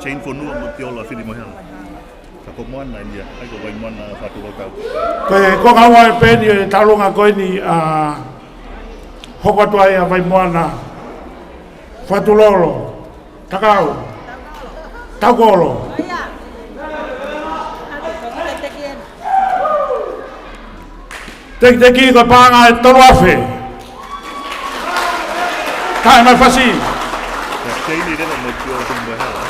Jane Fonua mo Tiola Filimoehala. Ka ko Moana ia, ʻai ko Vaimoana Fatuloutau. Ko e, ko e ngāue pē eni e taʻalonga ko eni ʻa hoko atu ai ʻa Vaimoana Fatulolo. Takau. Taukolo. Tekiteki ko e paʻanga ʻe tolu afe. Tae mai fasi. Ka Jane leva mo Tiola Filimoehala.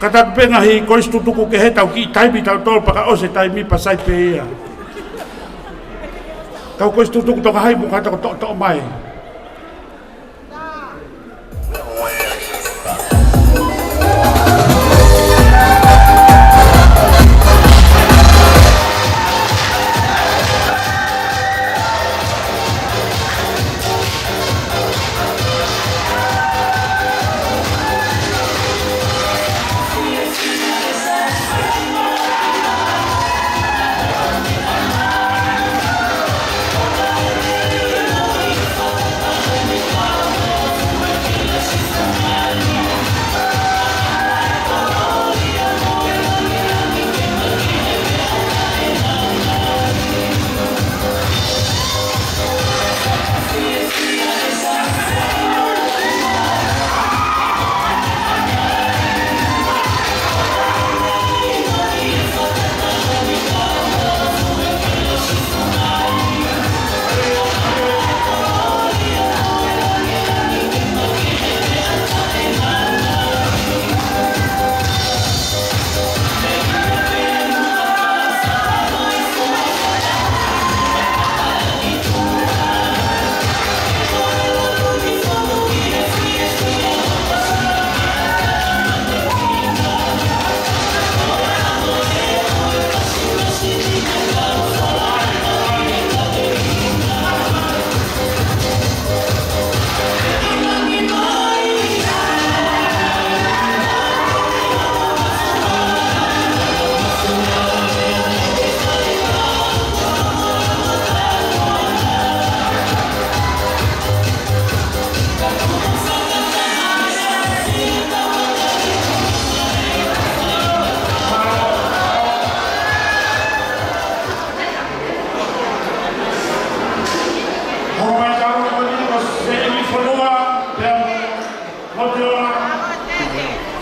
Ka taku pē ngaahi kolisi tutuku kehe tau kiʻi taimi tautolu pea ka ʻosi e taimi pea sai pē ia. Kau kolisi tutuku toka hai mo ka toko toʻotoʻo mai.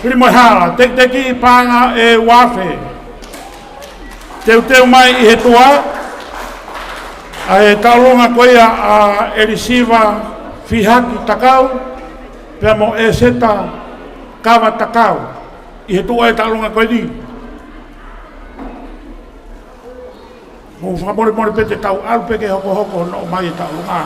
Filimoehala, tekiteki paʻanga ʻe ua afe. Teuteu mai ʻi he tuʻa ʻa e taʻalonga ko ia ʻa ʻElisiva Fihaki Takau pea mo ʻEseta Kava Takau ʻi he tuʻa e taʻalonga ko eni. Mou fakamolemole pē te tau ʻalu pē ke hokohoko hono ʻomai e taʻalonga.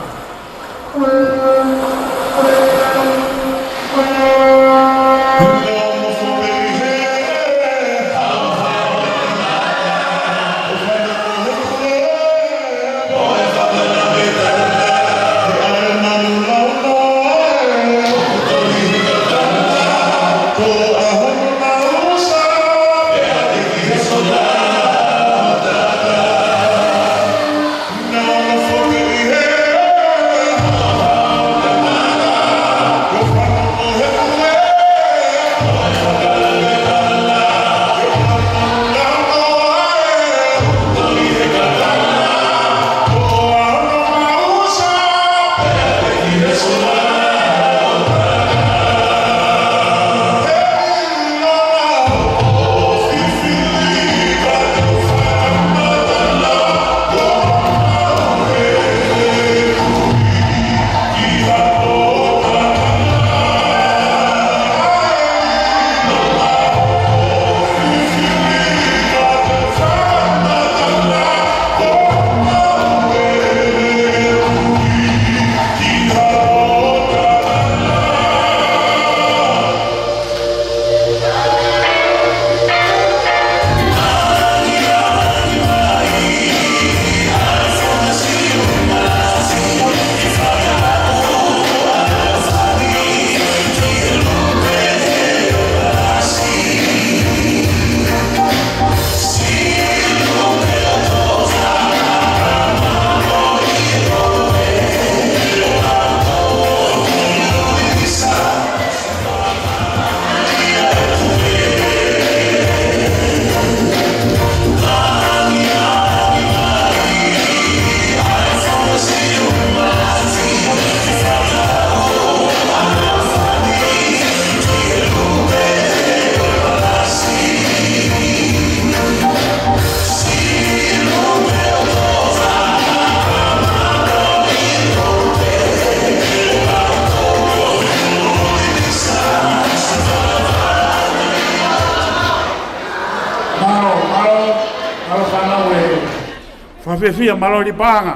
Fakafiefia, mālō e lī paʻanga.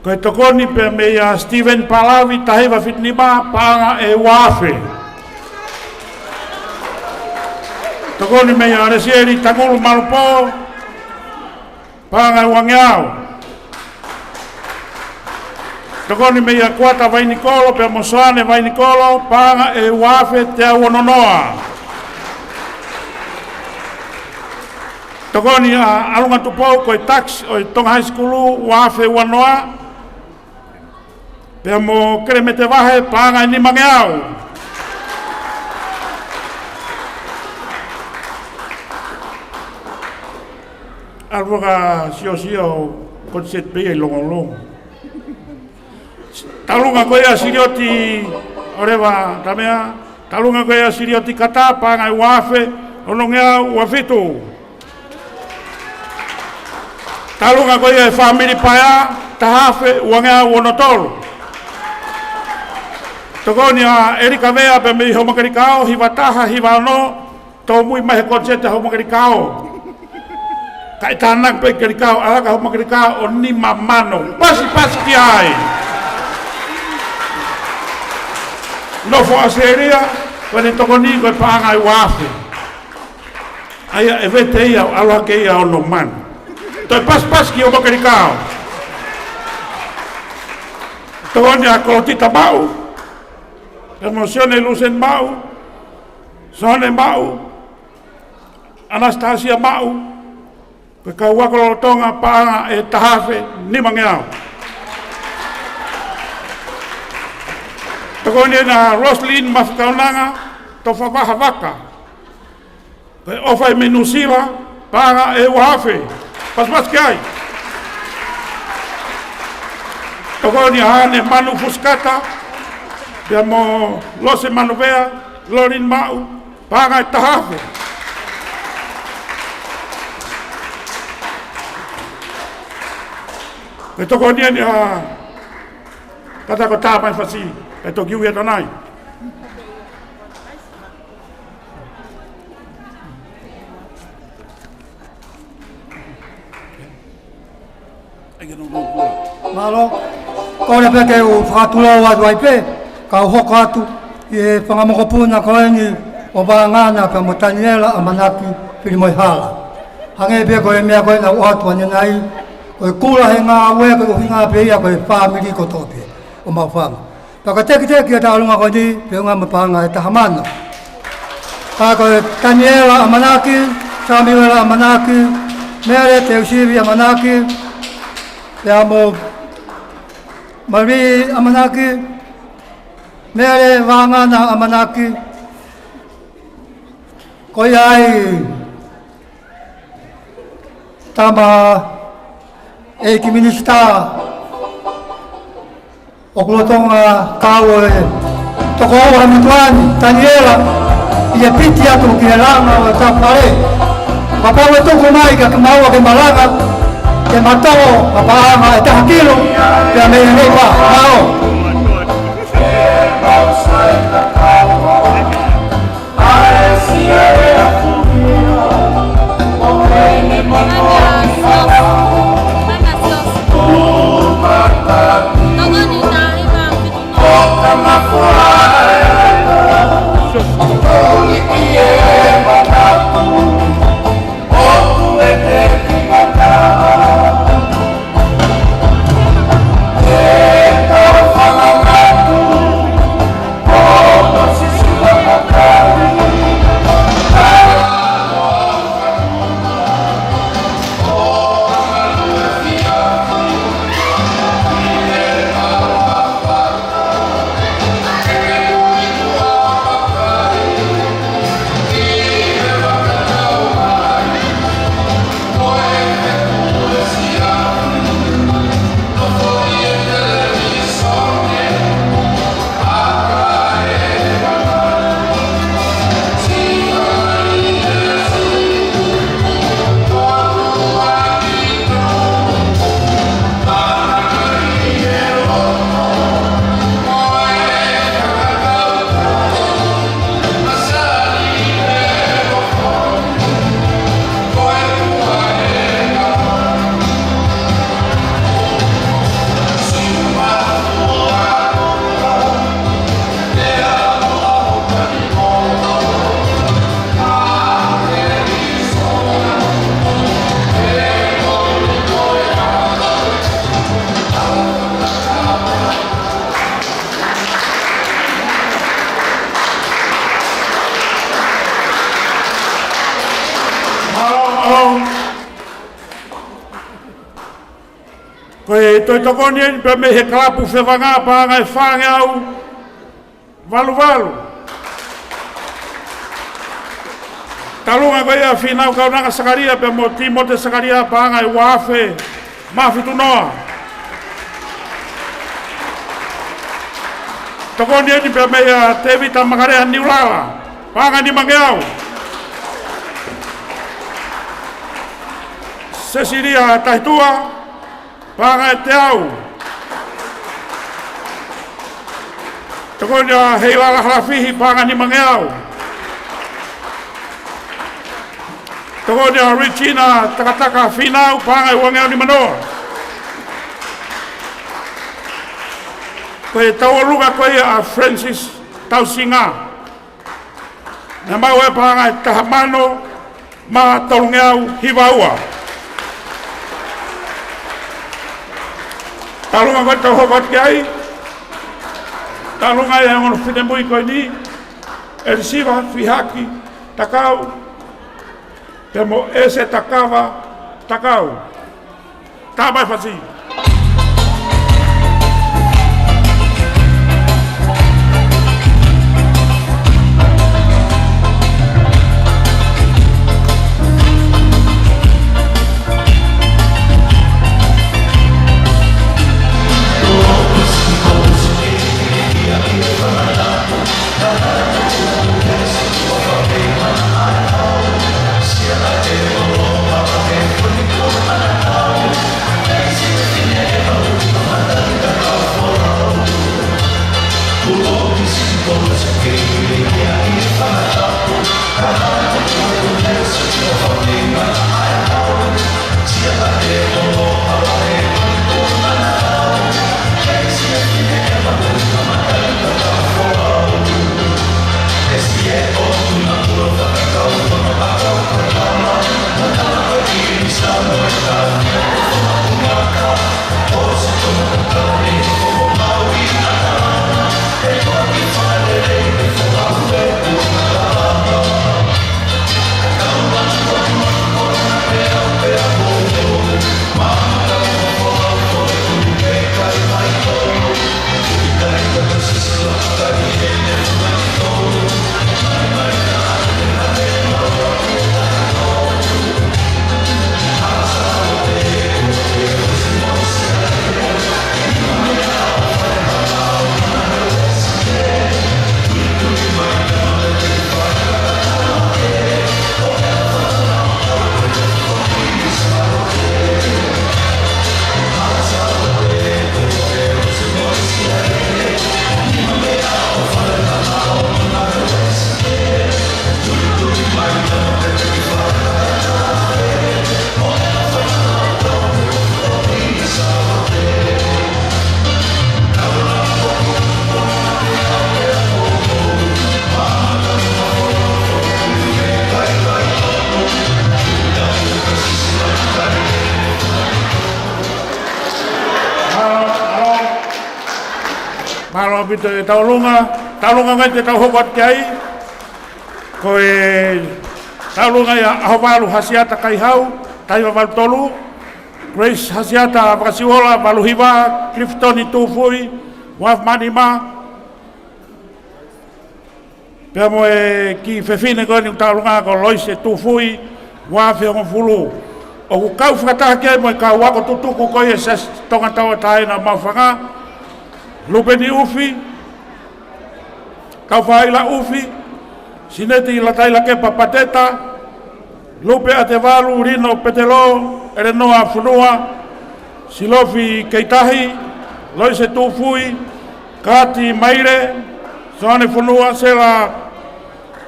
Ko e tokoni pē meia Steven Palavi, taha hiva fitu nima, paʻanga ʻe ua afe. Tokoni meia Lesieli Tangulu Malupō, paʻanga ʻe uangeau. Tokoni meia Kuata Vainikolo pea mo Soane Vainikolo, paʻanga ʻe ua afe teau ono noa. Tokoni ʻa ʻAlunga Tupou, ko e tax ʻo e Tonga High School, ua afe ua noa. Pea mo Kelemete Vahe, paʻanga ʻe nimangeau. ʻAlu ʻo ka siosio, ko e set pē ia ʻi longolongo. Talunga ko ia Silioti, ʻoleva tamea, talunga ko ia Silioti Kata, paʻanga ʻe ua afe, onongeau ua fitu. Talunga ko ia e fāmili Paea, taha afe, uangeau ono tolu. Tokoni ʻa ʻElika Vea pea mei Houmakelikao, hiva taha, hiva ono, tōmui mai he koniseti Houmakelikao. Kae tānaki pē Kelikao, ʻalaka Houmakelikao ʻo nima mano. Pasipasi ki ai. Nofo ʻAositelēlia, ko ʻene tokoni ko e paʻanga ʻe ua afe. ʻA ia ʻe vete ia ʻo ʻalu hake ia ʻo ono mano. Toe pasipasi ki Houmakelikao. Tokoni ʻa Kolotita Maʻu, pea mo Sione Lusen Maʻu, Sione Maʻu, ʻAnasitasia Maʻu, ko e kau ako lolotonga, paʻanga ʻe taha afe nimangeau. Tokoni ʻa Roslyn Mafikaunanga Tofavahavaka, ko e ʻofa ʻi mei Nuʻusila, paʻanga ʻe ua afe. Pasipasi ki ai. Tokoni ʻa Hane Manu Fusikata, pea mo Lose Manuvea, Lolin Maʻu, paʻanga ʻe taha afe. Ko e tokoni eni ʻa Kata ko Tāmaifasi, kae toki ui ʻa Tanai. Mālō, kole pē ke u fakatulou atu ai pē, kau hoko atu ʻi he fanga mokopuna ko eni ʻo Vangana pea mo Taniela ʻAmanaki Filimoehala. Hangē pē ko e meʻa ko ē naʻa ku ʻoatu ʻanenai, ko e kula he ngāue ko e ʻuhinga pē ia ko e fāmili kotoa pē ʻo Maʻufanga. Pea ko e tekiteki ʻa e tauʻolunga ko eni, pea ʻunga mo e paʻanga ʻe taha mano. Ka ko e Taniela ʻAmanaki, Samiuela ʻAmanaki, Mele Teusivi ʻAmanaki, pea mo Mali ʻAmanaki, Mele Vangana ʻAmanaki, ko ia ai, tama ʻeiki minisitā ʻoku lolotonga kau ʻo e toko ua he motuʻa ni, Taniela, ʻi he piti atu ki he langa ʻo e tafale. Kapau ʻe tuku mai kiate kimaua ke malanga, ke ma toʻo ha paʻanga ʻe taha kilu, pea mei he neipa, mālō. Ko e toe tokoni eni pea mei he kalapu Fevanga, paʻanga ʻe fāngeau valu valu. Talu ange ko ia ʻa Fīnau Kaunanga Sakalia pea mo Tīmote Sakalia, paʻanga ʻe ua afe mā fitu noa. Tokoni eni pea mei ʻa Tēvita Makalea Niulala, paʻanga ʻe nimangeau. Sesilia Tahitua, paʻanga ʻe teau. Tokoni ʻa Heilala Halafihi, paʻanga ʻe nimangeau. Tokoni ʻa Regina Takataka Fīnau, paʻanga ʻe uangeau nimanoa. Ko e tauʻolunga ko ia ʻa Francis Tausinga, naʻe maʻu e paʻanga ʻe taha mano mā tolungeau hiva ua. Talu ange ko ia ʻetau hoko atu ki ai. Talu ange ʻa e ongo finemui ko eni, ʻElisiva Fihaki Takau pea mo ʻEse Takava Takau. Tapu mo e fasi. Mālō ʻaupito e tauʻolunga, tauʻolunga ange te tau hoko atu ki ai. Ko e tauʻolunga ia ʻa ʻAhovalu Hasiata Kaihau, taha hiva valu tolu, Grace Hasiata Vakasiuola, valu hiva, Clifton Tufui, ua afe mā nima. Pea mo e kiʻi fefine ko eni ʻoku tauʻolunga ko Loise Tufui, ua afe hongofulu. ʻOku kau fakataha ki ai mo e kau ako tutuku ko ia ʻa e Siasi Tonga Tauʻatāina Maʻufanga, Lupeni ʻUfi, Kaufaʻila ʻUfi, Sineti Lataila Kepa Pateta, Lupe ʻAtevalu, Lino Petelo, ʻElenoa Fonua, Silofi Keitahi, Loise Tufui, Kati Maile, Soane Fonua, Sela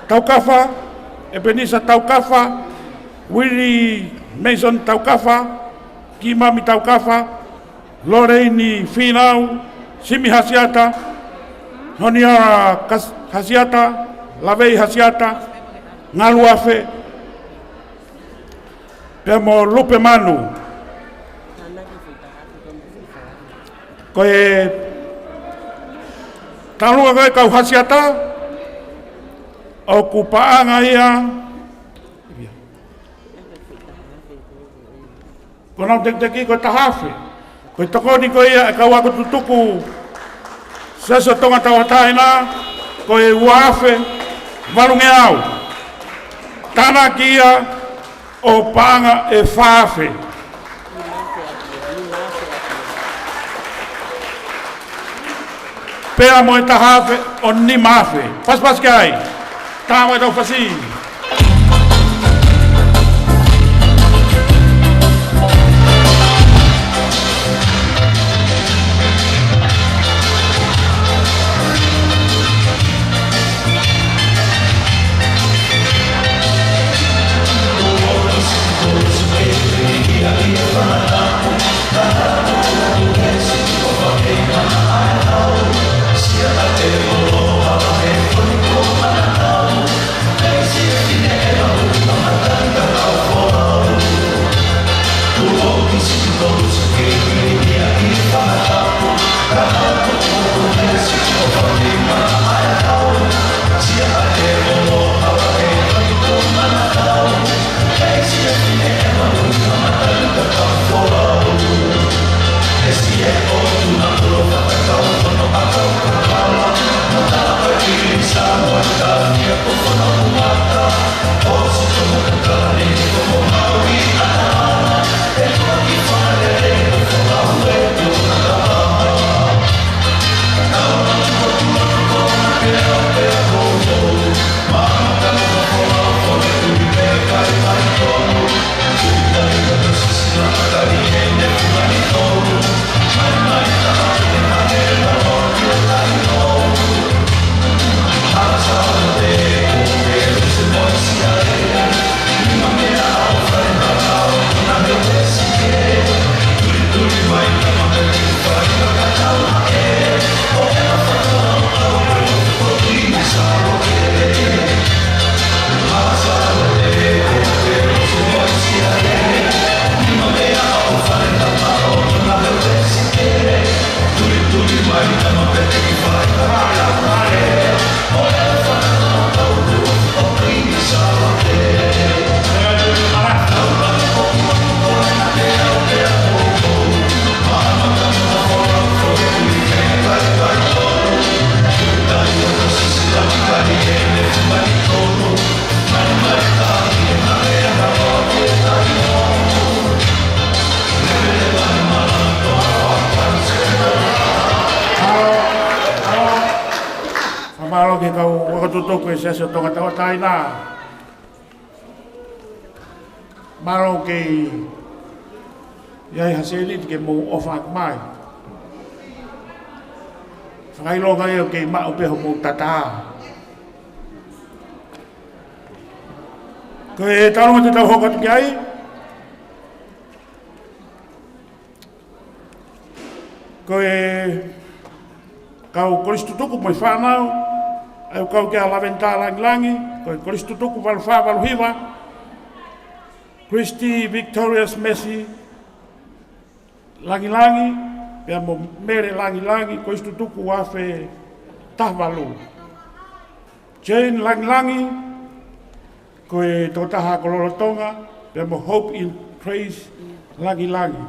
Taukafa, ʻEpenisa Taukafa, Uili Mason Taukafa, Kimami Taukafa, Loleini Fīnau, Simi Hasiata, Honiara Kas-, Hasiata, Lavei Hasiata, Ngaluafe, pea mo Lupe Manu. Ko e tauʻolunga ko e kau Hasiata, ʻoku paʻanga ia, Ko ʻenau tekiteki ko e taha afe. Ko e tokoni ko ia ʻa e kau ako tutuku Siasi ʻo Tonga Tauʻatāina, ko e ua afe valungeau. Tānaki ia ʻo paʻanga ʻe fā afe. Pea mo e taha afe ʻo nima afe. Pasipasi ki ai. Tau mai tau fasi. Fakamālō ki he kau ako tutuku ʻa e Siasi ʻo Tonga Tauʻatāina. Mālō kei ʻi ai ha sēniti ke mou ʻofa mai. Fakaʻilonga ia ʻoku kei maʻu pē hoʻomou tatā. Ko e taulunga te tau hoko atu ki ai, ko e kau kolisi tutuku mo e fānau, ʻa ia ʻoku kau ki ai ʻa Lavenita Langilangi, ko e kolisi tutuku valu fā valu hiva, Christy Victorious Mercy Langilangi, pea mo Mele Langilangi, kolisi tutuku ua afe taha valu. Jane Langilangi, ko e tokotaha ako lolotonga, pea mo Hope in Christ Langilangi.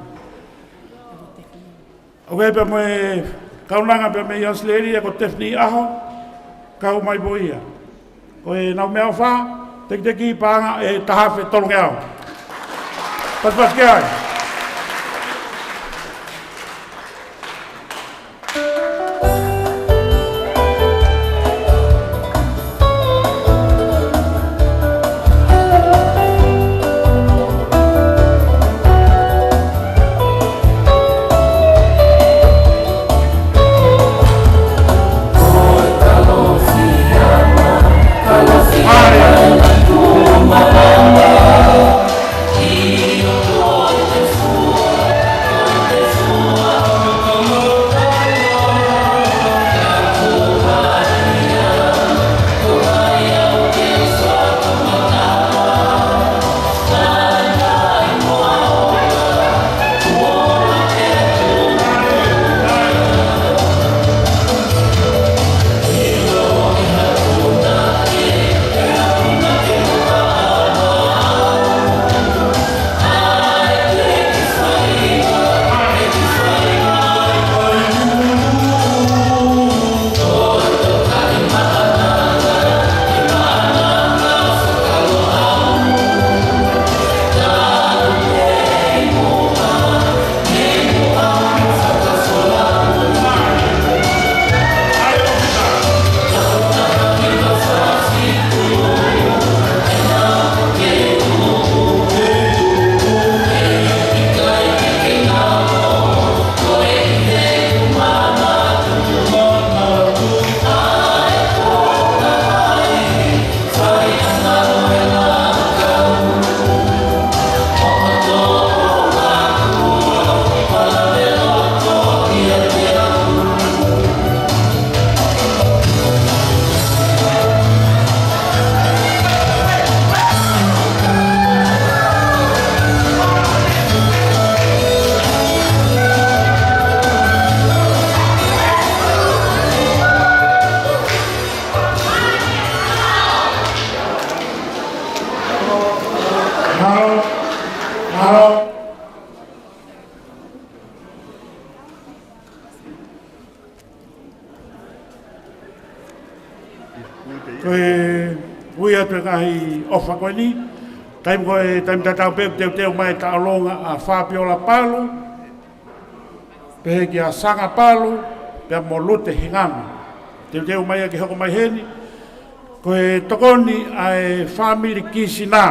ʻOku ʻi ai pea mo e kaunanga pea mei ʻAositelēlia ko Tiffany ʻAho, kau mai pē ia. Ko ʻenau meʻaʻofa, tekiteki paʻanga ʻe taha afe tolungeau. Pasipasi ki ai. Mahalo, mahalo. Ko e ui atu e ngaahi ʻofa ko eni, taimi ko e taimi tatau pē teuteu mai e tauʻolunga ʻa Fabiola Palu, pehē kia Sanga Palu, pea mo Lute Hingano. Teuteu mai ia ke hoko mai heni, ko e tokoni ʻa e fāmili Kisinā,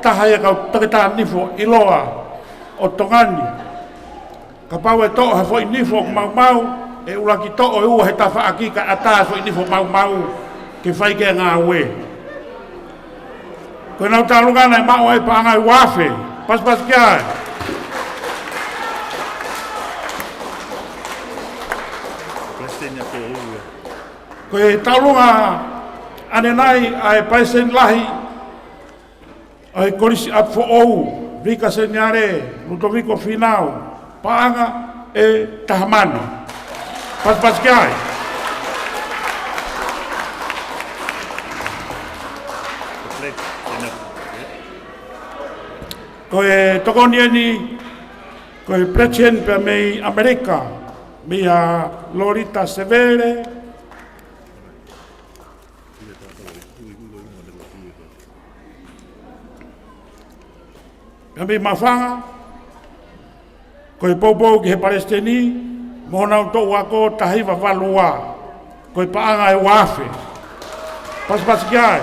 taha ia kau toketā nifo ʻiloa ʻo Tonga ni. Kapau ʻe toʻo ha foʻi nifo ʻoku maumau, ʻe ʻuluaki toʻo ʻe ua he tafaʻaki kae ʻatā e foʻi nifo maumau ke fai ki ai e ngāue. Ko ʻenau tauʻolunga naʻe maʻu ai e paʻanga ʻe uaafe. Pasipasi ki ai. Palesiteni ʻa Koʻoua. Ko e tauʻolunga ʻanenai ʻa e Palesiteni Lahi ʻo e Kolisi ʻApifoʻou, Vika Seniale Lutoviko Fīnau, paʻanga ʻe taha mano. Pasipasi ki ai. Ko e tokoni eni, ko e Palesiteni pea mei ʻAmelika, meia Lolita Sevele, pea mei Mafanga, ko e poupou ki he Palesiteni mo honau toʻu ako taha hiva valu ua, ko e paʻanga ʻe uaafe. Pasipasi ki ai.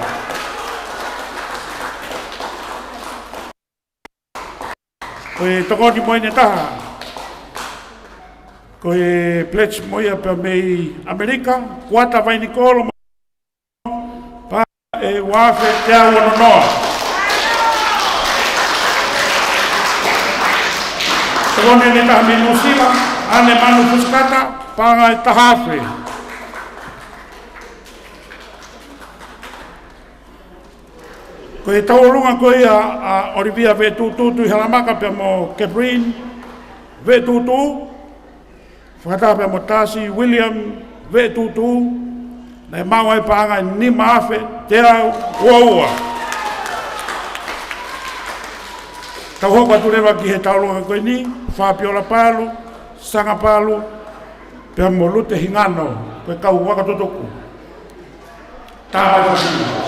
Ko e tokoni mo ʻene taha, ko e pledge mo ia pea mei ʻAmelika, Kuata Vainikolo, paʻanga ʻe uaafe teau ono noa. Tokoni ʻene taha mei Nuʻusila, ʻAne Manu Fusikata, paʻanga ʻe taha afe. Ko e tauʻolunga ko ia ʻa ʻOlivia Veʻetūtū Tuʻihalamaka pea mo Catherine Veʻetūtū, fakataha pea mo Tasi William Veʻetūtū, naʻe maʻu ai e paʻanga ʻe nima afe teau ua ua. Tau hoko atu leva ki he tauʻolunga ko eni, Fabiola Palu, Sanga Palu, pea mo Lute Hingano, ko e kau ako tutuku. Tāpuaki.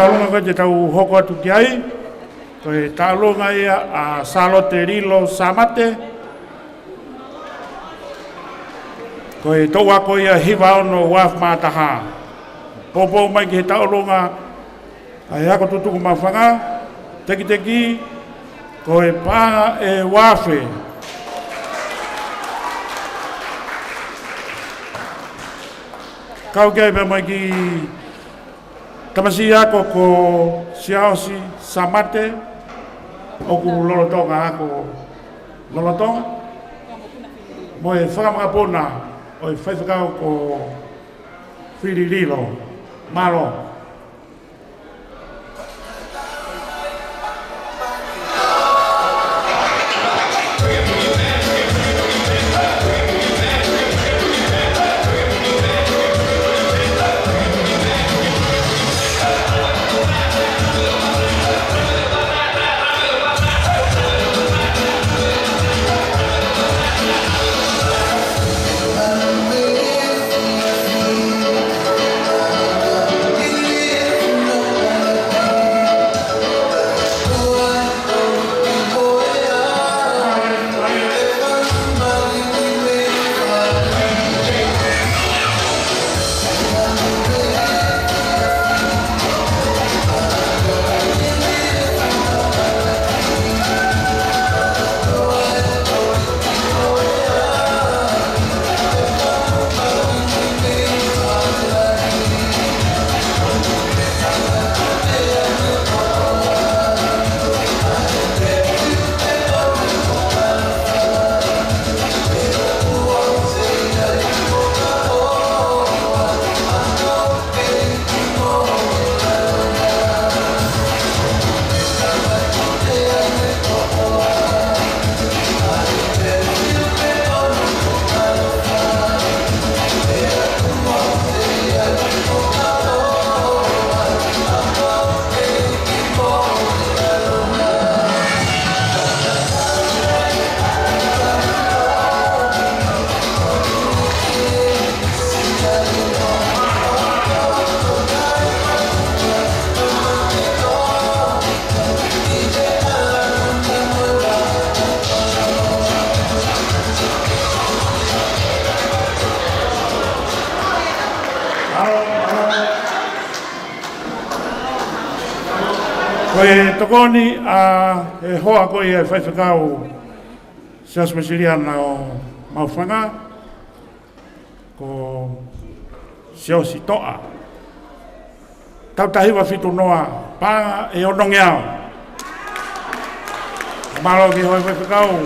Taʻolunga ko ē te tau hoko atu ki ai, ko e taʻolunga ia ʻa Sālote Lilo Sāmate, ko e toʻu ako ia hiva ono ua afe mā taha. Poupou mai ki he taʻolunga ʻa e ako tutuku maʻufanga, tekiteki, ko e paʻanga ʻe ua afe. Kau ki ai pea mo e kiʻi tamasiʻi ako ko Siaosi Sāmate, ʻoku lolotonga ako lolotonga, mo e fakamakapuna ʻo e faifekau ko Fili Lilo. Mālō. Ko e tokoni ʻa e hoa ko ia ʻa e faifekau Siaosi Uēsiliana ʻo Maʻufanga, ko Siaosi Toʻa. Taʻu taha hiva fitu noa, paʻanga ʻe onongeau. Mālō ki he hoa faifekau.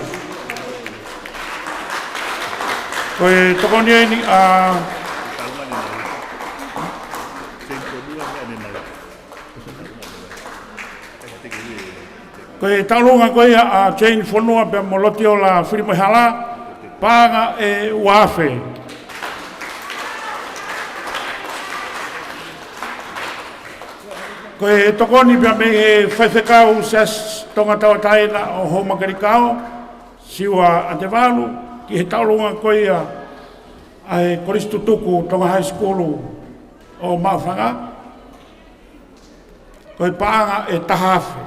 Ko e tokoni eni ʻa Ko e taʻolunga ko ia ʻa Jane Fonua pea mo Lotiola Filimoehala, paʻanga ʻe ua afe. Ko e tokoni pea mei he faifekau Siasi Tonga Tauʻatāina ʻo Houmakelikao, Siua ʻAtevalu, ki he taʻolunga ko ia ʻa e Kolisi Tutuku Tonga High School ʻo Maʻufanga. Ko e paʻanga ʻe taha afe.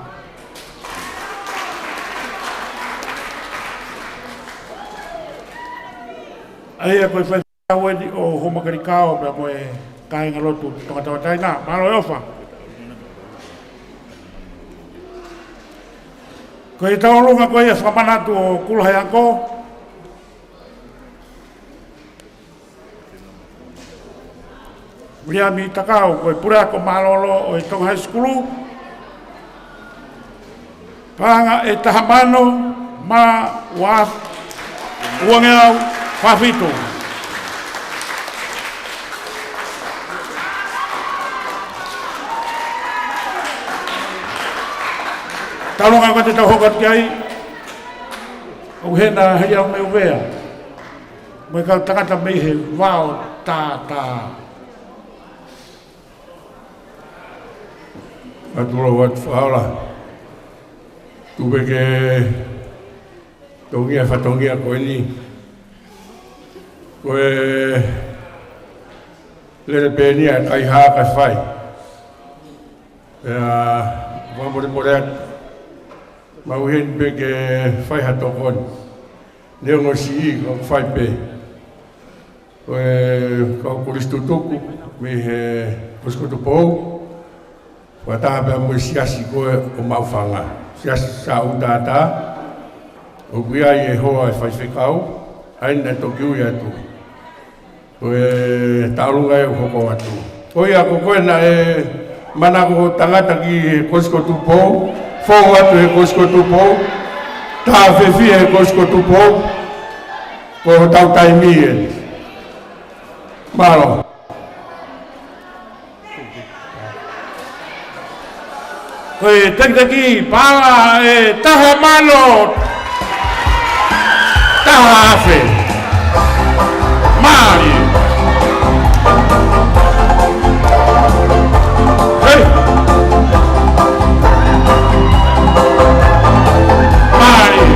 ʻA ia ko e faifekau eni ʻo Houmakelikao pea mo e kāingalotu Tonga Tauʻatāina. Mālō e ʻofa. Ko e taʻolunga ko ia fakamanatu ʻo Kulahiako. Viliami Takau, ko e puleako mālōlō ʻo e Tonga High School. Paʻanga ʻe taha mano mā ua, uangeau fā fitu. Taʻolunga ko ē te tau hoko atu ki ai, ʻoku hena hei au mei ʻUvea. Mo e kau tangata mei he vao tātā. Atu lau atu fakaola. Tuku pē ke tongia fatongia ko eni. Ko e lele pē eni ʻa e kaihā kae fai. ʻE, ʻa, fakamolemole atu. Mau ʻi heni pē ke fai ha tokoni. Neongo siʻi, ka ʻoku fai pē. Ko e kau kolisi tutuku mei he Kolisi ko Tupou, fakataha pea mo e siasi ko ē ʻo Maʻufanga. Siasi Sāʻūtātā, ʻoku ʻi ai e hoa e faifekau, ʻa ia naʻe toki ui atu. Ko e tauʻolunga ʻe hoko atu. Ko ia ko koe naʻe manako ko e tangata ki he Kolisi ko Tupou, fou atu he Kolisi ko Tupou, tā fiefia he Kolisi ko Tupou, ko hotau taimi ē. Mālō. Ko e takitaki paʻanga ʻe taha mano taha afe. Mālie. Hei. Mālie.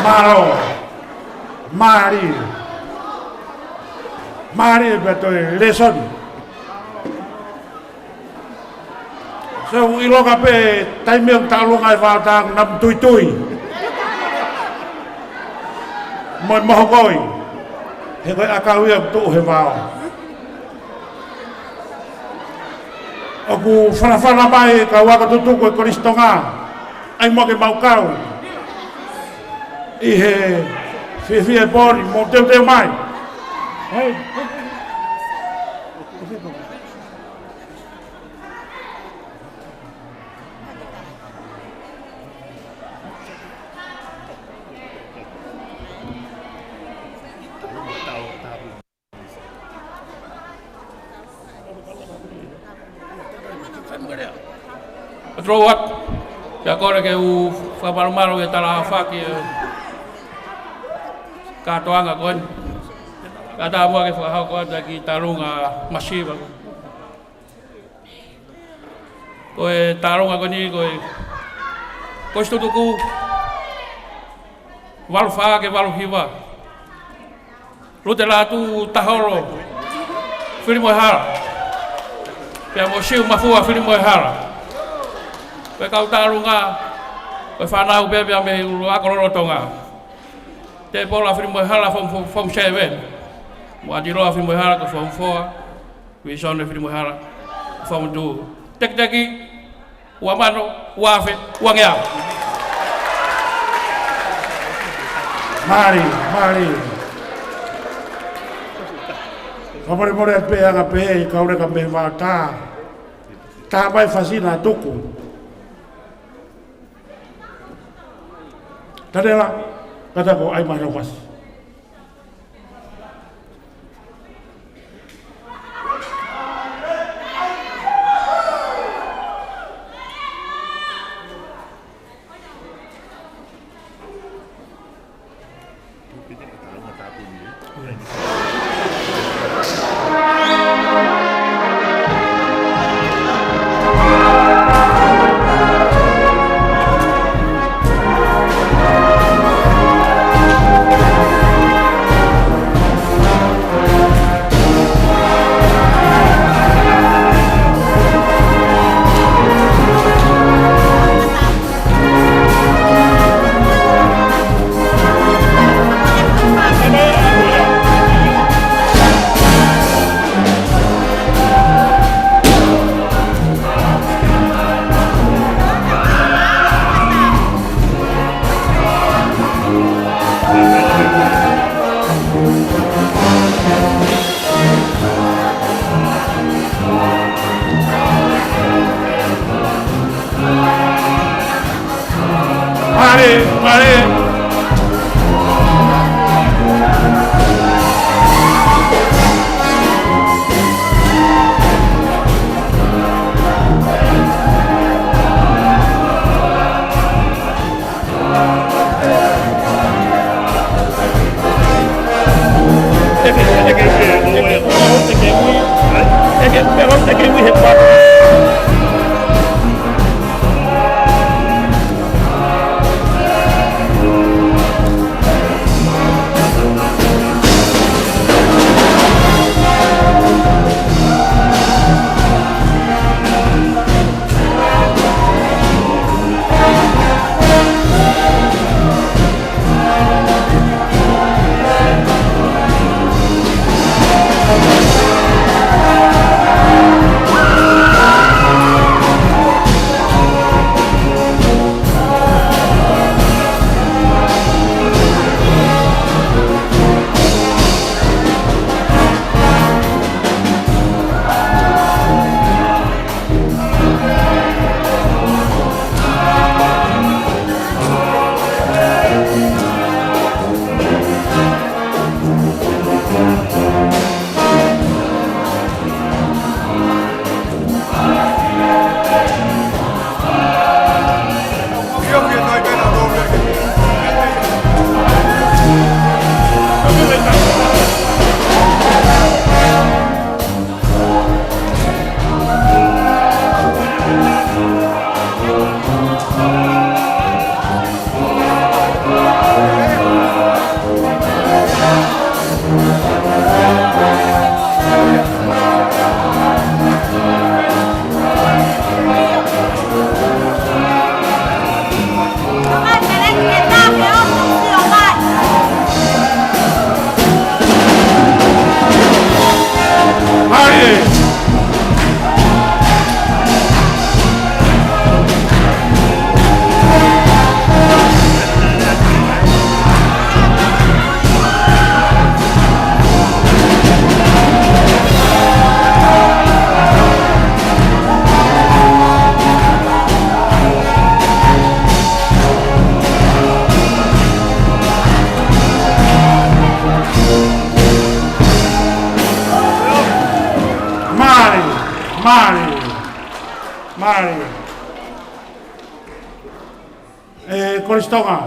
Mālō. Mālie. Mālie pea toe lēsoni. Sio, ʻiloka pē taimi ʻoku tauʻolunga e vao, tā namu tuitui. Mo e mohokoi. He ko e ʻakau ia ʻoku tuʻu he vao. ʻOku fanafana mai e kau ako tutuku e Kolisi Tonga, ʻai muʻa ke mau kau ʻi he fiefia e pō ni, mou teuteu mai. Hei. ʻOku ou ʻoatu atu, pea kole ke u fakamalumalu e talaʻofa ki he kātoanga ko eni. Kae ʻatā muʻa ke fakahoko atu e kiʻi tālunga masiva. Ko e tālunga ko eni, ko e, ko e situtuku valu fā ki he valu hiva. Lute Lātū Taholo Filimoehala. Pea mo Siu Mafua Filimoehala. Ko e kau tālunga, ko e fānau pē pea mei he ʻuluaki ako lolotonga. Tēpola Filimoehala, form, form, form seven. Mo ʻAtiloa Filimoehala, ko e form four. Visone Filimoehala, form two. Tekiteki, ua mano, ua afe, ua ngeau. Mālie, mālie. Fakamolemole atu pē ʻa e anga pē ʻi he kau leka mei Vaotā. Tā mai fasina tuku. Tanela, ka ta ko ai mai rau kasi. Mālie, mālie. Mālie, mālie. Mālie. ʻE Kolisi Tonga.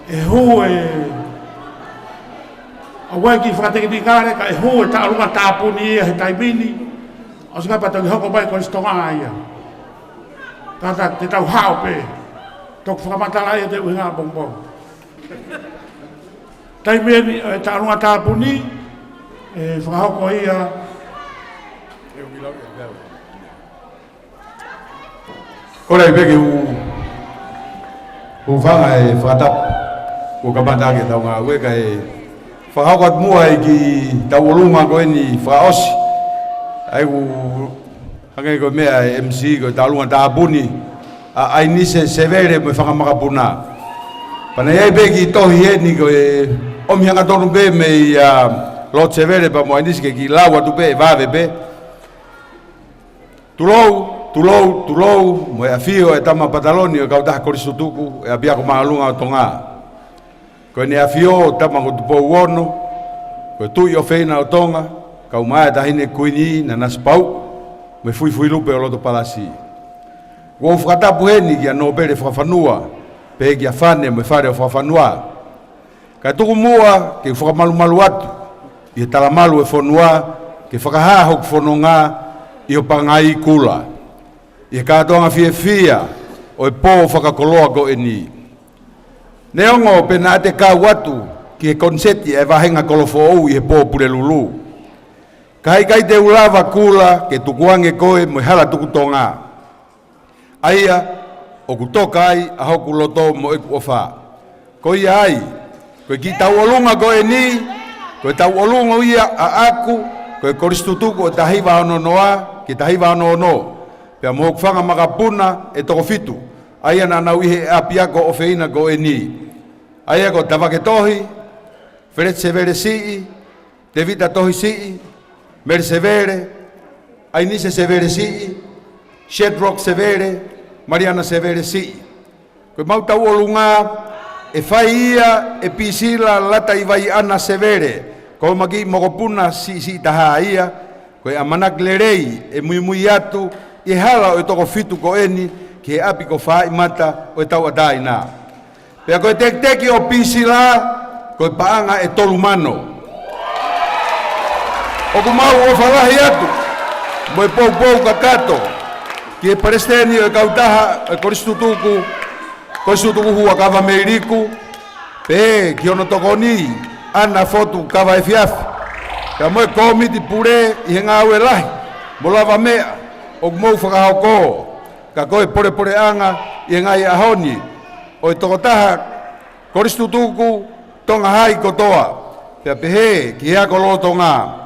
ʻE hū e, ʻoua ʻe kiʻi fakatekinikale, ka ʻe hū e tauʻolunga tāpuni ia he taimi ni, ʻosi ka pea toki hoko mai Kolisi Tonga ia. Kātaki te tau hao pē, toki fakamatala ia te u hinga pongipongi. Taimi eni, e tauʻolunga tāpuni, ʻe fakahoko ia. Kole pē ke u, u hūfanga he fakatapu kuo kamata ʻaki ʻetau ngāue kae fakahoko atu muʻa e kiʻi tauʻolunga ko eni fakaʻosi. ʻAi ʻoku hangē ko e meʻa e M C ko e tauʻolunga tāpuni ʻa ʻAinise Sevele mo e fanga makapuna. Pea naʻe ʻi ai pē kiʻi tohi eni ko e ʻomi hangatonu pē mei a Lord Sevele pea mo ʻAinise ke kiʻi lau atu pē ʻe vave pē. Tulou, tulou, tulou, mo e ʻafio e tama pataloni ʻo e kautaha Kolisi Tutuku ʻo e ʻApiako Māʻolunga ʻo Tonga. Ko ʻene ʻafio ʻa Tama ko Tupou Ono, ko e Tuʻi ʻofeina ʻo Tonga, kau mai e Taʻahine Kuini Nanasipauʻu, mo e Fuifui Lupe ʻo Lotopalasi. ʻOku ou fakatapu heni kia Nōpele Fakafanua, pehē kia Fane mo e Fale ʻo Fakafanua. Kae tuku muʻa ke u fakamalumalu atu ʻi he talamalu e fonua, ke fakahā hoku fononga ʻi ho pangai kula, ʻi he kātoanga fiefia ʻo e pō fakakoloa ko eni. Neongo pe naʻa te kau atu ki he koniseti e vahenga kolo foʻou ʻi he pō Pulelulu, ka ʻikai te u lava kula ke tukuange koe mo e Hala Tuku Tonga, ʻa ia ʻoku toka ai ʻa hoku loto mo ʻeku ʻofa. Ko ia ai, ko e kiʻi tauʻolunga ko eni, ko e tauʻolunga ia ʻaʻaku, ko e Kolisi Tutuku ʻo e taha hiva ono noa ki he taha hiva ono ono, pea mo hoku fanga makapuna ʻe toko fitu, ʻa ia naʻa nau ʻi he ʻapiako ʻofeina ko eni. ʻA ia ko Tavake Tohi, Feleti Sevele Siʻi, Tevita Tohi Siʻi, Mele Sevele, ʻAinise Sevele Siʻi, Shedrock Sevele, Maliana Sevele Siʻi. Ko e mau tauʻolunga, ʻe fai ia ʻe Pisila Lataivaiʻana Sevele, ko homau kiʻi mokopuna siʻisiʻi taha ia, ko e ʻamanaki lelei ʻe muimui atu ʻi he hala ʻo e toko fitu ko eni ki he ʻapi ko Faʻimata ʻo e tauʻatāina. Pea ko e tekiteki ʻo Pisila, ko e paʻanga ʻe tolu mano. ʻOku mau ʻofa lahi atu mo e poupou kakato ki he palesiteni ʻo e kautaha ʻo e Kolisi Tutuku, Kolisi Tutuku Huʻakavameiliku, pehē ki hono tokoni, ʻAna Fotu Kavaefiafi, pea mo e kōmiti pule ʻi he ngāue lahi mo lavameʻa ʻoku mou fakahoko, ka ko e polepoleʻanga ʻi he ngaahi ʻaho ni ʻo e tokotaha Kolisi Tutuku Tonga Hai kotoa, pea pehē ki he ako lolotonga.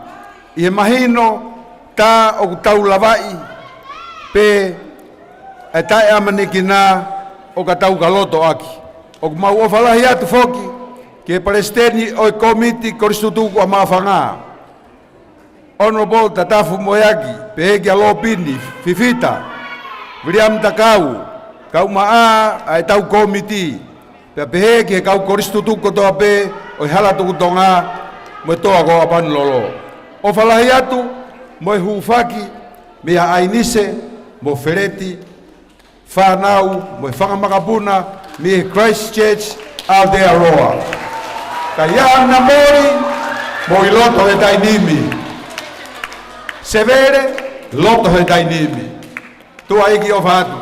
ʻI he mahino tā ʻoku tau lavaʻi pē ʻa e taʻeʻamanekina ʻo ka tau ka loto ʻaki. ʻOku mau ʻofa lahi atu foki ki he palesiteni ʻo e kōmiti Kolisi Tutuku ʻa Maʻufanga, Honourable Tatafu Moeaki, pehē kia Lopini Fifita, Viliami Takau, kau maʻa ʻa e tau kōmiti, pea pehē ki he kau Kolisi Tutuku kotoa pē ʻo e Hala Tuku Tonga mo e Toa ko ʻApanilolo. ʻOfa lahi atu mo e hūfaki meia ʻAinise mo Feleti, fānau mo e fanga makapuna mei he Christchurch, Aotearoa. Ka ʻi ai haʻana moli, mou ʻi loto he taimi ni. Sevele, loto he taimi ni. Tuʻa ʻEiki ʻofa atu.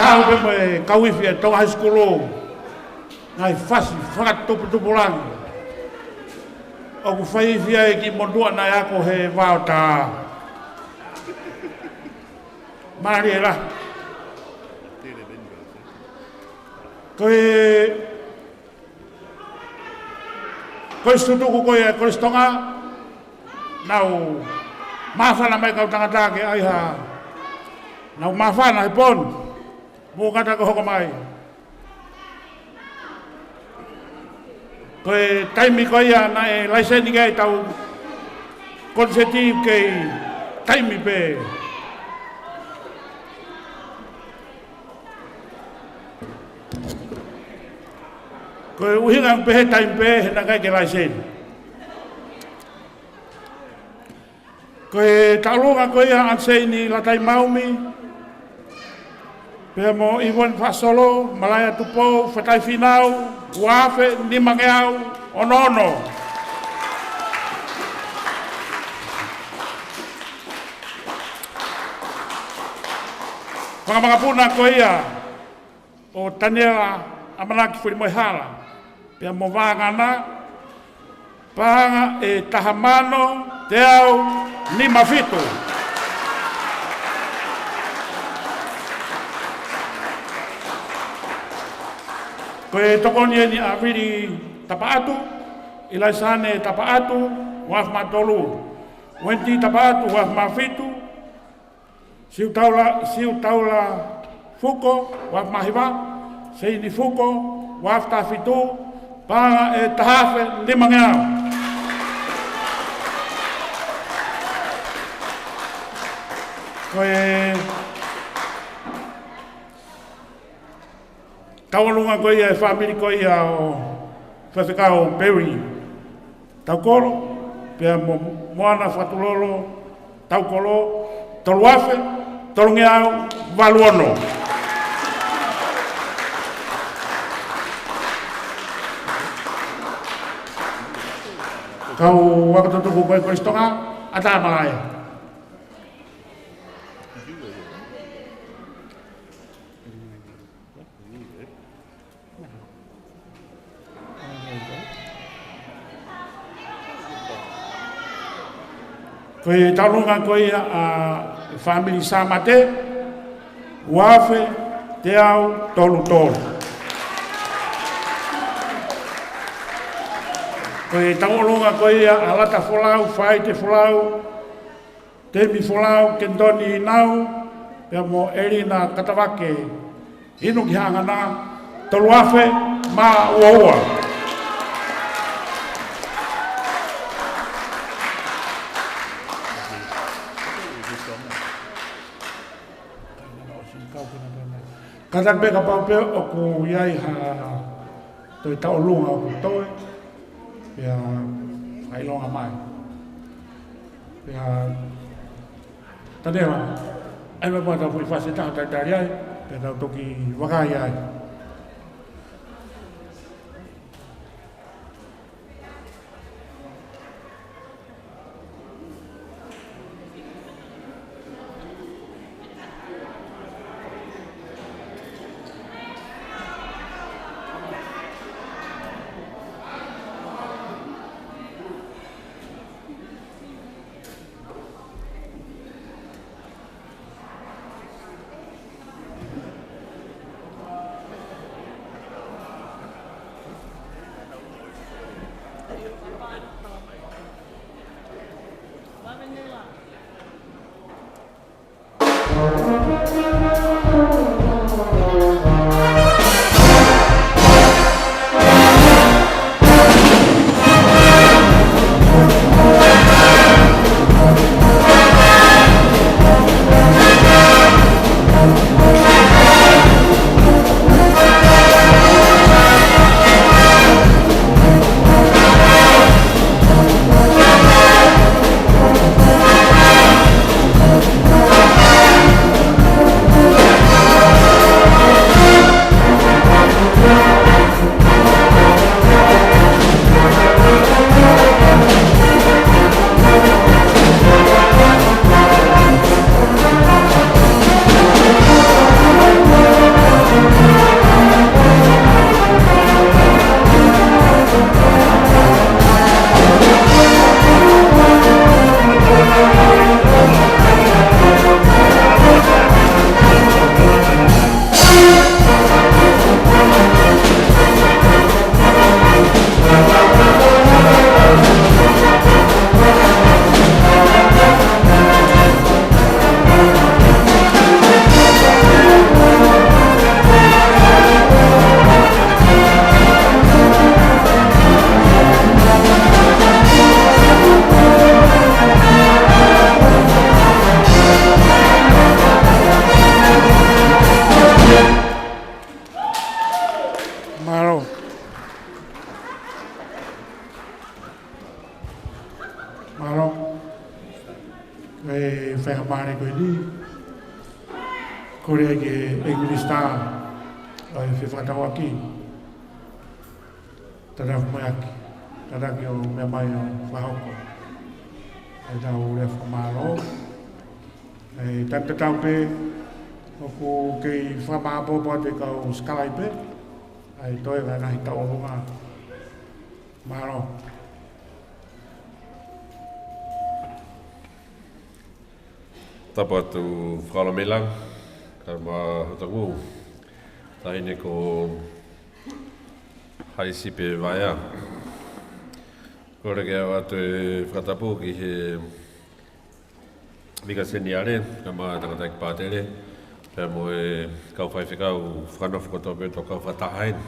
Au pē mo e kau ifi ʻa e Tonga High School, ngaahi fasi fakatuputupulangi. ʻOku fai ifi ai ki motuʻa naʻe ako he vaotā. Mālie lahi. Ko e Ko e sutuku ko ia e Kolisi Tonga, nau māfana mai kau tangata ke ʻai ha, nau māfana he pō ni, mou ngata ko hoko mai. Ko e taimi ko ia naʻe laiseni ke tau koniseti kei taimi pē. Ko e ʻuhinga pē he taimi pē, he naʻe ʻikai ke laiseni. Ko e taʻolunga ko ia ʻa Seini Latai Maumi, pea mo ʻIvoni Fasolo, Malaia Tupou, Fatai Finau, ua afe nimangeau ono ono. Fanga makapuna ko ia ʻo Taniela ʻAmanaki Fulimoehala, pea mo Vāngana, paʻanga ʻe taha mano teau nima fitu. Ko e tokoni eni ʻa Vili Tapaʻatu, ʻIlaisane Tapaʻatu, ua afe mā tolu, Wendy Tapaʻatu, ua afe mā fitu, Siutaula, Siutaula Fuko, ua afe mā hiva, Seini Fuko, ua afe taha fitu, paʻanga ʻe taha afe nimangeau. Ko e tauʻolunga ko ia e fāmili ko ia ʻo Faifekau Perry Taukolo, pea mo Moana Fakatulolo Taukolo, tolu afe tolungeau valu ono. Kau ako tutuku ko e Kolisi Tonga, ʻatā Malaia. Ko e tauʻolunga ko ia ʻa e fāmili Sāmate, ua afe teau tolu tolu. Ko e tauʻolunga ko ia ʻa Lata Folau, Faite Folau, Temi Folau, Kentoni Nau, pea mo ʻElina Katavake, Inu ki Hangana, tolu afe mā ua ua. Kātaki pē kapau pē ʻoku ʻi ai ha toe tauʻolunga ʻoku toe, pea ʻai longa mai. Pea Taniela, ʻai mai pē ʻetau foʻi fasi ʻe taha talitali ai, pea tau toki vakai ai. Mālō. Mālō. ʻE, faingamālie ko eni. Kole ki he ʻEiki Minisitā ʻo e Fefakatauʻaki. Tata Fumeaki. Tata ki ʻo meʻa mai ʻo fakahoko ʻetau lea fakamālō. ʻE, taimi tatau pē, ʻoku kei fakamāʻopoʻopo atu e kau sikalaipe. ʻAi toe ka nahi tau ʻolunga. Mālō. Tapu atu Fakaola Meilanga, kae ʻumaʻā hoto ngū. Taʻahine ko Haisipe Vaea. Kole ke u ʻoatu e fakatapu ki he Vika Seniale, kae ʻumaʻā e tangataʻeiki pātele, pea mo e kau faifekau fakanofo kotoa pē ʻoku tau kau fakataha heni.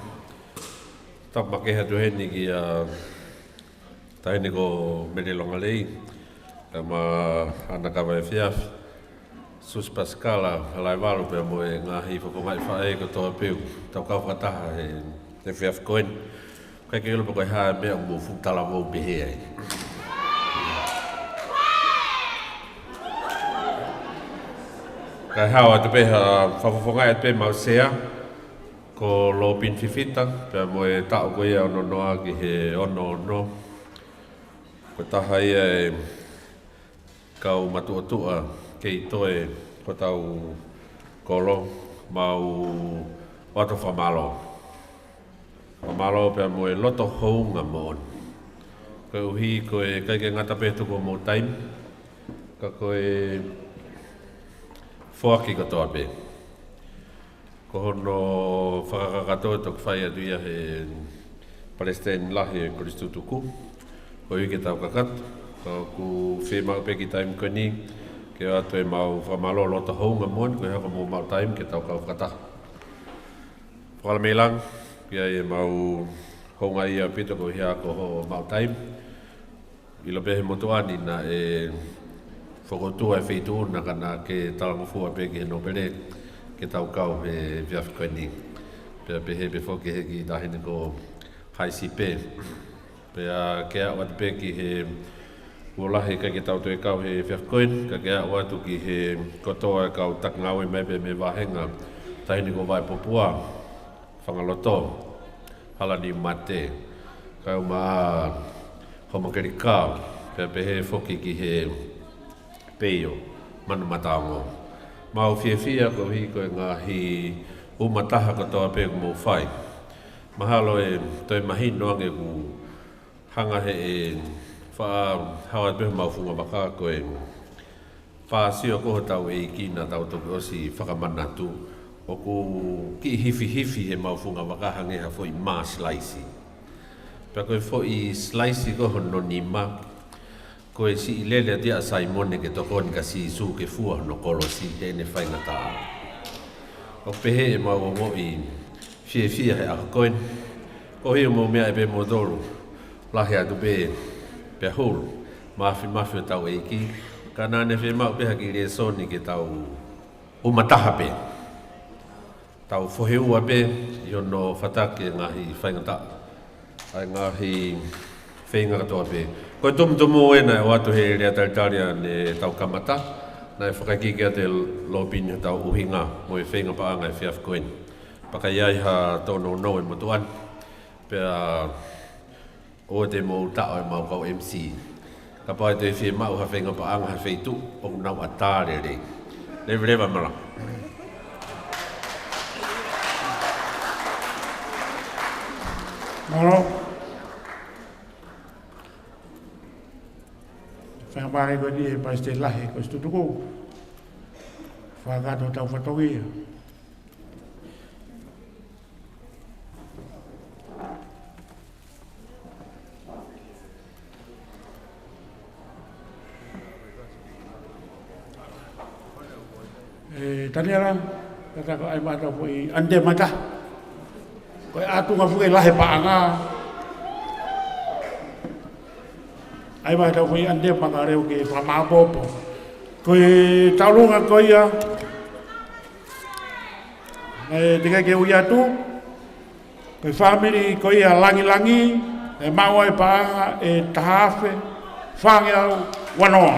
Tapu makehe atu heni kia Taʻahine ko Mele Longalei, kae ʻumaʻā ʻa e kau efiafi, Susi Pasikala Halaevalu pea mo e ngaahi fofongaʻi faʻē kotoa pē ʻoku tau kau fakataha he, he efiafi ko eni. ʻIkai ke u ʻilo pe ko e hā e meʻa ʻoku mou fuʻu talavou pehē ai. Kae hao atu pē ha fakafofongaʻi atu pē ʻemau sea, ko Lōpini Fifita, pea mo e taʻu ko ia ono noa ki he ono ono. Ko e taha ia e kau matuʻotuʻa kei toe hotau kolo, mau ʻoatu fakamālō. Fakamālō pea mo e loto hounga moʻoni. Koeʻuhi ko e ʻikai ke ngata pē tuku homou taimi, ka ko e foaki kotoa pē. Ko hono fakakakato ʻe toki fai atu ia he Palesiteni Lahi ʻo e Kolisi Tutuku, koeʻuhi ke tau kakato. Ka ʻoku fiemaʻu pē ki he taimi ko eni, ke ʻoatu ʻemau fakamālō loto hounga moʻoni, ko e hā ko hoʻomou maʻu taimi ke tau kau fakataha. Fakaola Meilanga, ʻoku ʻi ai ʻemau houngaʻia ʻaupito koeʻuhi ko hoʻo maʻu taimi. ʻIlo pē he motuʻa ni naʻe fokotuʻu e feituʻu na ka naʻa ke talangofua pē ki he nōpele ke tau kau he efiafi ko eni. Pea pehē pē foki ki he kiʻi taʻahine ko Haisipe. Pea ke aʻu atu pē ki he uho lahi ʻikai ke tau toe kau he efiafi ko eni, ka ke aʻu atu ki he kotoa e kau taki ngāue mai pē mei he vāhenga, taʻahine ko Vaepopua, Fangaloto, Hala Niumate, kae ʻumaʻā Homokelika, pea pehē foki ki he Peio, Manumataongo. Mau fiefia koeʻuhi ko e ngaahi umataha kotoa pē ʻoku mou fai. Mahalo ʻe toe mahino ange ʻoku hanga he ʻe faʻa hao atu pē homau funga vaka ko e fāsio ko hotau ʻEiki naʻa tau toki ʻosi fakamanatu. ʻOku kiʻi hifihifi heʻemau funga vaka hangē ha foʻi mā silaisi. Pea ko e foʻi silaisi ko hono nima, ko e siʻi lele atu ia ʻa Saimone ke tokoni kia Sīsū ke fua hono kolosi heʻene faingataʻa. ʻOku pehē ʻemau ongoʻi fiefia he ʻaho ko eni. Koeʻuhi ʻoku mou meaʻi pē moutolu, lahi atu pē, pea hulu, mafimafi hotau ʻEiki. Ka naʻa ne fiemaʻu pē ha kiʻi lēsoni ke tau umataha pē. Tau fohe ua pē ʻi hono fataki e ngaahi faingataʻa, ʻa e ngaahi feinga kotoa pē. Ko e tumutumu ē naʻe ʻoatu he lea talitali ʻanetau kamata, naʻe fakaikiiki atu e Lōpini hotau ʻuhinga mo e feinga paʻanga he efiafi ko eni. Pea ka ʻi ai ha tōnounou ʻi he motuʻa ni, pea ʻoua te mou taʻo ʻemau kau M C. Kapau ʻe toe fiemaʻu ha feinga paʻanga ha feituʻu, ʻoku nau ʻatā lelei. Leveleva mālō. Mālō. Faingamālie ko eni ʻe Palesiteni Lahi ʻo e Kolisi Tutuku. Fakakakato hotau fatongia. ʻE, Taniela, ka ta ko ʻai mai hotau foʻi ʻanite mata. Ko e ʻatunga foki e lahi paʻanga. ʻAi mai hotau foʻi ʻanite mata leva ke fakamāʻopoʻopo. Ko e taulunga ko ia. ʻE, teʻeki ke ui atu. Ko e fāmili ko ia Langilangi, ʻe maʻu ai e paʻanga ʻe taha afe fāngeau ua noa.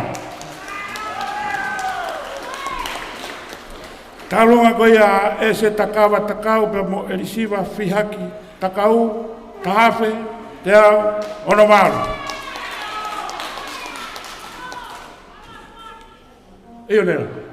Taulunga ko ia ʻEse Takava Takau pea mo ʻElisiva Fihaki Takau, taha afe teau ono valu. ʻIo, Nela.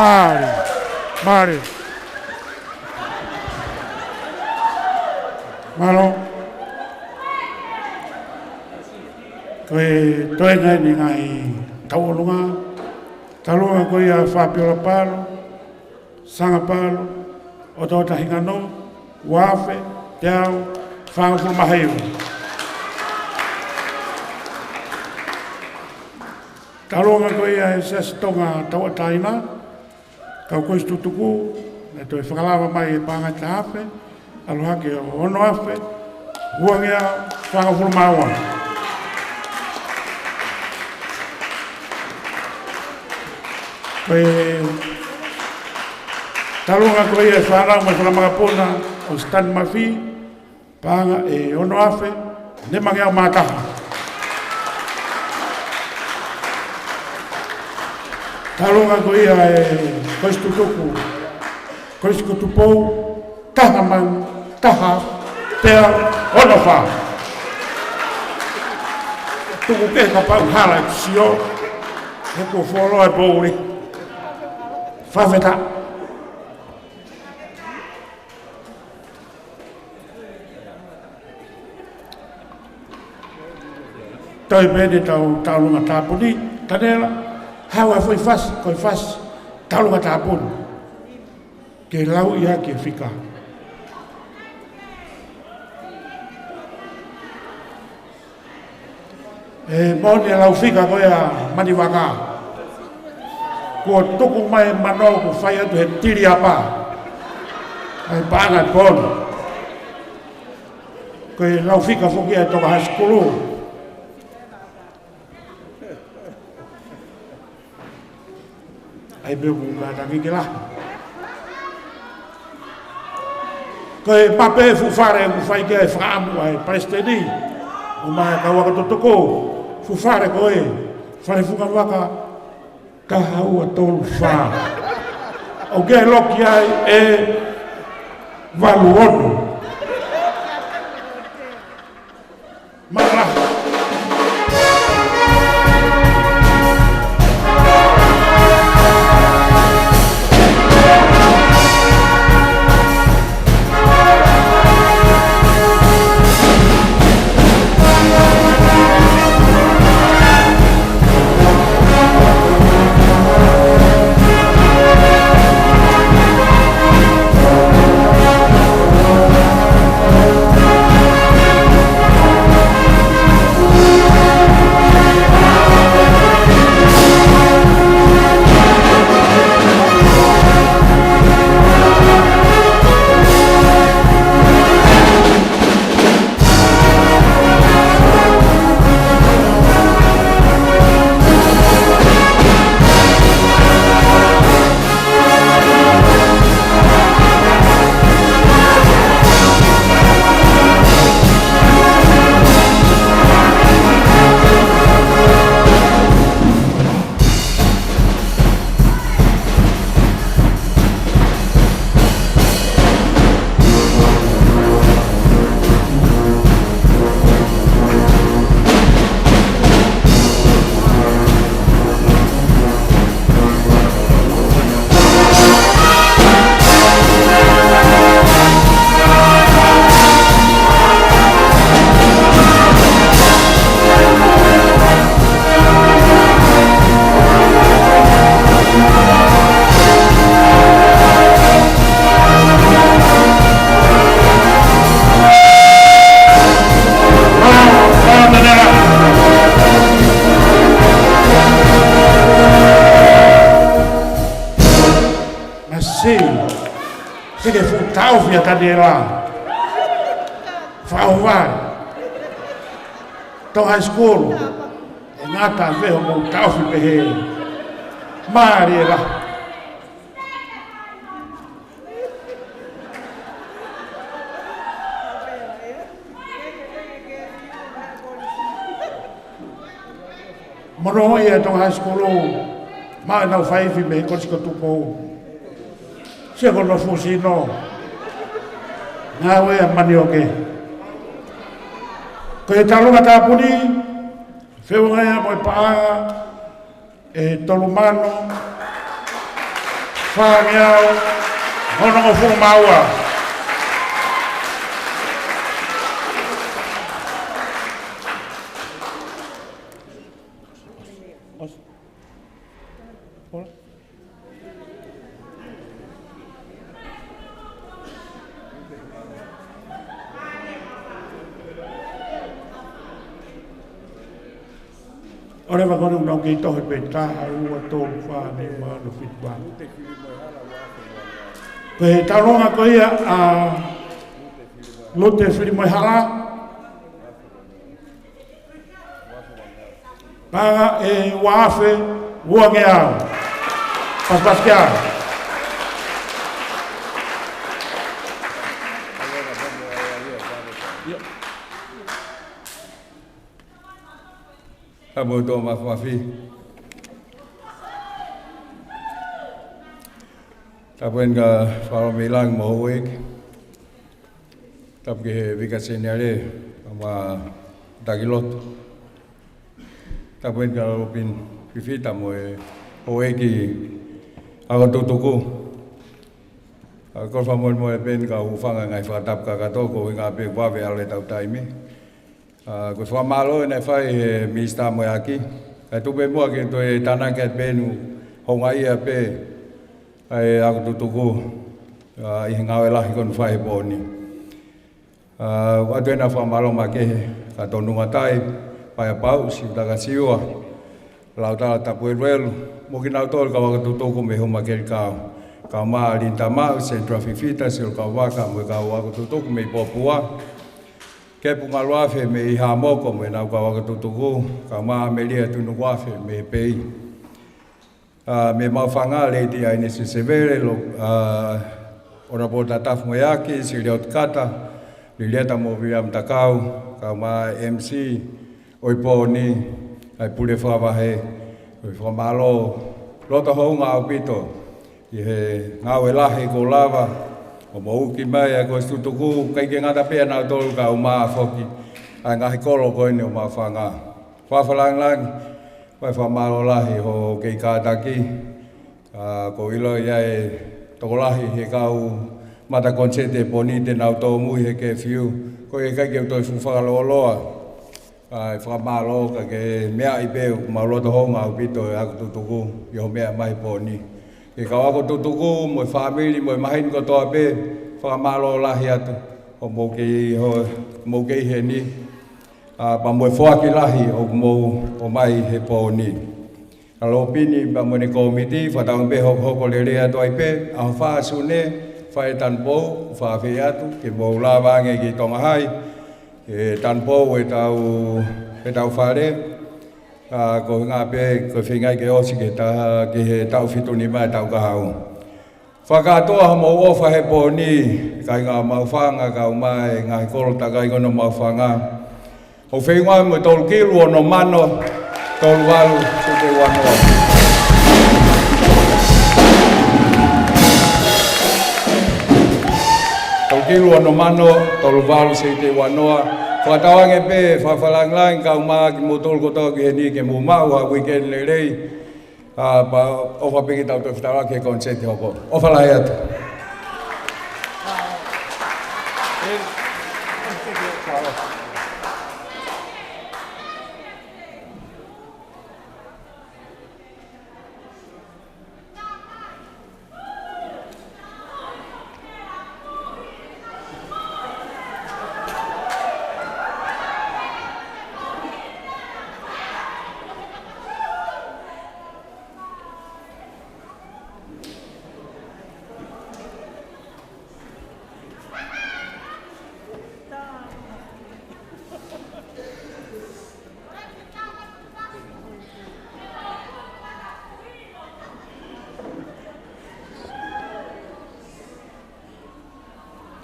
Mālie, mālie. Mālō. Ko e toenga eni e ngaahi tauʻolunga. Taulunga ko ia Fapiola Palo, Sanga Palo, ʻOtoʻota Hingano, ua afe teau fāngofulu mā hiva. Taulunga ko ia e Siasi Tonga Tauʻatāina, kau kosi tutuku, naʻe toe fakalava mai e paʻanga ʻe taha afe, ʻalu hake ʻo ono afe uangeau fāngofulu mā ua. Ko e taulunga ko ia e fānau mo e fakamakapuna ʻo Stan Mafi, paʻanga ʻe ono afe nimangeau mā taha. Talu ange ko ia e Kolisi Tutuku, Kolisi ko Tupou, taha mano, taha, pea ono fā. Tuku kehe kapau ʻoku hala ʻeku sio, he kuo fuoloa e poʻuli. Fakafetaʻi. Toe pē ʻetau taulunga tāpuni, Tanela, haʻu ʻa e foʻi fasi, ko e fasi, taulunga tāpuni. Ke lau ia ki he fika. ʻE moʻoni e lau fika ko ia Manivaka. Kuo tuku mai e mano kuo fai atu he tiliapa. ʻA e paʻanga e pooni. Ko e lau fika foki ʻa e Tonga High School. ʻAi pē ʻoku kātaki ke lahi. Ko e mape fuʻu fale ʻoku fai ki ai e fakaʻamu ʻa e palesiteni. ʻUmaʻā e kau ako tutuku. Fuʻu fale ko e fale fungavaka taha ua tolu fā. ʻOku ke loki ai ʻe valu ono. Mālō. Masi, sike fuʻu taʻofi ʻa Tanela. Fakaʻohovale. Tonga High School. ʻE ngata ʻa e veho mo taʻofi pehē. Mālie lā. Mono ia Tonga High School, maʻa ʻenau faifi mei Kolisi ko Tupou. Sio ko hono fuʻu sino. Ngāue ʻa Manioke. Ko e taulunga tāpuni, feʻunga ia mo e paʻanga, ʻe tolu mano, fāngeau, onongofulu mā ua. ʻOleva ko eni ʻoku nau kei tohi pē taha, ua, tolu, fā, nima, ono, fitu, valu. Ko e taulunga ko ia ʻa Lute Filimoehala. Paʻanga ʻe ua afe uangeau. Pasipasi ki ai. Ka mo to mafafi. Tapu eni ki he Fakalame ʻi langi mo e houʻeiki. Tapu ki he Vika Seniale, kae ʻumaʻā e taki lotu. Tapu eni ki he Lopini Fifita mo e houʻeiki ako tutuku. ʻA, ko e fakamolemole pē eni ka u hūfanga he ngaahi fakatapu kakato, ko e ʻuhinga pē ʻoku vave ʻalu ʻetau taimi. ʻA, ko e fakamālō naʻe fai ʻe he Minisitā mo e ʻEiki. Kae tuku pē muʻa ke toe tānaki atu pē ʻa e houngaʻia pē ʻa e ako tutuku, ʻa, ʻi he ngāue lahi ko eni ʻoku fai he pō ni. ʻA, ʻoatu eni ʻa e fakamālō makehe kia Tonunga Tai, Paea Pauʻu, Siutaka Siua, Lautala Tapueluelu, mo kinautolu kau ako tutuku mei Houmakelikao. Kae ʻumaʻā Lini Tamaʻu, Sandra Fifita, Selu Kauvaka, mo e kau ako tutuku mei Popua. Kepu Ngaluafe mei Hamoko mo ʻenau kau ako tutuku, kae ʻumaʻā Melia Tunukuafe mei Pei. ʻA, mei Maʻufanga, Lady ʻAinesi Sevele, lo-, ʻa, Honourable Tatafu mo e ʻEiki, Silioti Kata, Lilieta mo Viliami Takau, kae ʻumaʻā e M C ʻo e pō ni, ʻa e pule fakavahe, ko e fakamālō loto houngaʻia ʻaupito ʻi he ngāue lahi kuo lava ʻo mou uki mai ʻa e kosi tutuku, ʻikai ke ngata pē ʻia nautolu kae ʻumaʻā foki ʻa e ngaahi kolo ko eni ʻo Maʻufanga. Fakafakalāngilangi, fai fakamālō lahi hoʻo kei kātaki. ʻA, ʻoku ou ʻilo ʻoku ʻi ai e tokolahi he kau mata konisēti he pō ni te nau tōmui he curfew. Ko ia ʻikai ke u toe fuʻu fakalōloa. ʻA, ʻe fakamālō ka ke meaʻi pē ʻoku mau loto houngaʻia ʻaupito he ako tutuku ʻi hoʻo meʻa mai he pō ni. Ki he kau ako tutuku mo e fāmili mo e maheni kotoa pē, fakamālō lahi atu hoʻomou kei, hoʻomou kei heni. ʻA, pea mo e foaki lahi ʻoku mou ʻomai he pō ni. ʻA Lopini pea mo ʻene kōmiti, fakatauange pē hokohoko lelei atu ai pē, ʻaho fā Sune, fai e tanupou, fakaafeʻi atu, ke mou lava ange ki Tonga High, ke tanupou ʻetau, ʻetau fale, ʻa, ko e ʻuhinga pē, ko e feinga ke ʻosi ki he ta-, ki he taʻu fitu nima ʻetau kahaʻu. Fakakātoa hoʻomou ʻofa he pō ni, kāinga Maʻufanga kae ʻumaʻā e ngaahi kolo takai ko eni ʻo Maʻufanga. ʻOku feinga mo e tolu kilu ono mano, tolu valu, seʻi te ua noa. Tolu kilu ono mano, tolu valu, seʻi te ua noa. Fakatauange pē, fakafakalāngilangi kae ʻumaʻā kimoutolu kotoa ki heni ke mou maʻu ha weekend lelei. ʻA, pea ʻofa pē ke tau toe fetaulaki he konisēti hoko. ʻOfa lahi atu.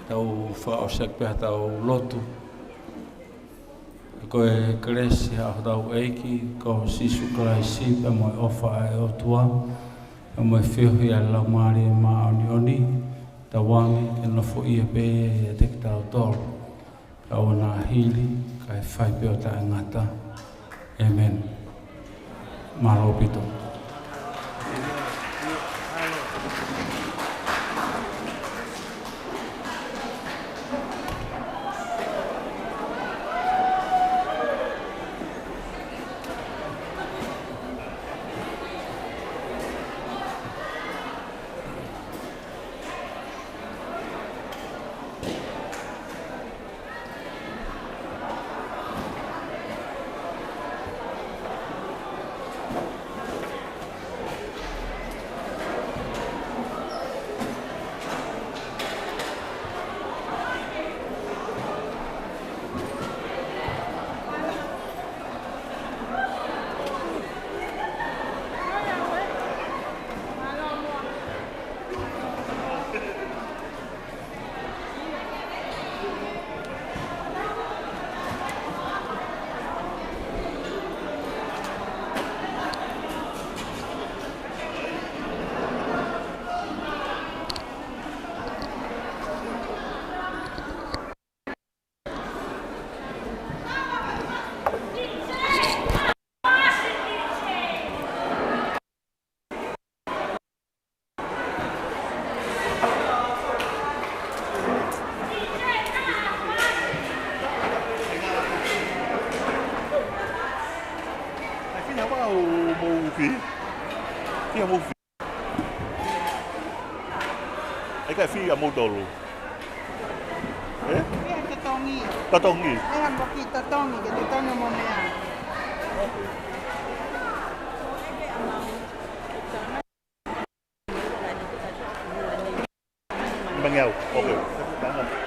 Tau fakaʻosi ʻaki pē ʻetau lotu. Ko e kelesi ʻa hotau ʻEiki ko Sīsū Kalaisi, pea mo e ʻofa ʻa e ʻOtua, pea mo e feohi ʻa e Laumālie Māʻoniʻoni, tauange ke nofoʻia pē ʻiate kitautolu kae ʻoua naʻa hili, kae fai pē ʻo taʻengata. ʻĒmeni. Mālō ʻaupito. Ke fia mo tolu. Eh? Ia totongi. Totongi. Ia mo ki totongi, ke totongi mo meʻa. Mangeau. Okay.